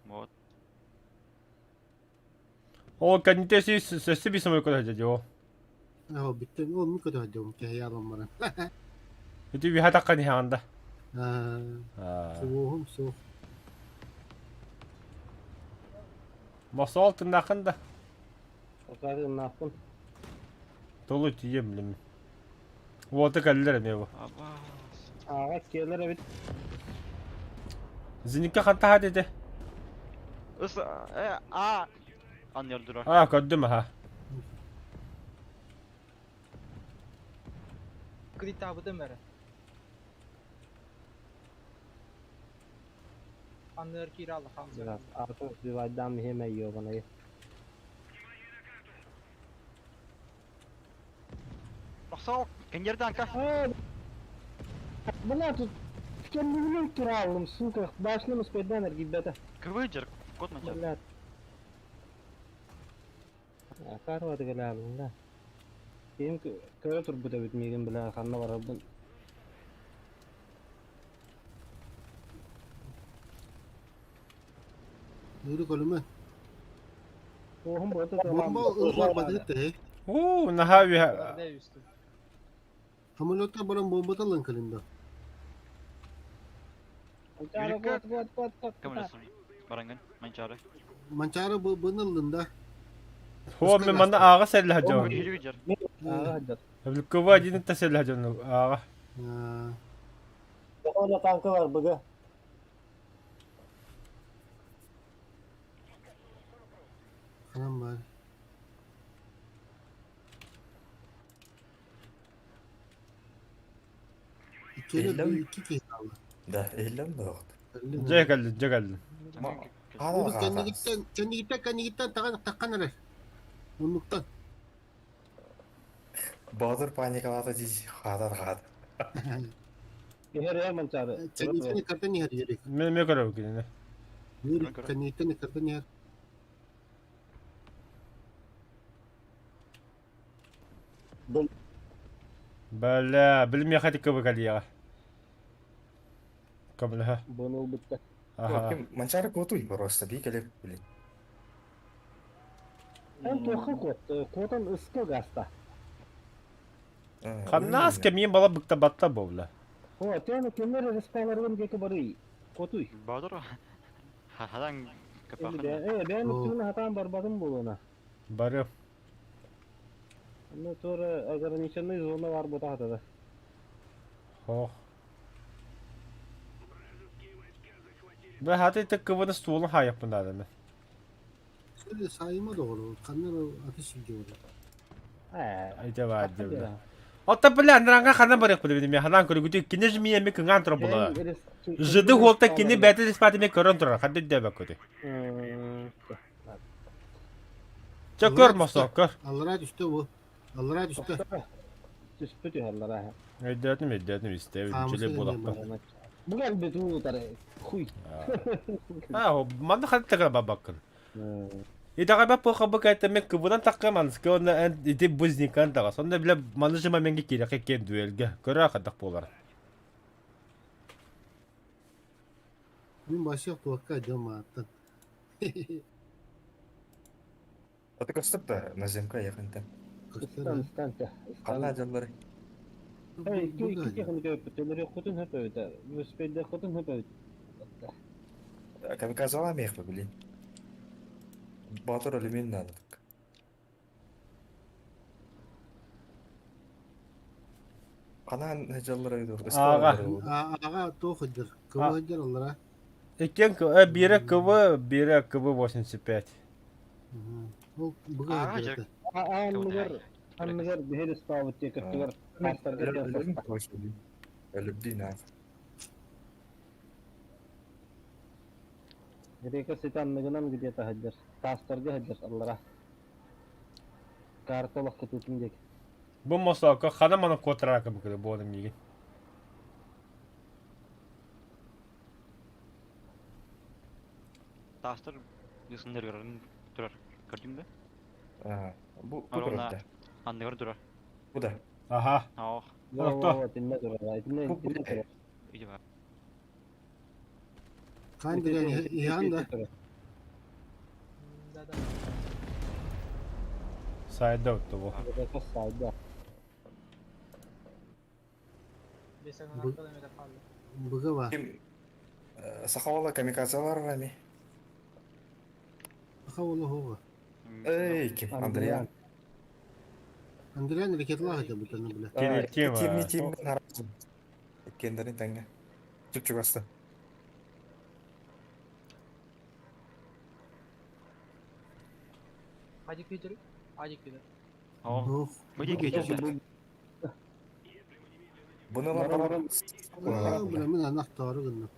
Вот. Ол кэннитэ сөссө би самой көтө дьо. Оо, бүттэн, ол ми көтө дьом кэһэйэ баран. Ити үһэ таххан иһаанда. Аа, суоһум суох. Мосол тыннахын да. Отарыннаахпын. Толу тиийем билим. Уота кэллэр эмиэ бу. Абаас. Ааҕа кэлэр эбит. Зеникке хантаха деді. Ыс э а аннер дурар. А, көрдүм аха. Кредитаабытым эрэ. Аннер киирэ аллахан. Артур сбивайдам хеме ёбаный. Мохсоҕол кэннерданка. Бля, тут кемнүгүнэн тураалым, сука, башным успейдан эргийбэтэ. Кыбы жер. Кот манчар. Блядь. Акарваты кэлэбин да. Ким көрө турбут эбит миигин бля ханна барарбын. Нуру көлүмэ. Оһум бота Бомба ылар бадыт те. Уу, наһаа үһэ. Барда үстү. Самолетта баран бомба талан кэлинда. Кот кот кот кот. Көмөлөсүн. Баранган манчары. Манчары бу быныллында. Хоо, мен манна ааҕа сэллэһэ дьон. Үһүрү жер. Ааҕа сылдьар. Өлкөбө один та сэллэһэ дьон ааҕа. Аа, Ола танка бар быга. ханам бар. Иккине Эллем. икки киһи хаалла. Да, эллем да оҕут. Дьэ кэллин, дьэ кэллин. Хаала хаала. Кэннигиттэн, кэннигиттэн, кэннигиттэн таҕан таххан эрэр. Муннуктан. Баатыр паникалаата дии хаатар хаат. Иһэр ээ манчары. Кэнниттэн картан иһэр Юрий. Мен эмиэ көрөбүн кинини. Юрий кэнниттэн картан иһэр. Бля, билмиэхэ тиккэ кэлиэҕэ. Көмөлөһө. Буну ылбытта. Аха. Манчары куотуй просто бии кэлеп блин. Эн туохха куот? Куотан ыска гаста. Ханнаас кэмиин бала быкта батта бовла. О, тена кемер респаларым геке барый. Куотуй. Баатыр. Хатан көпөхүн. Э, бэйэм үттүгүн хатаан барбатым буолуона. Бары. Ну, туора ограниченный зона бар бута хатада. Хох. Бля, хаты тыккыбыны стулун хайаппын надо. Şöyle sayıma doğru. Kanlar ateş ediyor. Э, Айда бар деп. Ота бля, анранга хана барык билбедим. Мен ханан көрүгүтү кини ж миэми кыҥаан турар була. Жыды хуолта кини бэти диспатыме көрөн турар. Хадды дэбэ көтү. Чэ көр мосо көр. Аллара düştü bu. Аллара düştü. Түспүт үһэллэр Өйдөөтүм, өйдөөтүм истэ. Хаамысы Үчүлэй буолаппын. диэн Бу кэлбит уутары. Хуй. Аа, манна ханна тагара бабаккын. Идаҕа похо бу кайтаме кыбынан такка манска онна эн ити бузникан таҕас. Онно биле маны жыма менге кирэхэ кен дуэлге. Көрө хадах буолар. Мен başak tuakka cemaattan. Аты көстөп да наземка якынта. Ыстан, ыстан, Кана жаллары. Эй, икки техника өппүт, хотун хөпөбүт, велосипедде хотун хөпөбүт. Камиказала мех блин. Батыр алюмин надо. Кана жаллары Ага. Аға тоқыдыр. Кыбыдыр аллара. Иккен бире КВ, бире КВ 85. Ол Аға, бұға жер- Анныгар, анныгар биһир ыстаабыт тиэкэттигэр тастарга Өлүбдин аа. Грека сити анныгынан где-то хаджар. Тастарга хаджар аллара. Карта кытытын диэк. Бу мосоко хана маны котрака бу буолам миги. Тастар дысындыр көрөн турар. Көрдүң бе? Аа. Бу бу Арона. турар. Анныгар турар. Бу да. Аха. Ох, Олохто. Тинне турар. Тинне Бу- тинне турар. иди бар. Қан деген ихан да. Да, да. Сайда отто бу. Грека сайда. Бесен Бу- аркада эмете калды. Бұға бар. Ким сахалала камикадзалар бар эми. Аға олы хоға. Эй, ким Андриан. Андриан ракетлах это бүтәні біле. Кини тема. Тимми тимми наразы. Кендерин таңга. Чүпчүк асты. Ажы күйдүр. Ажы күйдүр. Ох, Ох. бу диэки күйдүр. Буны бар. Біле мен анақ тары гынны.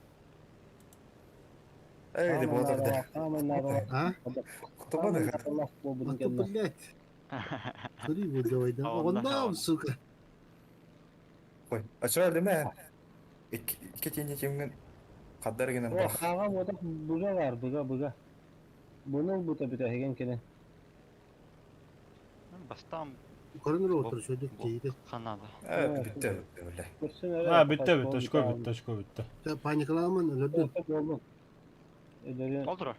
Эй, деп отырды. А? Кутубады. А то, блядь. Кури bu давайда. А он Онда, нахуй. сука. Ой, ачар деме. Икки тени тимген каддар генен бар. Ага вот буга бар, буга, буга. Буну бута бүтэ хеген келе. Бастам Көрінір отыр шөдік дейді. ханада. Э, бүтті, бүтті, бля. А, бүтте бүтте, очко бүтте, очко бүтте. Паникаламын, өлірдім. Болду. Өдөрү Ол турар.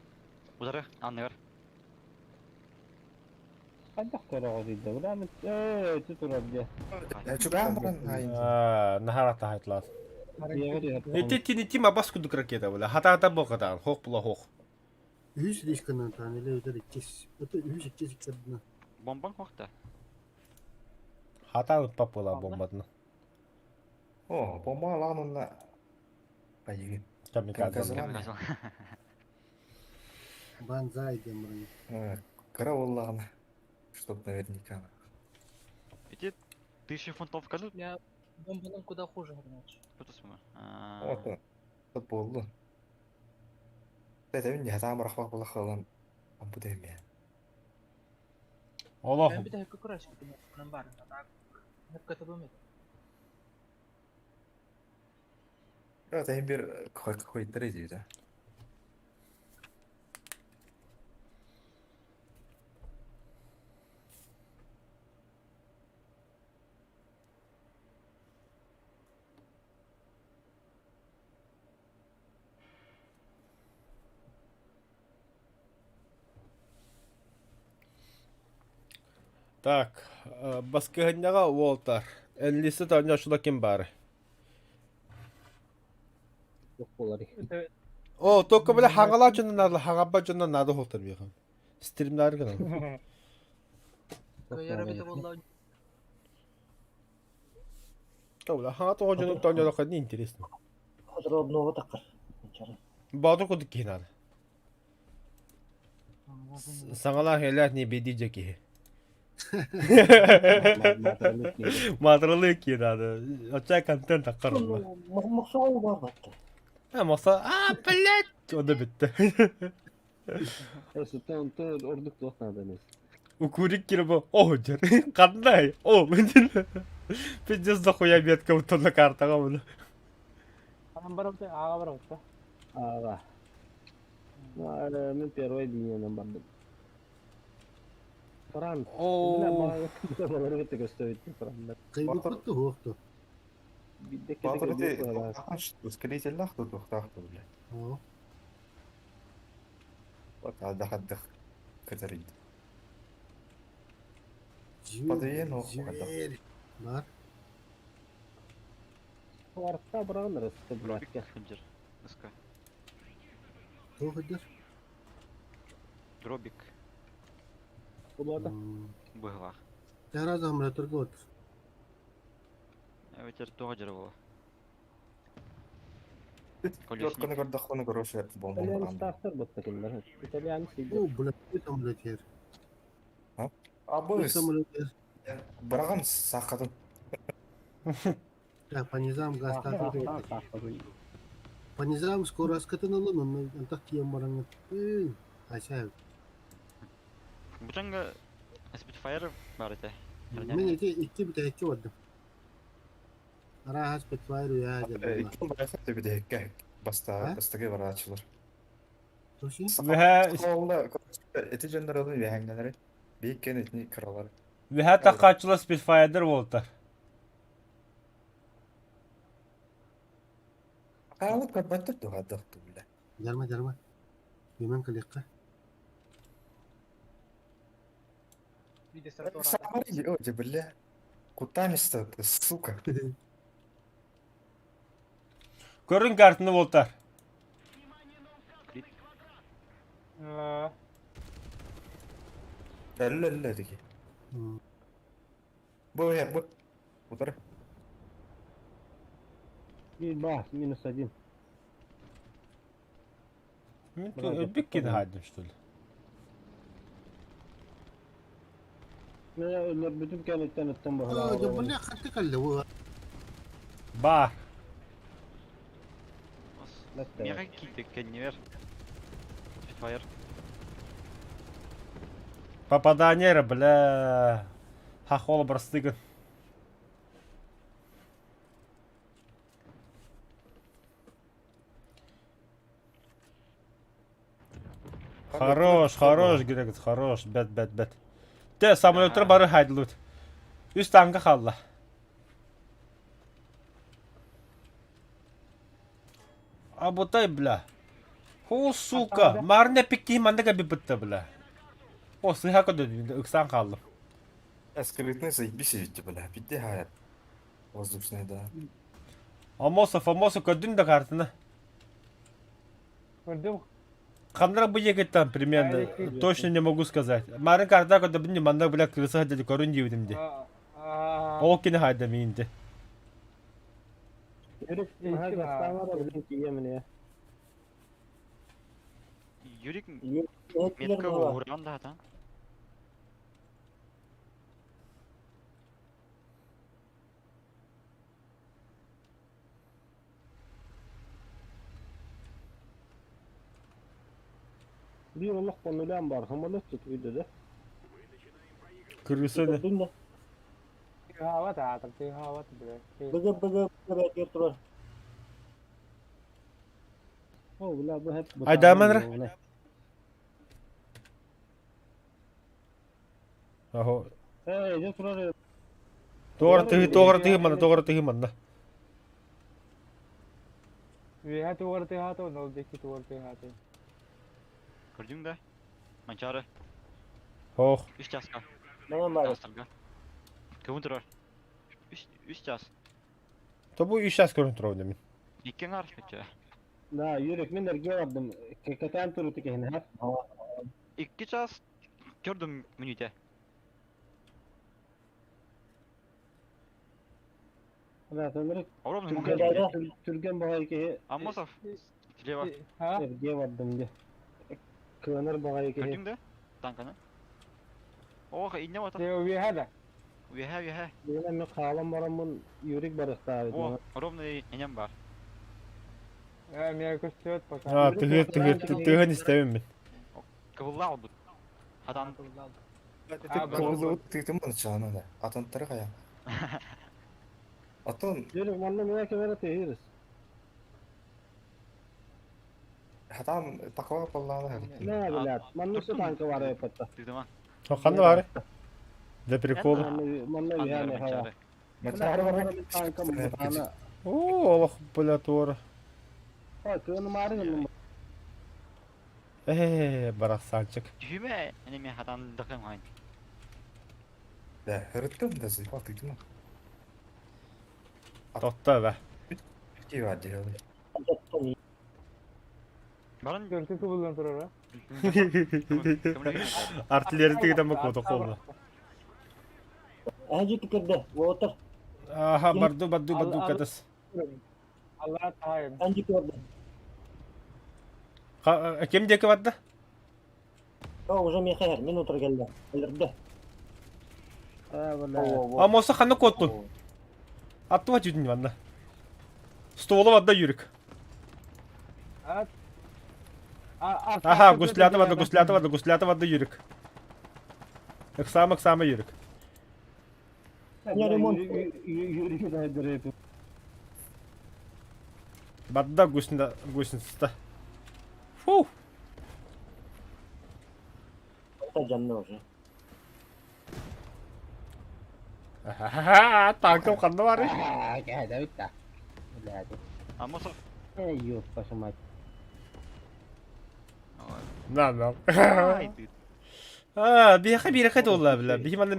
Удары анныгар. кайдак көрөгө дейди. Була э, турар де. Чуган баран айын. Аа, нахарата хайтлас. Ити тини тима бас кудук ракета була. Хата хата бокатан, хох була хох. Үз рискынан танылы өтер иккес. Өтө үз иккес иккердина. Бомбаң хохта. Хата утпап була бомбатны. О, бомба аланына. Айыгын. Камикадзе. Камикадзе. Банзай демірін. Кыра боллагана. Чтоб наверняка. Ити 1000 фунтов калют. Я бомбанын куда хуже короче. Бутусму. Вот. Вот болду. Тәтәмин хата барахпак була халан. Амбу деме. Олох. Мен бит хәккә күрәш китем бар. Так. Хәккә табым ит. Тәһин бир койттыр иди да. Так, баскыһынньаҕа уолтар. Энлиси таня шула ким бары. Жок болар. О, только бля хаҥалаа дьонно надо, хаҥарбат дьонно надо уһултар биэхин. Стримнары гынан. Бля, хаҥа тоҕо дьону тоонньолоххо не интересно. Подробного такыр. Боотур курдук киһи надо. Саҥалаах элээх не беди дьэ киһи. Маатыралыы киһи надо. Оччо контент аккар онно. Мохсоҕол бар батта. А, мохсо, а, блядь! Онно бүттэ. Онтон ордук туох наада эмес. Укурик кире о, дьэр. Хандай? О, пиздец дохуя метка утонна картаҕа буну. Анам барабыта, аға барабыта. Ага. Мен первой линиянан бардым. Франц. О, Кыйбыппыт туһуохту. Ускорителлаах тутуохтаах бля. Вот хаддах кытарыйд. Подоен Зверь. Бар. Арта быран рысты блядь. Ханжар. Ыска. Туох өдөр? Дробик. Булата. Быһылаах. Тара замратырга отыр. Эбэтэр тоҕо дьара буола. Төрт көрдөххүнэ короче бомба Итальян стартер ботта кинилэр. Итальян О, блядь, самолет ер. Абы Самолет ер. быраган сахатын. Так, по низам газ По низам скоро скатаналын, он антах кием бараңы. Айса. Бутанга Spitfire бар этэ. Мен эти икки битәкки бардым. Арахас Spitfire я дедим. Икки барахат бидекке баста бастагы бараачылар. Туши? Олла эти жоннор бэһэҥнэлэри бииккен итини кыралар. Вэһэ тахааччылар Spitfire'дар буолтар. Хаалык көрбөттөр туһадах тулла. Жарма, жарма. Yemen каликка. Самари, о, бля. Кутамиста, сука. Көрүн картины буолтар. Әллә диги. Бу я бу. Утар. Ба, минус один. Өлбүк киһи хаайдым, что ли? Өлөрбүтүм кэнниттэн ыттан баһылаа. Бля, хатты каллы. Ба. Меха киирдик кэннибэр. Spitfire. Попадание, бля. Хахола брастыгын. Хорош, хорош, Грегот, хорош. Бэт, бэт, бэт. Те, самолеттар бары хайдылут. Үс танка халла. Абутай, бля. О, сука. Марне пикки мандага бипытта, бля. О, сыха көдө, ыксан қалдым. Скрытный заебись ведь, бля. Пидде хаят. Воздушный, да. Амосов, Амосов көдүн да картына. Көрдүм. Ханнара бу егеттен примерно, точно не могу сказать. Марын карта көдө бинни манда, бля, крыса деди көрүн диибитим ди. Ол кини хайда миинди. Юрик метка ууран да хатан. Bir Allah konulan бар, самолет тут видно, да? Крыса не. Тыһаабат аатыр, тыһаабат, бля. Быгы быгы турар. О, бля, бу хеп. Айдаманра. Ахо. Эй, дэ турар. Тоғыр тыһы, тоғыр тыһы манна, тоғыр тыһы манна. Үөһэ тугар тыһаата, онно диэки тугар тыһаата. Көрдүҥ да? Манчары. Ох. Үс часка. Мана бар. Частарга. Кыбын турар. Үс час. То бу үс час көрүн турабын мен. Икки аңар өттө. Да, Юрик, мин эргиэ бардым. Кэтээн туруу киһини 2 час көрдүм мүнүүтэ. Түргэн баҕайы киһи Аммосов слева. Эргиэ бардым дии. Кыанар баҕайы киһи. Көрдүҥ да? Танканы. Ох, иннэ бата. Үөһэ да. Үөһэ, үөһэ. Бүгүн эмиэ хаалан бараммын Юрик барыахтаабыт. О, ровно инем бар. Э, миэ көстүөт пока. А, тыһы тыһы тыһын истэбин мин. Кыбыллаах олбут. Хатан. Кыбыллыбыт тыытым чаана да. Атынтары хайа. Атын Юрик, манна миэ кэмэрэ тыһыырыс. хатан такова поллаана. Нэ, блядь, манна все танка бар эппетта. Тыытыма. Ханна баар? Для прикола. Манна үһэ хаwa. Танка Оо, олох бля туора. Ха, кыаны маары гынным. Ээ, барахсанчык. Түһүмэ, эне мен хатан дакым хайн. Да, хырыттым да зыйпал тыытыма. Тотта бә. Тива делай. Баран Көрсүн кыбыллан турар а. Артиллерия тыгыдан бу кото колла. Ажы кырды, отыр. Аха, барду барду барду катас. Алла тайым. Анжы көрдү. Ким диэки барда? О, уже мехер, мен отыр келди. Өлөрдү. А моса ханна коттун? Аттыва жүдүн манна. Ствола барда Юрик. Аха, гуслята барда, гуслята барда, гуслята барда Юрик. Ыксама, ыксама Юрик. Я ремонт. Юрик да Барда гусница, гусеница. Фу. Жанна уже. Ахаха, танкым ханна бар. Да битта. Блядь. Амосов. Эй, ёб вашу мать. На, на. А, биэхэ биэхэ туолла била. Биһи манна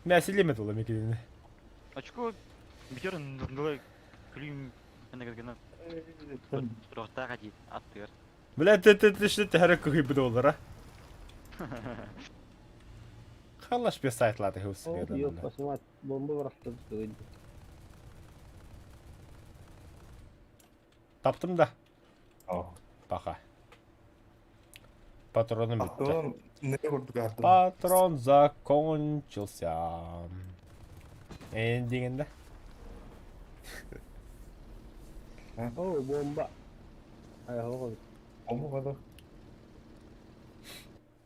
мәсилеме туолла мекилини. Очко битер нылы күлүм гына Рохтаға дейт аттыгар. Бля, ты ты ты что ты хәрәк көһүй доллара. Халаш бе сайтлады хус. Ёб вашу мать, бомба бырахты. Таптым да. Пока. Патроным бітті. Патрон закончился. Эндигенде. О, бомба. Ай, хо. Бомба бада.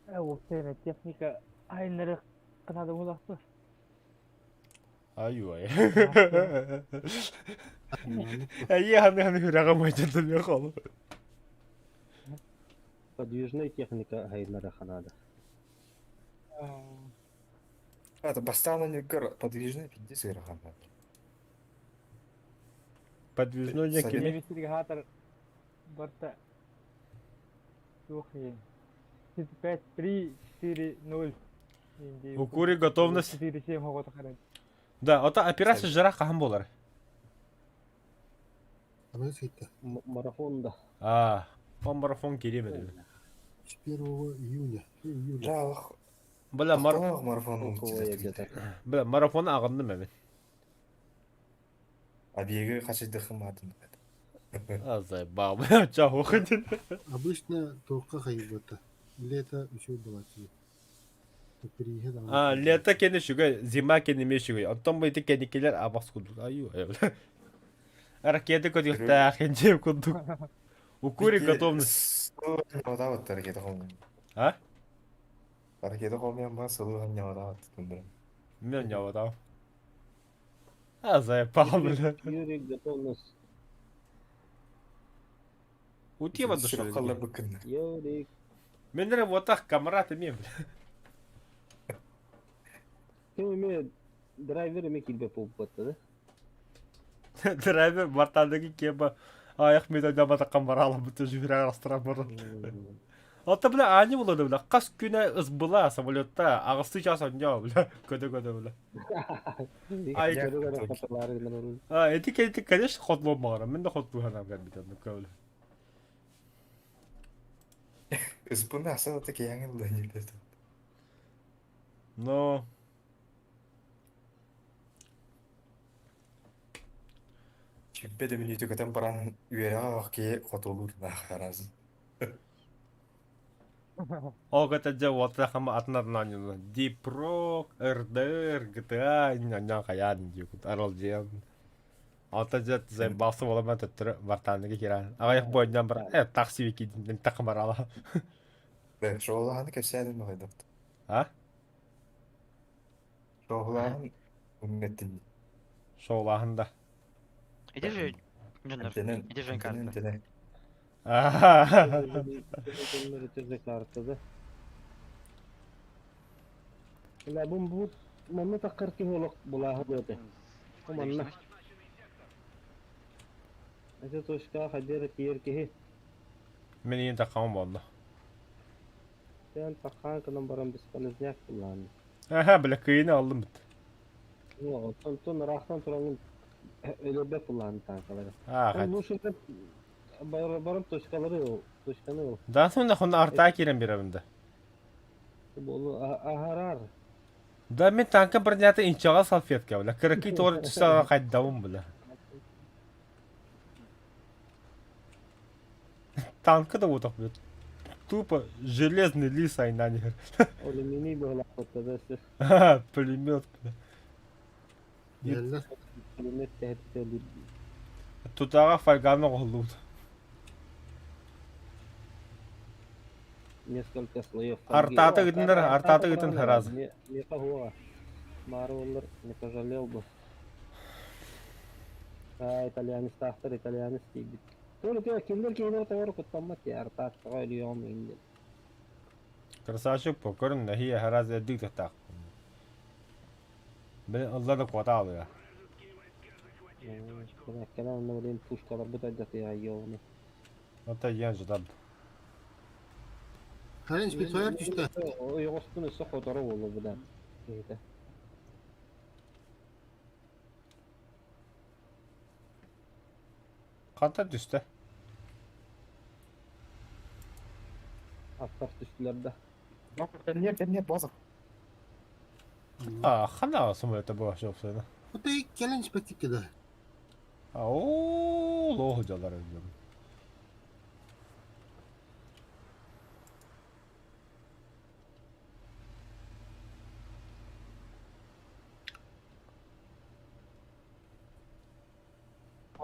Э, ол техника айныры кынады булакты. Ай-ой. Әйе, ханы ханы хүрәгә майтын мен холу. Подвижная техника айныры ханада. Это бастана не гор подвижная пиздец ирахана. Подвижной не кеме. Немецкий хатар барта. 5, 3, 4, 0. Укури готовность. 4, 7 хоғота қарай. Да, ота операция жара кахан болар. Марафон да. А, он марафон керемеді. С 1 июня. Июля. Да, Бля, мар... марафон. Бля, марафон ағынды мен. Абеги қашыдықым атын. Азай, баб, чао, Обычно только хайбата. Лето еще была А, лето кені шүгө, зима кені ме шүгө. Онтон бу ити кеникелер абас кудук. Аю, Ракеты көтүхтаах хенжеп кудук. Укури готовность. А? Ракета холмян ба сылу ханнявата. Мен нявата. А, заебал, бля. Юрий готовность. Утева душу. Юрик. Мен вот так камрат имеем, бля. Ким эме драйвер эме килбе болуп да? Драйвер бартандыгы кеба аяк медаль батаккан бара алам бүтө жүгүрө арастырам барын. Оттон бля аанньа буолла бля хас күнэ ысбыла самолетта аҕыстыы чаас онньоо бля көтө-көтө бля. Ай А, эти эти конечно хотлуом баҕарам мин да хотлуу санаам кэлбитэ оннукка бля. Ысбыны аса да киһиҥ ылла ньилбэт. Но Чүппэ да мүнүүтэ көтөн баран үөрэҕэ ох киһи хотуолуур наахараас. Ол кытта дьэ уоттаах ама атын атын оонньуулар. Дипрок, РДР, GTA ньонньоон хайаан диэкут аралдьыйан. Алта дьэ заебался буолан төттөрү вартаныга киирэн. Аҕыйах буонньон бар такси киирдим тахха барала. Шоулаһаны кэпсээтим баҕайдат. А? Шоулааһын үҥҥэттин. Шоулааһын да. Иди же, дьоннор, иди же карта. Картада. Бля, бу бу манна таххар киһи олох булааһы быаты. Бу манна. Эти точка хадера тиер киһи. Мен иин таххам болду. Сен таххан кынан баран бесполезняк булааны. Аха, бля, кыйыны алдым бит. Онтон ыраахтан тураҥҥын өлөрбөт булааны танкалары. Аа, Ну, шunda баран точкалары ыл, точканы ыл. Да, сонда хонна артаа киирэн бирэбин да. Болу аһарар. Да, мен танка бронята инчаҕа салфетка, бля. Кыракый туора түссе хайдабын, бля. Танка да уотах, бля. Тупо железный лис айнан иһэр. Алюминий быһылаахпыт да өссө. Пулемет, бля. Бэллэр. Пулемет тэһэттэ Тутааҕа фольганы оҕоллубут. Несколько слоев. Артааты гытыннар, артааты гытын сразу. Меха хуа. Мары оллар не пожалел бы. А, итальянецтаахтар, итальянец тиийбит. Туора туора кинилэр киһилэр тоҕо куттаммат я артааттаҕа өлүөҕүм иҥдин. Красавчик покорн наһия хараас эрдик тахтаах. Били ылла да куота алыа. Кэнэккэнэ онно блин пушкаларбыт айдатыа ёбаны. Ата иэн ждал. Харин спецфайр түстэ. Ойоҕоспун өссө хоторо буолла быдан. Киһитэ. Хантан түстэ? Аттар түстүлэр да. Кэнниэр кэнниэр бозок. А, хана самолета была собственно. Отой кэлэн испэттиккэ да. Оо, лоох дьалар өллөм.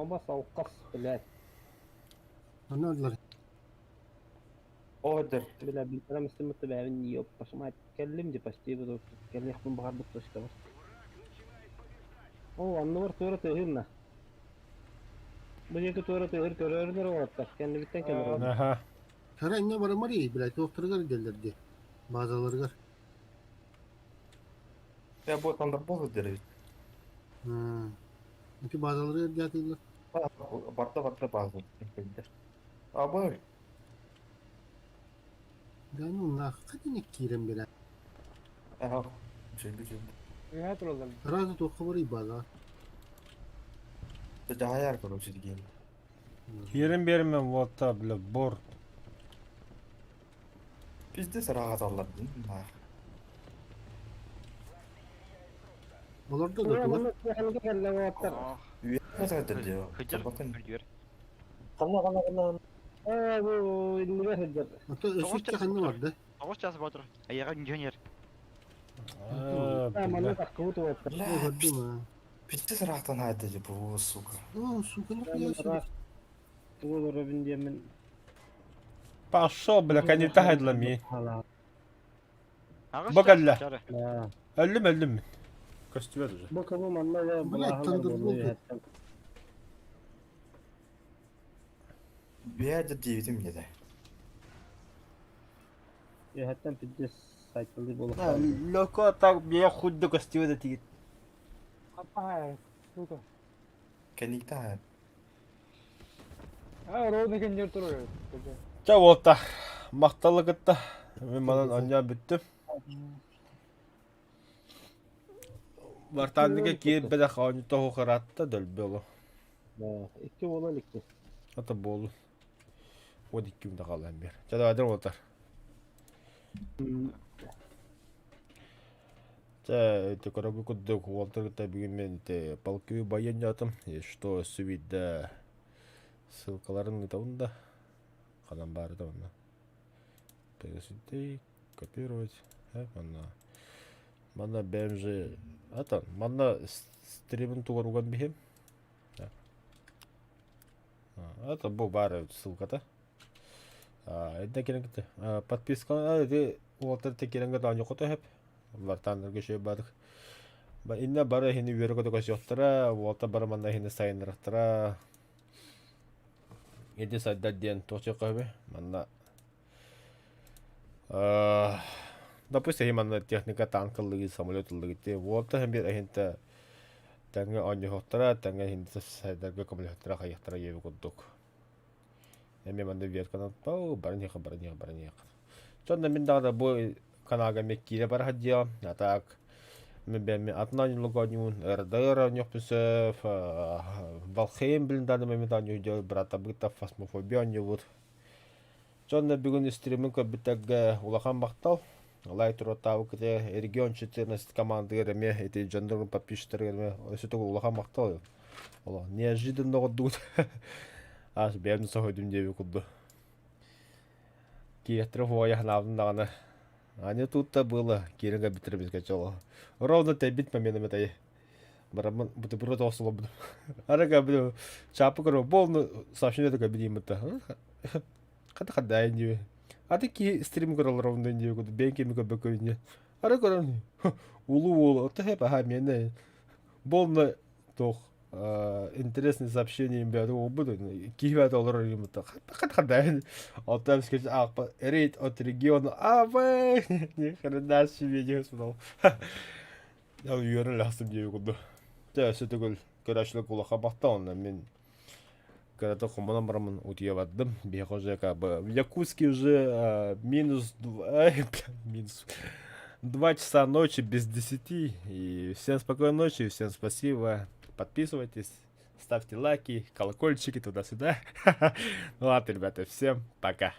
Ама салкас, блядь. Аны ыллар. Ордер. Бля, билбэрем истиммит бэйэбин ёб вашу мать. Кэллим дии почти бу кэлиэхпин баҕарбыт точкабар. Оо, оннугар туора тыаһыыр Бу диэки туора тыаһыыр көрөөрүнэр уолаттар, кэннибиттэн кэлэр. Аха. Хара инньэ барымар блядь, туохтарыгар дэллэр дии. Базаларыгар. Я бу Thunderbolt деребит. Ити базаларыгар дьаатыыллар. Барда барда база. Абы. Да ну нах, хатыны киирэн бэрэ. Аха. Үчүгэй үчүгэй. Үһэ тураллар. Сразу туохха барый база. Дьаһайар короче диэн. Киирэн биэрмэн вот бля борт. Пиздец ырааталлар дин. Олордо да тула. Ханна ханна ханна. Ээ бу иннигэр сылдьар. Ото өссө ханна барда? Тоҕус чаас боотур. Эйиэхэ инженер. Манна таххыбыт уолаттар. Көрдүм аа. Пиздец ыраахтан хаайда бу сука. О, сука, нахуя себе. Тугу олоробун диэммин. Пошел, бля, конета хайдлами. Бакалла. Өллүм, өллүм. Көстүбэт уже. Бу кому манна да Блядь, Thunderbolt. Бэйэ диэбитим диэтэ. Үөһэттэн пиздец сайтылыы буолуох. Лөкө так бия худду көстүбэт этигит. Аппаа, сука. Кэнниктэ А, ровно кэннер турар. Ча уолта. махталы кытта. Мин манан оонньоон бүттүм. Вартаанныга киирбэтэх оонньута оһуохараатта дөлбө оло. Да, икки буола иликпит. Ата буолун. 12 күн да хаалан биэр. Чэ давай отар. Чэ, ити көрөгү курдук уолтар кытта бүгүн мен ити полковой байыанньаатым. И что сүбүйдэ ссылкаларын ыытабын да. Ханан баар это онно. Пересидей, копировать. Манна. Манна бэйэм же ата манна стримин тугар уган биһим. Это бу баар ссылката. Эдде кирен подписка эти уолтар те кирен гата аньокото хеп. Вартаннарга шөй бадык. Инна бары хини үөрэ көтө көсүөхтара, уолта бары манна хини сайыннарахтара. Иди сайдар диэн туох сөбүй? Манна допустим, манна техника танк ыллыгы, самолет ыллыгы ти уолта һэн биир эһинтэ тэҥҥэ оонньоһуохтара, тэҥҥэ иһинтэ сайдарга көмөлөһөхтөрө хайыахтара диэби курдук. Эмиэ манна ветканан пау баран иһиэхэ, баран иһиэхэ, баран иһиэхэ. Сонно мин даҕаны бу каналга эмиэ киирэ бара сылдьыаҕым. А так мин бэйэм атын оонньууларга оонньуубун РДР оонньуохпун сөп, Valheim билин даҕаны эмиэ оонньуу бырааттарбыт фасмофобия оонньуубут. Дьонно бүгүн стримин көрбүттэргэ улахан махтал. Лайк туруортаабыккытыгар регион 14 командыгар эмиэ ити дьоннорун подписчиктарыгар эмиэ өссө төгүл улахан махтал. Олох неожиданно оҕордубут. Аас бэйэм да соһуйдум диэби курдук. Киэхтэрэ хуойа санаабытым даҕаны. А не тут-то было, киирэн кэлбиттэрэ бискэччи олох. Ровно тэйбит моментом этэй. Бараммын бутерброд оҕосулабын. Арага били чаапы көрө полный сообщение такой билиммит Хата хадайын диби. Аты ки стрим көрөлөр оннун диби куду бен кеми көрбөккө инне. Ара көрөн улуу уол ото хеп аха мене полный тох интересное сообщение им бәді обуду киһи бәді олорор юмута хат хадайын оттон скажи а рейд от региона А В ни хрена себе не смотрел. Я үөрэн лахсым диэби курдук. Дьэ, өссө төгүл көрөөччүлэр кулаха бахта онно мин кырата хомунан бараммын утуйа бардым. Биһиэхэ уже как бы в Якутске уже минус два, минус 2 часа ночи без 10. И всем спокойной ночи, всем спасибо. Подписывайтесь, ставьте лайки, колокольчики туда-сюда. Ну ладно, ребята, всем пока.